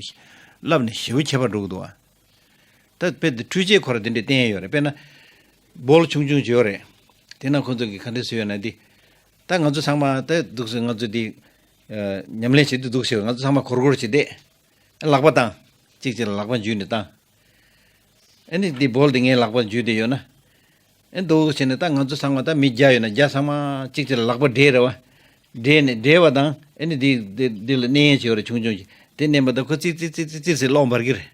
ལབ་ནས་ཞེ་པོ་ཁྱད་པར་འགྲོ་གི་འདུག་བ། ད་དཔེ་དེ་འཕྲུལ་ཆས་ཁོ་ར་དེ་འདྲས་བསྟན་ཡོད་རེད། དཔེར་ན་བོལ་ཆུང་ཆུང་ཅིག་ཡོད་རེད། དེ་ན་ཁོ་ཚོ་གིས་ག་འདྲས་བཟོས་ཡོད་ན་འདི། ད་ང་ཚོ་ཚང་མ་ད་འདུག་སེ་ང་ཚོ་འདི་ཨ་ཉམས་ལེན་བྱེད་དུས་འདུག་སེ་ང་ཚོ་ཚང་མ་སྒོར་སྒོར་བྱས་ཏེ་ལག་པ་བཏང་། གཅིག་གཅིག་ལ་ལག་པ་འཇུས་ནས་བཏང་། ཨ་ནི་འདི་བོལ་དེ་ངའི་ལག་པ་འཇུས་ཏེ་ཡོད་ན། ཨ་འདུག་བྱས་ནས་ད་ང་ཚོ་ཚང་མ་ད་མི་བརྒྱ་ཡོད་ན་བརྒྱ་ཚང་མ་གཅིག་གཅིག་ལ་ལག་པ་སྦྲེལ་རེད་བ། སྦྲེལ་ནས་སྦྲེལ་བ་དང་ཨ་ནི་འདི་འདི་འདི་ལ་མནན་ཡས་ཅིག་ཡོད་རེད། ཆུང་ཆུང་ཅིག་དེ་མནན་པ་དང་ཁོ་ཙིག་ཙིག་ཙིག་ཙིག་ཙིག་ཟེར་གློག་འབར་གི་རེད།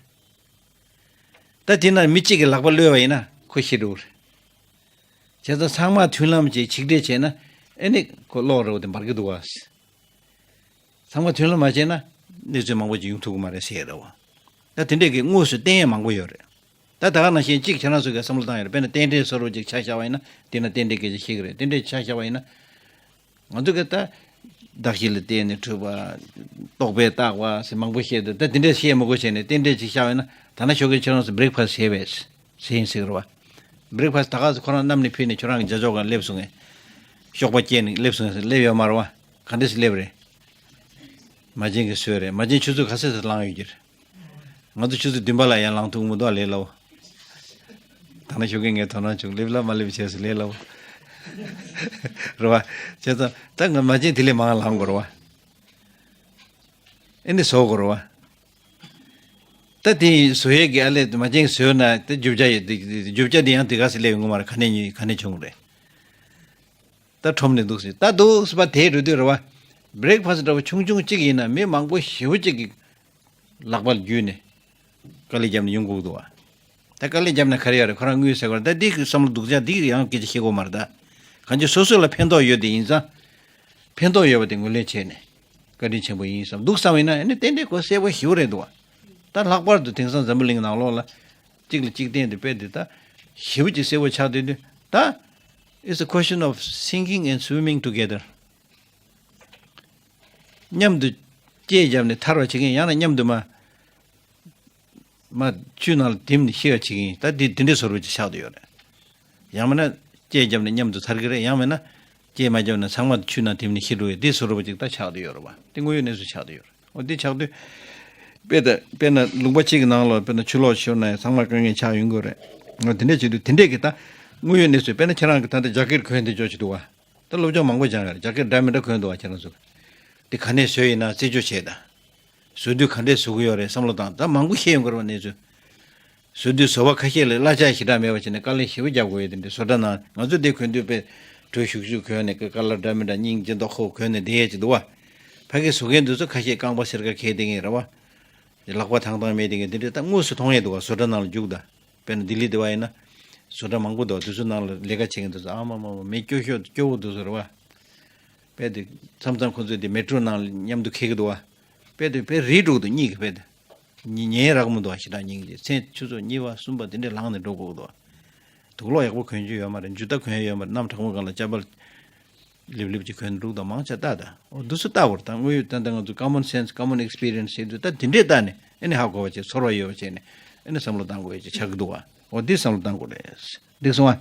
ད་དེ་ན་མི་གཅིག་གིས་ལག་པ་གློད་པ་ཡིན་ན་ཁོ་ཤི་འགྲོ་གི་རེད། བྱས་ཙང་ཚང་མ་མཐུན་ལམ་གྱིས་ཆིག་སྒྲིལ་བྱས་ན་ཨེ་ནི་ཁོ་གློག་རེད་བ་དེ་འབར་གི་འདུག་བ། ཚང་མ་མཐུན་ལམ་མ་བྱས་ན་གནས་ཚུལ་མང་པོ་ཅིག་ཡོང་ཐུབ་ཀྱི་མ་རེད་ཟེར་ཡ་རེད་བ། ད་དེ་འདྲས་ཀྱི་དངོས་སུ་བསྟན་ཡ་མང་པོ་ཡོད་རེད། ད་ད་ག་ནང་བཞིན་གཅིག་ཁྱེད་རང་ཚོ་གིས་བསམ་བློ་བཏང་ཡོད་རེད། དཔེར་ན་རྟེན་འབྲེལ་བཟོ་འདྲ་ཅིག་ཆ་བཞག་པ་ཡིན་ན་དེ་ན་རྟེན་འབྲེལ་སྐད་ཆ་བཤད་ཀྱི་རེད། རྟེན་འབྲེལ་ཆ་བཞག་པ་ཡིན་ན། ང་ཚོ་གིས་ད་གདགས་གཞི་ལ་བརྟེན་ནས་འཁྲུལ་པ། རྟོག་པས་བཏགས་པ་ཟེར་མང་པོ་བཤད་འདུག་ད་དེ་འདྲས་བཤད་མི་དགོས་བྱས་ནས་རྟེན་འབྲེལ་ཅིག་བཞག་པ་ཡིན་ན། ད་ན་ཞོགས་ཀས་ཁྱེད་རང་ཚོ་བྷི་རེག་ཕ་སི་བྱས་པས་ཟེར་ཡིན་ཟེར་གི་རེད་བ། བྷི་རེག་ཕ་སི་ད་ག་ཚོད་ཁོ་རང་གནམ་ནས་ཕུད་ནས་ཁྱོད་རང་གི་རྒྱ་ཕྱོགས་སྒང་སླེབས་སོང་ངས། གཤོག་པ་སྐྱེས་ནས་སླེབས་སོང་ངས་ཟེར་སླེབས་ཡོད་མ་རེད་བ། ག་འདྲས་སེ་སླེབས་རེད། མ་བྱན་གྱིས་བཟོས་རེད། མ་བྱན་ཆུ་ཚོད་ག་ཚོད་ཙམ་ལངས་ཡོད་ཀྱི་རེད། ང་ཚོ་ཆུ་ཚོད་བདུན་པ་ལ་ཡར་ལངས་ཐུབ་མི་འདུག་ཨ། ལས་སླ་བོ། ད་ན་ཞོགས་ཀས་ངས་དོ་སྣང་བྱུང་། སླེབས་ལ་མ་སླེབས་བྱས་སུ་ལས་སླ་བོ། རེད་བ། བྱས་ཙང་ད་ང་མ་བྱན་དེ་ལས་མང་ལངས་དགོས་རེད་བ། ཨེ་འདི་བཟོ་དགོས་རེད་བ། ད་དེ་བཟོ་ཡས་ཀྱི་ཨ་ལས་མ་བྱན་བཟོས་ན་དེ་རྒྱུ་ཆ་ཡོད་དེ། རྒྱུ་ཆ་དེ་ཡང་དེ་ག་སེ་སླེབས་ཡོང་གི་མ་རེད། ག་ནས་ཉོས་ག་ནས་བྱུང་རེད། ད་ཁྲོམ་ནས་འདུག་སེ་ད་འདུག་སེ་པ་དེ་འགྲོ་དུས་རེད་བ། བྷི་རེག་ཕ་སི་འདྲ་བོ་ཆུང་ཆུང་གཅིག་ཡིན་ན་མི་མང་པོ་ཞེ་པོ་གཅིག་གི་ལག་པ་བརྒྱུད་ནས་དཀའ་ལས་བརྒྱབ་ནས་ཡོང་དགོས་འདུག་བ། ད་དཀའ་ལས་བརྒྱབ་ན་ག་རེ་ཡོད་རེད། ཁོ་རང་དངུལ་ཟེར་བ་རེད། ད་འདི་གི་བསམ་བློ་སྡུག་ཅག་འདི་ཡང་སྐད་ཆ་བཤད་དགོས་མ་རེད། ད་གང་ཅི་སོ་སོ་ལ་ཕན་ཐོགས་ཡོད་དེ་ཡིན་ཙང་། ཕན་ཐོགས་ཡོད་པ་དེ་ངོས་ལེན་བྱས་ནས་བཀའ་དྲིན་ཆེན་པོ་ཡིན་བསམ་འདུག་བསམ་ཡིན་ན་ཨ་ནི་ཏན་ཏན་ཁོ་གསལ་པོ་ཞེ་པོ་རེད་འདུག་བ། ད་ལྷག་པར་དུ་དེང་སང་འཛམ་བུ་གླིང་ནང་ལོགས་ལ་གཅིག་ལ་གཅིག་བརྟེན་ཏེ་དཔེ་དེ་ད་ཞེ་པོ་ཅིག་གསལ་པོ་ཆགས་བསྡད་དུས་ད། It's a question of sinking and swimming together. མཉམ་དུ་སྐྱེས་བརྒྱབ་ནས་ཐར་བ་བྱེད་མཁན། ཡང་ན་མཉམ་དུ་མ་ མ་ཆུ་ནང་ལ་དིམ་ནས་ཤི་བ་བྱེད་ཀྱི་ཡིན། ད་འདི་འདི་འདྲའི་བཟོ་འདྲ་ཅིག་ཆགས་བསྡད་ཡོད་རེད། ཡང་མིན་ན་ལྕེ་བརྒྱབ་ནས་མཉམ་དུ་ཚར་གི་རེད། ཡང་མིན་ན་ལྕེ་མ་བརྒྱབ་ན་ཚང་མ་ཆུ་ནང་དིམ་ནས་ཤི་འགྲོ་ཡི། འདི་བཟོ་འདྲ་ཅིག་ད་ཆགས་བསྡད་ཡོད་རེད་བ། འདི་དངོས་ཡོད་གནས་ཚུལ་ཆགས་བསྡད་ཡོད་རེད། འོ་འདི་ཆགས་དུས་དཔེ་ད་དཔེར་ན་ལུང་པ་གཅིག་གི་ནང་ལ་དཔེར་ན་ཆུ་ལོག་ཤོར་ན་ཡང་ཚང་མ་དཀའ་ངལ་ཆགས་ཡོང་གི་རེད། འོ་དེ་འདྲས་བྱེད་དུས་དེ་འདྲས་ཀྱི་ད་དངོས་ཡོད་གནས་ཚུལ། དཔེར་ན་ཁྱེད་རང་གི་ད་ལྟ་རྒྱ་སྐད་གོན་བསྡད་ཆོག་ཅིག་འདུག་བ། ད་སློབ་སྦྱོང་མང་པོ་སྦྱངས་ཡོད་རེད། རྒྱ་སྐད་འདྲ་མི་འདྲ་གོན་འདུག་བ། ཁྱེད་རང་ཚོ་དེ་ག་ནས་བཟོས་ཡིན་ན་རྩད་གཅོད་བྱས་ད། བཟོ་དུས་ག་འདྲས་བཟོ་གི་ཡོད་རེད། བསམ་བློ་བཏང་། ད་མང་པོ་ཤེས་ཡོང་གི་རེད་བ་གནས་ཚུལ། བཟོ་དུས་བཟོ་བ་ཁ་ཤས་ལ་གླ་ཆ་ཞེ་དྲག་མེད་པ་བྱས་ནས་དཀའ་ལས་ཞེ་པོ་རྒྱག་དགོས་ཡོད། དེ་འདྲའི་བཟོ་གྲྭ་ནང་ང་ཚོ་དེ་གོན་དུས་དཔེ་དྲོད་ཤུགས་ཤུགས་གོན་ནས་ཀ་ལ་འདྲ་མི་འདྲ་སྙིང་རྗེ་མདོག་ཁ་པོ་གོན་ནས་བསྡད་ཡས་ཅིག་འདུག་བ། ཕ་གི་བཟོ་མཁན་དེ་ཚོ་ཁ་ཤས་རྐང་པ་སེར་ཁ་གས་བསྡད་མཁན་རེད་བ། ལག་པ་ཐང་ཐང་མེད་བསྡད་མཁན་དེ་འདྲའི་ད་དངོས་སུ་མཐོང་ཡས་འདུག་བ། བཟོ་གྲྭ་ནང་ལ་རྒྱུགས་ད། དཔེར་ན་ལྡི་ལི་དེ་བ་ཡིན་ན། བཟོ་གྲྭ་མང་པོ་འདུག་དེ་ཚོ་ནང་ལ་ལས་ཀ་བྱེད་མཁན་དེ་ཚོ་ཨ་མ་མ་མ་མི་སྐྱོ་ཤོས་སྐྱོ་བོ་དེ་ཚོ་རེད་བ། དཔེ་དེ་མཚམས་མཚམས་ཁོ་ཚོས་དེ་མེ་ཊོ་ནང་ལ་མཉམ་དུ་འཁྱེར་གི་འདུག་བ། དཔེ་དེ་དཔེ་རིལ་འགྲོ་གི་འདུག་གཉིད་ཀྱི་དཔེ་དེ། ཉི་ཉལ་རག་མི་འདུག་བ། ཞེ་དྲག་སྙིང་རྗེ། མཚན་ཆུ་ཚོད་གཉིས་པ་གསུམ་པ་དེ་འདྲས་ལངས་ནས་འགྲོ་དགོས་ཀྱི་འདུག་བ། དུག་ལོག་ཡག་པོ་གོན་རྒྱུ་ཡོད་མ་རེད། མཇུག་མཐའ་གོན་ཡོད་མ་རེད། གནམ་གྲང་མོ་སྒང་ལ་ཅ་པལ་ལིབ་ལིབ་ཅིག་གོན་འདུག་ད་མང་ཆེ་ལྟ་ད། འོ་འདུག་སེ་ལྟ་བར་ད་དངོས་ཡོད་ད་ལྟ་ང་ཚོ་common sense, common experience ཟེར་དུས་ད་དེ་འདྲས་ལྟ་ནས་ཨ་ནི་ཧ་གོ་བ་བྱས། ཚོར་བ་ཡོད་པ་བྱས་ནས་ཨ་ནི་བསམ་བློ་བཏང་དགོས་ཡ་ཅིག་ཆགས་ཀྱི་འདུག་བ། འོ་འདི་བསམ་བློ་བཏང་དགོས་རེད། འགྲིག་སོང་ཨ།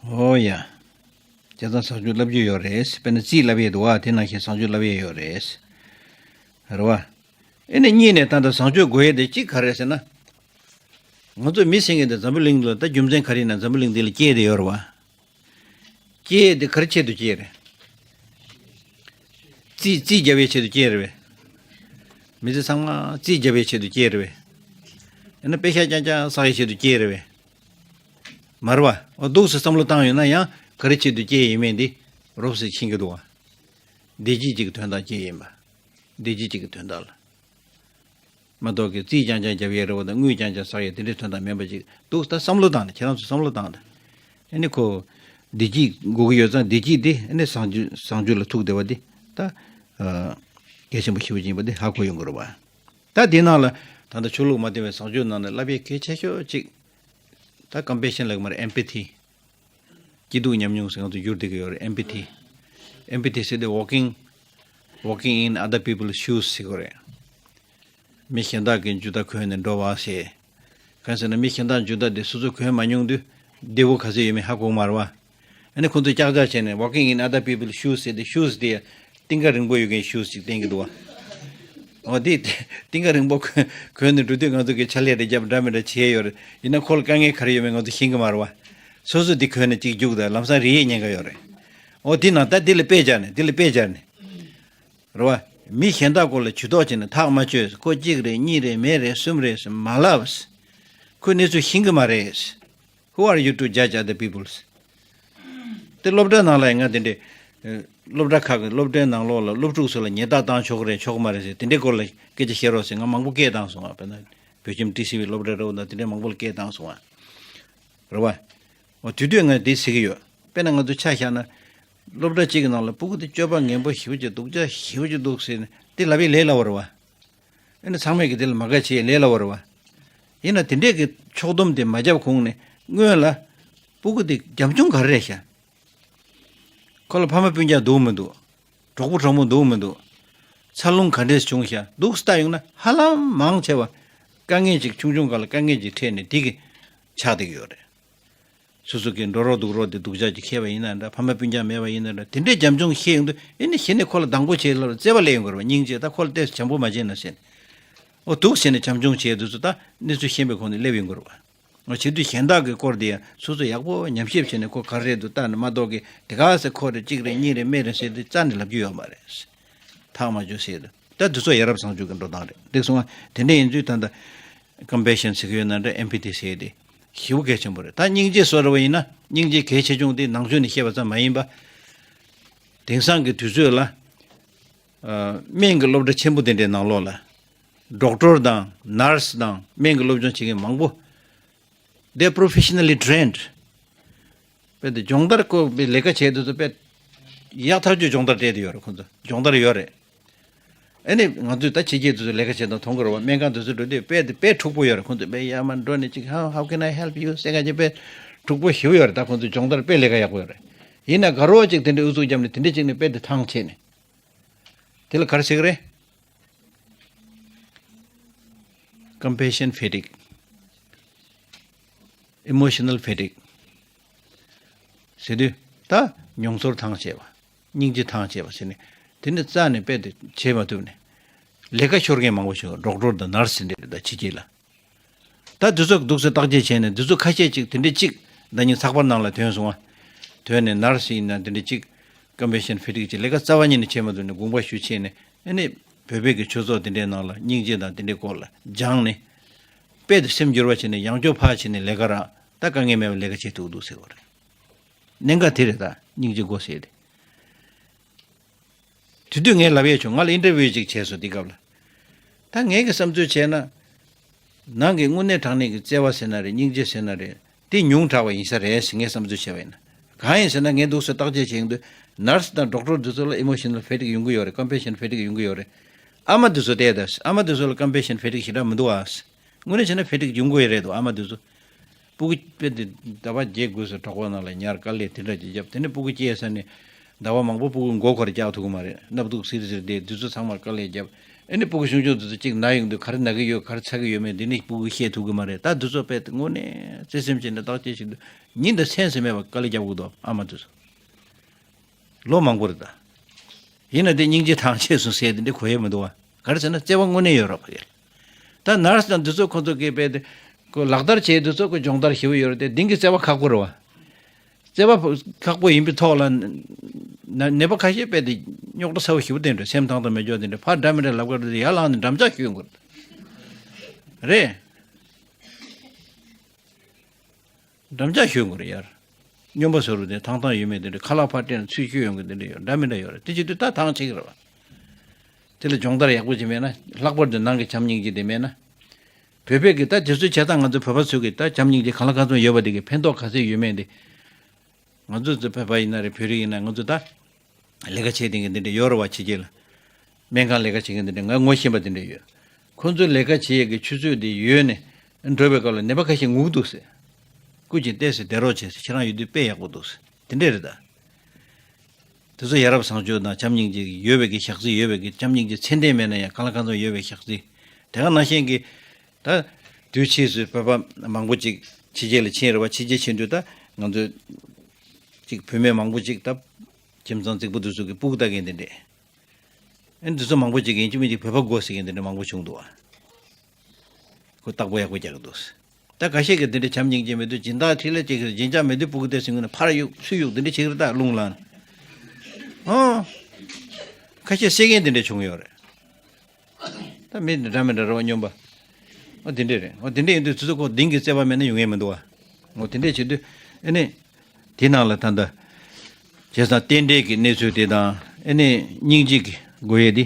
ཨོ་ཡ། བྱས་ཙང་བཟང་སྤྱོད་བསླབ་རྒྱུ་ཡོད་རེད། དཔེར་ན་རྩིས་བསླབ་ཡས་འདུག་བ། དེ་ནང་བཞིན་བཟང་སྤྱོད་བསླབ་ཡས་ཡོད་རེད། རེད་བ། ཨེ་ནས་གཉིས་ནས་ད་ལྟ་བཟང་སྤྱོད་དགོས་ཡས་དེ་གཅིག་ག་རེ་ཟེར་ན། ང་ཚོ་མི་ཟེར་མཁན་དེ་འཛམ་བུ་གླིང་ལ་ད་རྒྱུ་མཚན་ག་རེ་ཡིན་ན་འཛམ་བུ་གླིང་འདི་ལ་སྐྱེས་བསྡད་ཡོད་རེད་བ། སྐྱེས་དེ་ག་རེ་ཆེད་དུ་སྐྱེས་རེད། རྩིས་རྩིས་རྒྱབ་ཡས་ཆེད་དུ་སྐྱེས་རེད་བས། མི་ཚེ་ཚང་མ་རྩིས་རྒྱབ་ཡས་ཆེད་དུ་སྐྱེས་རེད་བས། ཡང་ན་པེ་ཤག་རྐྱང་རྐྱང་བསགས་ཡས་ཆེད་དུ་སྐྱེས་རེད་བས། མ་རེད་བ། འོ་འདུག་སེ་བསམ་བློ་བཏང་ཡོང་ན་ཡང་ག་རེ་ཆེད་དུ་སྐྱེས་ཡིན་མིན་འདི་རོབ་ཙམ་ཤེས་ཀྱི་འདུག་བ། བདེ་སྐྱིད་ཅིག་གི་དོན་དག་སྐྱེས་ཡིན་པ། བདེ་སྐྱིད་ཅིག་གི་དོན་དག་ལ། མ་གཏོགས་ཀྱི་རྩིས་རྐྱང་རྐྱང་རྒྱབ་ཡས་རེད་བ་དང་དངུལ་རྐྱང་རྐྱང་བསགས་ཡས་དེ་འདྲའི་དོན་དག་མིན་པ་ཅིག་འདུག་ད་བསམ་བློ་བཏང་ནས་ཁྱེད་རང་ཚོ་བསམ་བློ་བཏང་ནས། ཨ་ནི་ཁོ། བདེ་སྐྱིད་དགོས་ཀྱི་ཡོད་ཙང་བདེ་སྐྱིད་དེ་ཨ་ནི་བཟང་སྤྱོད་བཟང་སྤྱོད་ལ་ཐུག་བསྡད་པ་དེ་ད། གལ་ཆེན་པོ་ཞེ་པོ་ཅིག་ཡིན་པ་དེ་ཧ་གོ་ཡོང་གི་རེད་བ། ད་དེའི་ནང་ལ་ད་ལྟ་ཆོས་ལུགས་མ་བསྟེན་པའི་བཟང་སྤྱོད་ནང་ནས་བསླབ་ཡས་གལ་ཆེ་ཤོས་ཅིག་ད་compassion ལབ་ཀྱི་མ་རེད། empathy། སྐྱིད་སྡུག་མཉམ་མྱོང་ཟེར་ང་ཚོ་བསྒྱུར་བསྡད་ཀྱི་ཡོད་རེད། empathy། empathy ཟེར་དེ་walking, walking in other people's shoes ཟེར་གྱི་རེད། མི་གཞན་དག་གི་མཇུག་མཐའ་གོན་ནས་འགྲོ་བ་ཟེར། གང་ཟེར་ན་མི་གཞན་དག་མཇུག་མཐའ་དེ་སོ་སོ་གོན་མ་མྱོང་དུས་བདེ་པོ་ག་ཚོད་ཡོད་མེད་ཧ་གོ་མ་རེད་བ། ཨ་ནི་ཁོ་ཚོས་ཀྱག་ཀྱག་བྱས་ནས་walking in other people's shoes ཟེར་ཏེ་shoes དེ་རྟིང་ཁ་རིང་པོ་ཡོད་མཁན་shoes ཅིག་བསྟན་གྱི་འདུག་བ། འོ་དེ་རྟིང་ཁ་རིང་པོ་གོན་གོན་ནས་འགྲོ་དུས་ང་ཚོ་གི་ཕྱག་ལས་རེ་རྒྱབ་འདྲ་མི་འདྲ་བྱས་ཡོད་རེད། ཡིན་ན་ཁོ་ལ་དཀའ་ངལ་ག་རེ་ཡོད་མེད་ང་ཚོ་ཤེས་ཀྱི་མ་རེད་བ། སོ་སོ་དེ་གོན་ནས་ཅིག་རྒྱུགས་དང་ལམ་སང་རིལ་ཡས་ཉེན་ཁ་ཡོད་རེད། འོ་དེ་ནང་ད་དེ་ལ་དཔེ་སྦྱར་ནས་དེ་ལ་དཔེ་སྦྱར་ནས། རེད་བ། མི་གཞན་དག་སྐོར་ལ་ཇུས་གཏོགས་བྱས་ནས་ཐག་མ་ཆོད། ཁོ་གཅིག་རེད་གཉིས་རེད་མེད་རེད་གསུམ་རེད་ཟེར་མ་ལབ། ཁོས་གནས་ཚུལ་ཤེས་ཀྱི་མ་རེད། Who are you to judge other people's? དེ་སློབ་གྲྭ་ནང་ལ་ཡང་ང་དེ་འདྲས། སློབ་གྲྭ་ཁག་གི་སློབ་གྲྭའི་ནང་ལོགས་ལ་སློབ་ཕྲུག་ཚོ་ལ་ཉེས་རྡུང་བཏང་ཆོག་གི་རེད་ཆོག་གི་མ་རེད་ཟེར་དེ་འདྲའི་སྐོར་ལ་སྐད་ཆ་བཤད་རོགས་ཟེར་ང་མང་པོ་སྐད་བཏང་སོང་ང་། དཔེར་ན་བོད་ཁྱིམ་ཊི་སི་ཝི་སློབ་གྲྭ་རེད་འོ་ན་དེ་འདྲའི་མང་པོ་ལ་སྐད་བཏང་སོང་ང་། རེད་བ། འོ་དུས་དུས་ང་འདི་ཟེར་གྱི་ཡོད། དཔེར་ན་ང་ཚོ་ཆ་བཞག་ན། སློབ་གྲྭ་གཅིག་གི་ནང་ལ་སྤུ་གུ་དེ་སྤྱོད་པ་ངན་པོ་ཞེ་པོ་ཅིག་འདུག་ཅག་ཞེ་པོ་ཅིག་འདུག་ཟེར་ནས་དེ་ལབ་པའི་ལས་སླ་བོ་རེད་བ། ཨེ་ན་ཚང་མས་ཀྱི་དེ་ལ་མ་དགའ་བྱེད་ལས་སླ་བོ་རེད་བ། ཡིན་ན་དེ་འདྲས་ཀྱི་ཕྱོགས་བསྡོམས་དེ་མ་བརྒྱབ་གོང་ནས་སྔོན་ལ་སྤུ་གུ་དེ་རྒྱབ་ལྗོངས་ག་རེ་རེད་ཤག་ཁོ་ལ་ཕ་མ་སྤུན་ཀྱག་འདུག་མི་འདུག་གྲོགས་པོ་གྲོགས་མོ་འདུག་མི་འདུག་འཚར་ལོངས་ག་འདྲས་བྱུང་ཤག་འདུག་སེ་ལྟ་ཡོང་ན་ཧ་ལམ་མང་ཆེ་བ་དཀའ་ངལ་ཅིག་ཆུང་ཆུང་སྒང་ལ་དཀའ་ངལ་ཅིག་འཕྲད་ནས་དེ་གི་ཆགས་བསྡད་ཀྱི་ཡོད་རེད། སོ་སོ་གི་འགྲོ་རོགས་འདུག་རོགས་དེ་སྡུག་ཅག་ཅིག་ཁེལ་བ་ཡིན་ན་འདྲ་ཕ་མ་སྤུན་ཀྱག་མེད་པ་ཡིན་ན་འདྲ་དེ་འདྲའི་རྒྱབ་ལྗོངས་ཤེས་ཡོང་དུས་ཨེ་ནི་གཞི་ནས་ཁོ་ལ་སྡང་པོ་བྱེད་ལ་བརྩེ་བ་སླེབས་ཡོང་གི་རེད་བ། སྙིང་རྗེ་ད་ཁོ་ལ་ཏོག་ཙམ་བྱམས་པོ་མ་བྱས་ན་ཟེར་ནས། འོ་འདུག་ཟེར་ནས་བྱམས་སྐྱོང་བྱས་དུས་ཚོད་ད་གནས་ཚུལ་ཤེས་པའི་གོང་ནས་སླེབས་ཡོང་གི་རེད་བ། འོ་བྱེད་དུས་གཞན་དག་གི་སྐོར་དེ་ཡང་སོ་སོ་ཡག་པོ་ཉམས་ཞིབ་བྱས་ནས་ཁོ་ག་རེ་རེད་འདུག་ལྟ་ནས་མ་གཏོགས་ཀི་དེ་ག་ཟེ་ཁོ་རེད་གཅིག་རེད་གཉིས་རེད་མེད་རེད་ཟེར་དུས་རྩ་ནས་ལབ་རྒྱུ་ཡོད་མ་རེད། ཐག་མ་ཆོད་ཟེར་དུས་ད་འདི་ཚོ་ཡ་རབས་བཟང་སྤྱོད་ཀྱི་འགྲོ་སྟངས་རེད། འདུག་སོང་ང་དེ་འདྲ་ཡིན་དུས་ད་ལྟ་ཀམ་པེ་ཤན་ཟེར་གི་ཡོད་ན་འདྲ་ཨེམ་པེ་ཐི་ཟེར་དེ་ཞེ་པོ་གལ་ཆེན་པོ་རེད། ད་སྙིང་རྗེ་བཟོ་འདྲ་བ་ཡིན་ན་སྙིང་རྗེ་གལ་ཆེ་ཆུང་དེ་ནང་ཆོས་ནས་བཤད་པ་ཙམ་མ་ཡིན་པ། དེང་སང་གི་དུས་ཚོད་ལ་སྨན་གྱི་སློབ་གྲྭ་ཆེན་པོ་དེ་འདྲའི་ནང་ལོགས་ལ་ཌོག་ཊར་དང་ནར་སི་དང་སྨན་གྱི་སློབ་སྦྱོང་བྱེད་མཁན་མང་པོ། They are professionally trained. དཔེ་དེ་སྦྱོང་བརྡར་སྐོར་བའི་ལས་ཀ་བྱས་དུས་ཚོད་དཔེ་ཡག་ཐག་ཆོད་སྦྱོང་བརྡར་སྤྲད་དེ་ཡོད་རེད། ཁོང་ཚོ་སྦྱོང་བརྡར་ཡོད་རེད། ཨ་ནི་ང་ཚོས་ད་ཕྱི་རྒྱལ་དུས་ཚོད་ལས་ཀ་བྱེད་སྟངས་མཐོང་གི་རེད་བ། སྨན་ཁང་དུས་ཚོད་འགྲོ་དུས་དཔེ་དེ་དཔེ་འཁྲུག་པོ་ཡོད་རེད། ཁོང་ཚོ་དཔེ་ཡར་མར་འགྲོ་ནས་ཅིག How, how can I help you? ཟེར་ག་ཅིག་དཔེ་འཁྲུག་པོ་ཞེ་པོ་ཡོད་རེད། ད་ཁོང་ཚོས་སྦྱོང་བརྡར་དཔེ་ལས་ཀ་ཡག་པོ་ཡོད་རེད། ཡིན་ན་དགའ་རོགས་ཅིག་དེ་འདྲའི་ཨུ་ཚུགས་བརྒྱབ་ནས་དེ་འདྲ་ཅིག་ནས་དཔེ་དེ་ཐང་ཆད་ནས། དེ་ལ་ག་རེ་ཟེར་གི་རེད། Compassion fatigue, emotional fatigue ཟེར་དུས། ད་མྱོང་ཚོར་ཐང་ཆད་པ། སྙིང་རྗེ་ཐང་ཆད་པ་ཟེར་ནས། དེ་ནི་རྩ་ནས་དཔེ་དེ་བྱེད་མ་ཐུབ་ནས། ལས་ཀ་ཤོར་མཁན་མང་པོ་བྱུང་། ཌོག་ཊར་དང་ནར་སི་འདྲ་ད་ཕྱི་རྒྱལ་ལ། ད་དེ་ཚོ་འདུག་སེ་བརྟག་དཔྱད་བྱས་ནས། དེ་ཚོ་ཁ་ཤས་ཅིག་དེ་འདྲ་ཅིག་ཟླ་ཉིན་ཚགས་པར་ནང་ལ་ཐོན་སོང་བ། ཐོན་ནས་ནར་སི་ཡིན་ན་དེ་འདྲ་ཅིག Compassion fatigue ཅིག་ལས་ཀ་རྩ་བ་ཉིད་ནས་བྱེད་མ་ཐུབ་ནས་དགོངས་པ་ཞུ་བྱས་ནས། ཨ་ནི་བོད་པའི་གི་ཆོས་ཚོགས་དེ་འདྲའི་ནང་ལ་སྙིང་རྗེ་དང་དེ་འདྲའི་སྐོར་ལ་སྦྱངས་ནས། དཔེ་དེ་སེམས་འགྱུར་བ་བྱས་ནས། ཡང་སྐྱོ་ཕར་བྱས་ནས། ལས་ཀ་རག་ད་དཀའ་ངལ་མེད་པར་ལས་ཀ་བྱེད་ཐུབ་འདུག་ཟེར་བ་རེད། གནད་འགག་དེ་རེད། ད་སྙིང་རྗེ་དགོས་ཟེར་ཏེ། དེ་དུས་ངས་ལབ་ཡས་བྱུང་། ང་ལ་ཨིན་ཊར་བིའུ་ཅིག་བྱས་སོང་། དེ་སྐབས་ལ། ད་ངས་ཀྱི་བསམ་ཚུལ་བྱས་ན། ནང་གི་དངོས་གནས་དྲང་གནས་ཀྱི་བརྩེ་བ་ཟེར་ན་རེད། སྙིང་རྗེ་ཟེར་ན་རེད། དེ་ཉུང་དྲགས་པ་ཡིན་ས་རེད་ཟེར་ངས་བསམ་ཚུལ་བྱས་པ་ཡིན་ན། གང་ཡིན་ཟེར་ན། ངས་འདུག་སེ་བརྟག་དཔྱད་བྱེད་ཡོང་དུས། ནར་སི་དང་ཌོག་ཊར་དེ་ཚོ་ལ་ཨི་མོ་ཤི་ནལ་ཕེ་ཊིག་ཡོང་གི་ཡོད་རེད། ཀམ་པེ་ཤན་ཕེ་ཊིག་ཡོང་གི་ཡོད་རེད། ཨ་མ་དེ་ཚོ་བལྟས་དང་། ཨ་མ་དེ་ཚོ་ལ་ཀམ་པེ་ཤན་ཕེ་ཊིག་ཞེ་དྲག་མི་འདུག་ཨ། དངོས་གནས་བྱས་ན་ཕེ་ཊིག་ཡོང་གི་རེད་འདུག་ཨ་མ་དེ་ཚོ། སྤུ་གུ་དཔེ་དེ་ཟླ་བ་བརྒྱད་དགུ་ཙམ་གྲོད་ཁོག་ནང་ལ་ཉར། དཀའ་ལས་དེ་འདྲ་ཅིག་བརྒྱབ། དེ་ནས་སྤུ་གུ་སྐྱེས་ཚར་ནས་ཟླ་བ་མང་པོ་སྤུ་གུ་མགོ་འཁོར་བཀྱག་ཐུབ་ཀྱི་མ་རེད། སྣབས་སྡུག་སིར་སིར་བསྡད། དེ་ཚོ་ཚང་མར་དཀའ་ལས་བརྒྱབ། ཨ་ནི་སྤུ་གུ་ཆུང་ཆུང་དེ་ཚོ་གཅིག་ན་ཡོང་དུས། ག་རེ་ན་གི་ཡོད། ག་རེ་ཚ་གི་ཡོད་མེད་དེ་ནི་སྤུ་གུས་ཤེས་ཐུབ་ཀྱི་མ་རེད། ད་དེ་ཚོ་དཔེ་དེ་དངོས་གནས་བརྩེ་སེམས་བྱས་ནས་བརྟག་དཔྱད་བྱེད་དུས། ཉིན་དང་མཚན་ཟེར་མེད་པར་དཀའ་ལས་བརྒྱབ་ཀྱི་འདུག་ཨ་མ་དེ་ཚོ། ལོ་མང་པོ་རེད་ད། ཡིན་ན་དེ་སྙིང་རྗེ་ཐང་ཆད་སོང་ཟེར་དེ་འདྲ་གོ་ཡས་མི་འདུག་བ། ག་རེ་ཟེར་ན་བརྩེ་བ་དངོས་གནས་ཡོད་རེད་བ་ཡ། ད་ནར་སི་དང་འདི་ཚོ་ཁོ་ཚོ་གིས་དཔེ་དེ་ཁོ་ལག་བསྟར་བྱས། འདི་ཚོ་ཁོ་སྦྱོང་བརྡར་ཞེ་པོ་ཡོད་རེད་དེ། འདི་གི་བརྩེ་བ་ཁག་པོ་རེད་བ། བརྩེ་བ་ཁག་པོ་ཡིན་པའི་ཐོག་ལ། ན་ནད་པ་ཁ་ཤས་དཔེ་དེ་རྙོག་དྲ་ཚ་པོ་ཞེ་པོ་བསྟན་འགྲོ། སེམས་ཐང་དང་མེད་འཇོག་དེ་འདྲ། ཕར་འདྲ་མི་འདྲ་ལབ་ཀ་འགྲོ་དུས་ཡར་ལངས་ནས་འགྲམ་ལྕག་གཞུ་ཡོང་གི་རེད། རེད། འགྲམ་ལྕག་གཞུ་དགོས་རེད་ཡར། སྨྱོན་པ་བཟོ་རུ་དེ་ཐང་ཐང་ཡོད་མེད་དེ་འདྲ། ཁ་ལག་ཕར་སྤྲད་ན་ཚུར་གཞུ་ཡོང་གི་དེ་འདྲ་ཡོད། འདྲ་མི་འདྲ་ཡོད་རེད། དེ་བྱེད་དུས་ད་ཐང་ཆད་ཀྱི་རེད་བ། དེ་ལ་སྦྱོང་བརྡར་ཡག་པོ་ཅིག་མེད་ན། ལྷག་པར་དུ་ནང་གི་བྱམས་སྙིང་རྗེ་དེ་མེད་ན། བོད་པའི་གི་ད་དེ་ཚོའི་བྱེད་སྟངས། ང་ཚོ་བོད་པ་ཚོའི་གི་ད་བྱམས་སྙིང་རྗེ་གང་ལ་གང་འཚམ་ཡོད་པ་དེ་གི་ཕན་ཐོགས་ག་ཚད་ཡོད་མེད་དེ། ང་ཚོ་ཚོ་བོད་པ་ཡིན་ན་རེད། བོད་རིགས་ཡིན་ན། ང་ཚོ་ད་ལས་ཀ་བྱེད་མཁན་གི་འདི་འདྲ་ཡོད་རེད་བ། ཕྱི་རྒྱལ་ལ་སྨན་ཁང་ལས་ཀ་བྱེད་མཁན་འདི་འདྲ་ང་ངོ་ཤེས་པ་འདི་འདྲ་ཡོད། ཁོ་ཚོའི་ལས་ཀ་བྱེད་ཡས་ཀྱི་ཆུ་ཚོད་འདི་ཡོལ་ནས་འགྲོ་བའི་སྐབས་ལ་ནད་པ་ཁ་ཤས་ངུ་གི་འདུག་ཟེར། སྐུ་མཁྱེན་བལྟས་ཟེར། བསྡད་རོགས་བྱས་ཟེར། ཁྱེད་རང་ཡོད་དུས་དཔེ་ཡག་པོ་འདུག་ཟེར། དེ་འདྲས་རེད་ད། དེ་ཚོ་ཡ་རབས་བཟང་སྤྱོད་དང་བྱམས་སྙིང་རྗེ་ཡོད་པའི་གི་ཞག་རྩི་ཡོད་པའི་གི། བྱམས་སྙིང་རྗེ་ཚད་ལྡན་མེད་ན་ཡང་གང་ལ་གང་འཚམ་ཡོད་པའི་ཞག་རྩི། དེ་ག་ནང་བཞིན་གྱི་ད་དུས་ཕྱིས་སུ་བོད་པ་མང་པོ་ཅིག་ཕྱི་རྒྱལ་ལ་ཕྱིན་རེད་བ། ཕྱི་རྒྱལ་ཕྱིན་དུས་ད་ང་ཚོ་ཅིག་བུད་མེད་མང་པོ་ཅིག་ད་ཁྱིམ་ཚང་རྫིག་པོ་དེ་ཚོ་གི་སྤུ་གུ་ལྟ་མཁན་དེ་འདྲས། ཨ་ནི་དེ་ཚོ་མང་པོ་ཅིག་གིས་ཡིན་གཅིག་མིན་གཅིག་བོད་པ་དགོས་ཟེར་མཁན་དེ་འདྲ་མང་པོ་བྱུང་འདུག་བ། ཁོ་བརྟག་པ་ཡག་པོ་རྒྱག་གི་འདུག་ཟེར། ད་འགའ་ཤས་ཀྱིས་དེ་འདྲ་བྱམས་སྙིང་རྗེ་མེད་དུས། སྦྱིན་བདག་འཁྲིས་ལ་ཅིག་སྦྱིན་བྱ་མེད་དུས་སྤུ་གུ་དེ་ཟིན་གྱི་ན་ཕར་གཡུག་ཚུར་གཡུག་དེ་འདྲ་བྱེད་ཀྱི་རེད་ད། རླུང་ལངས་ནས། ཨོ། ཁ་ཤས་བསད་མཁན་དེ་འདྲ་བྱུང་ཡོད་རེད། ད་མི་འདྲ་མི་འདྲ་རེད་བ། སྨྱོན་པ། ཨོ་དེ་འདྲ་རེད། ཨོ་དེ་འདྲ་ཡིན་དུས་དེ་ཚོ་ཁོ་གདིང་གི་བརྩེ་བ་མེད་ན་ཡོང་ཡས་མི་འདུག་བ། ཨོ་དེ་འདྲ་བྱེད་དུས་ཨ་ནི་དེ་ནང་ལ་ད་ལྟ་བྱས་ཙང་རྟེན་འབྲེལ་གྱི་གནས་ཚུལ་དེ་དང་། ཨ་ནི་སྙིང་རྗེ་གི་དགོས་ཡས་དེ།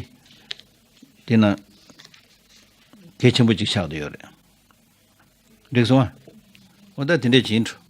དེ་ན་གལ་ཆེན་པོ་ཅིག་ཆགས་བསྡད་ཡོད་རེད། འགྲིག་སོང་ཨ། འོ་ད་དེ་འདྲས་བྱེད་འགྲོ།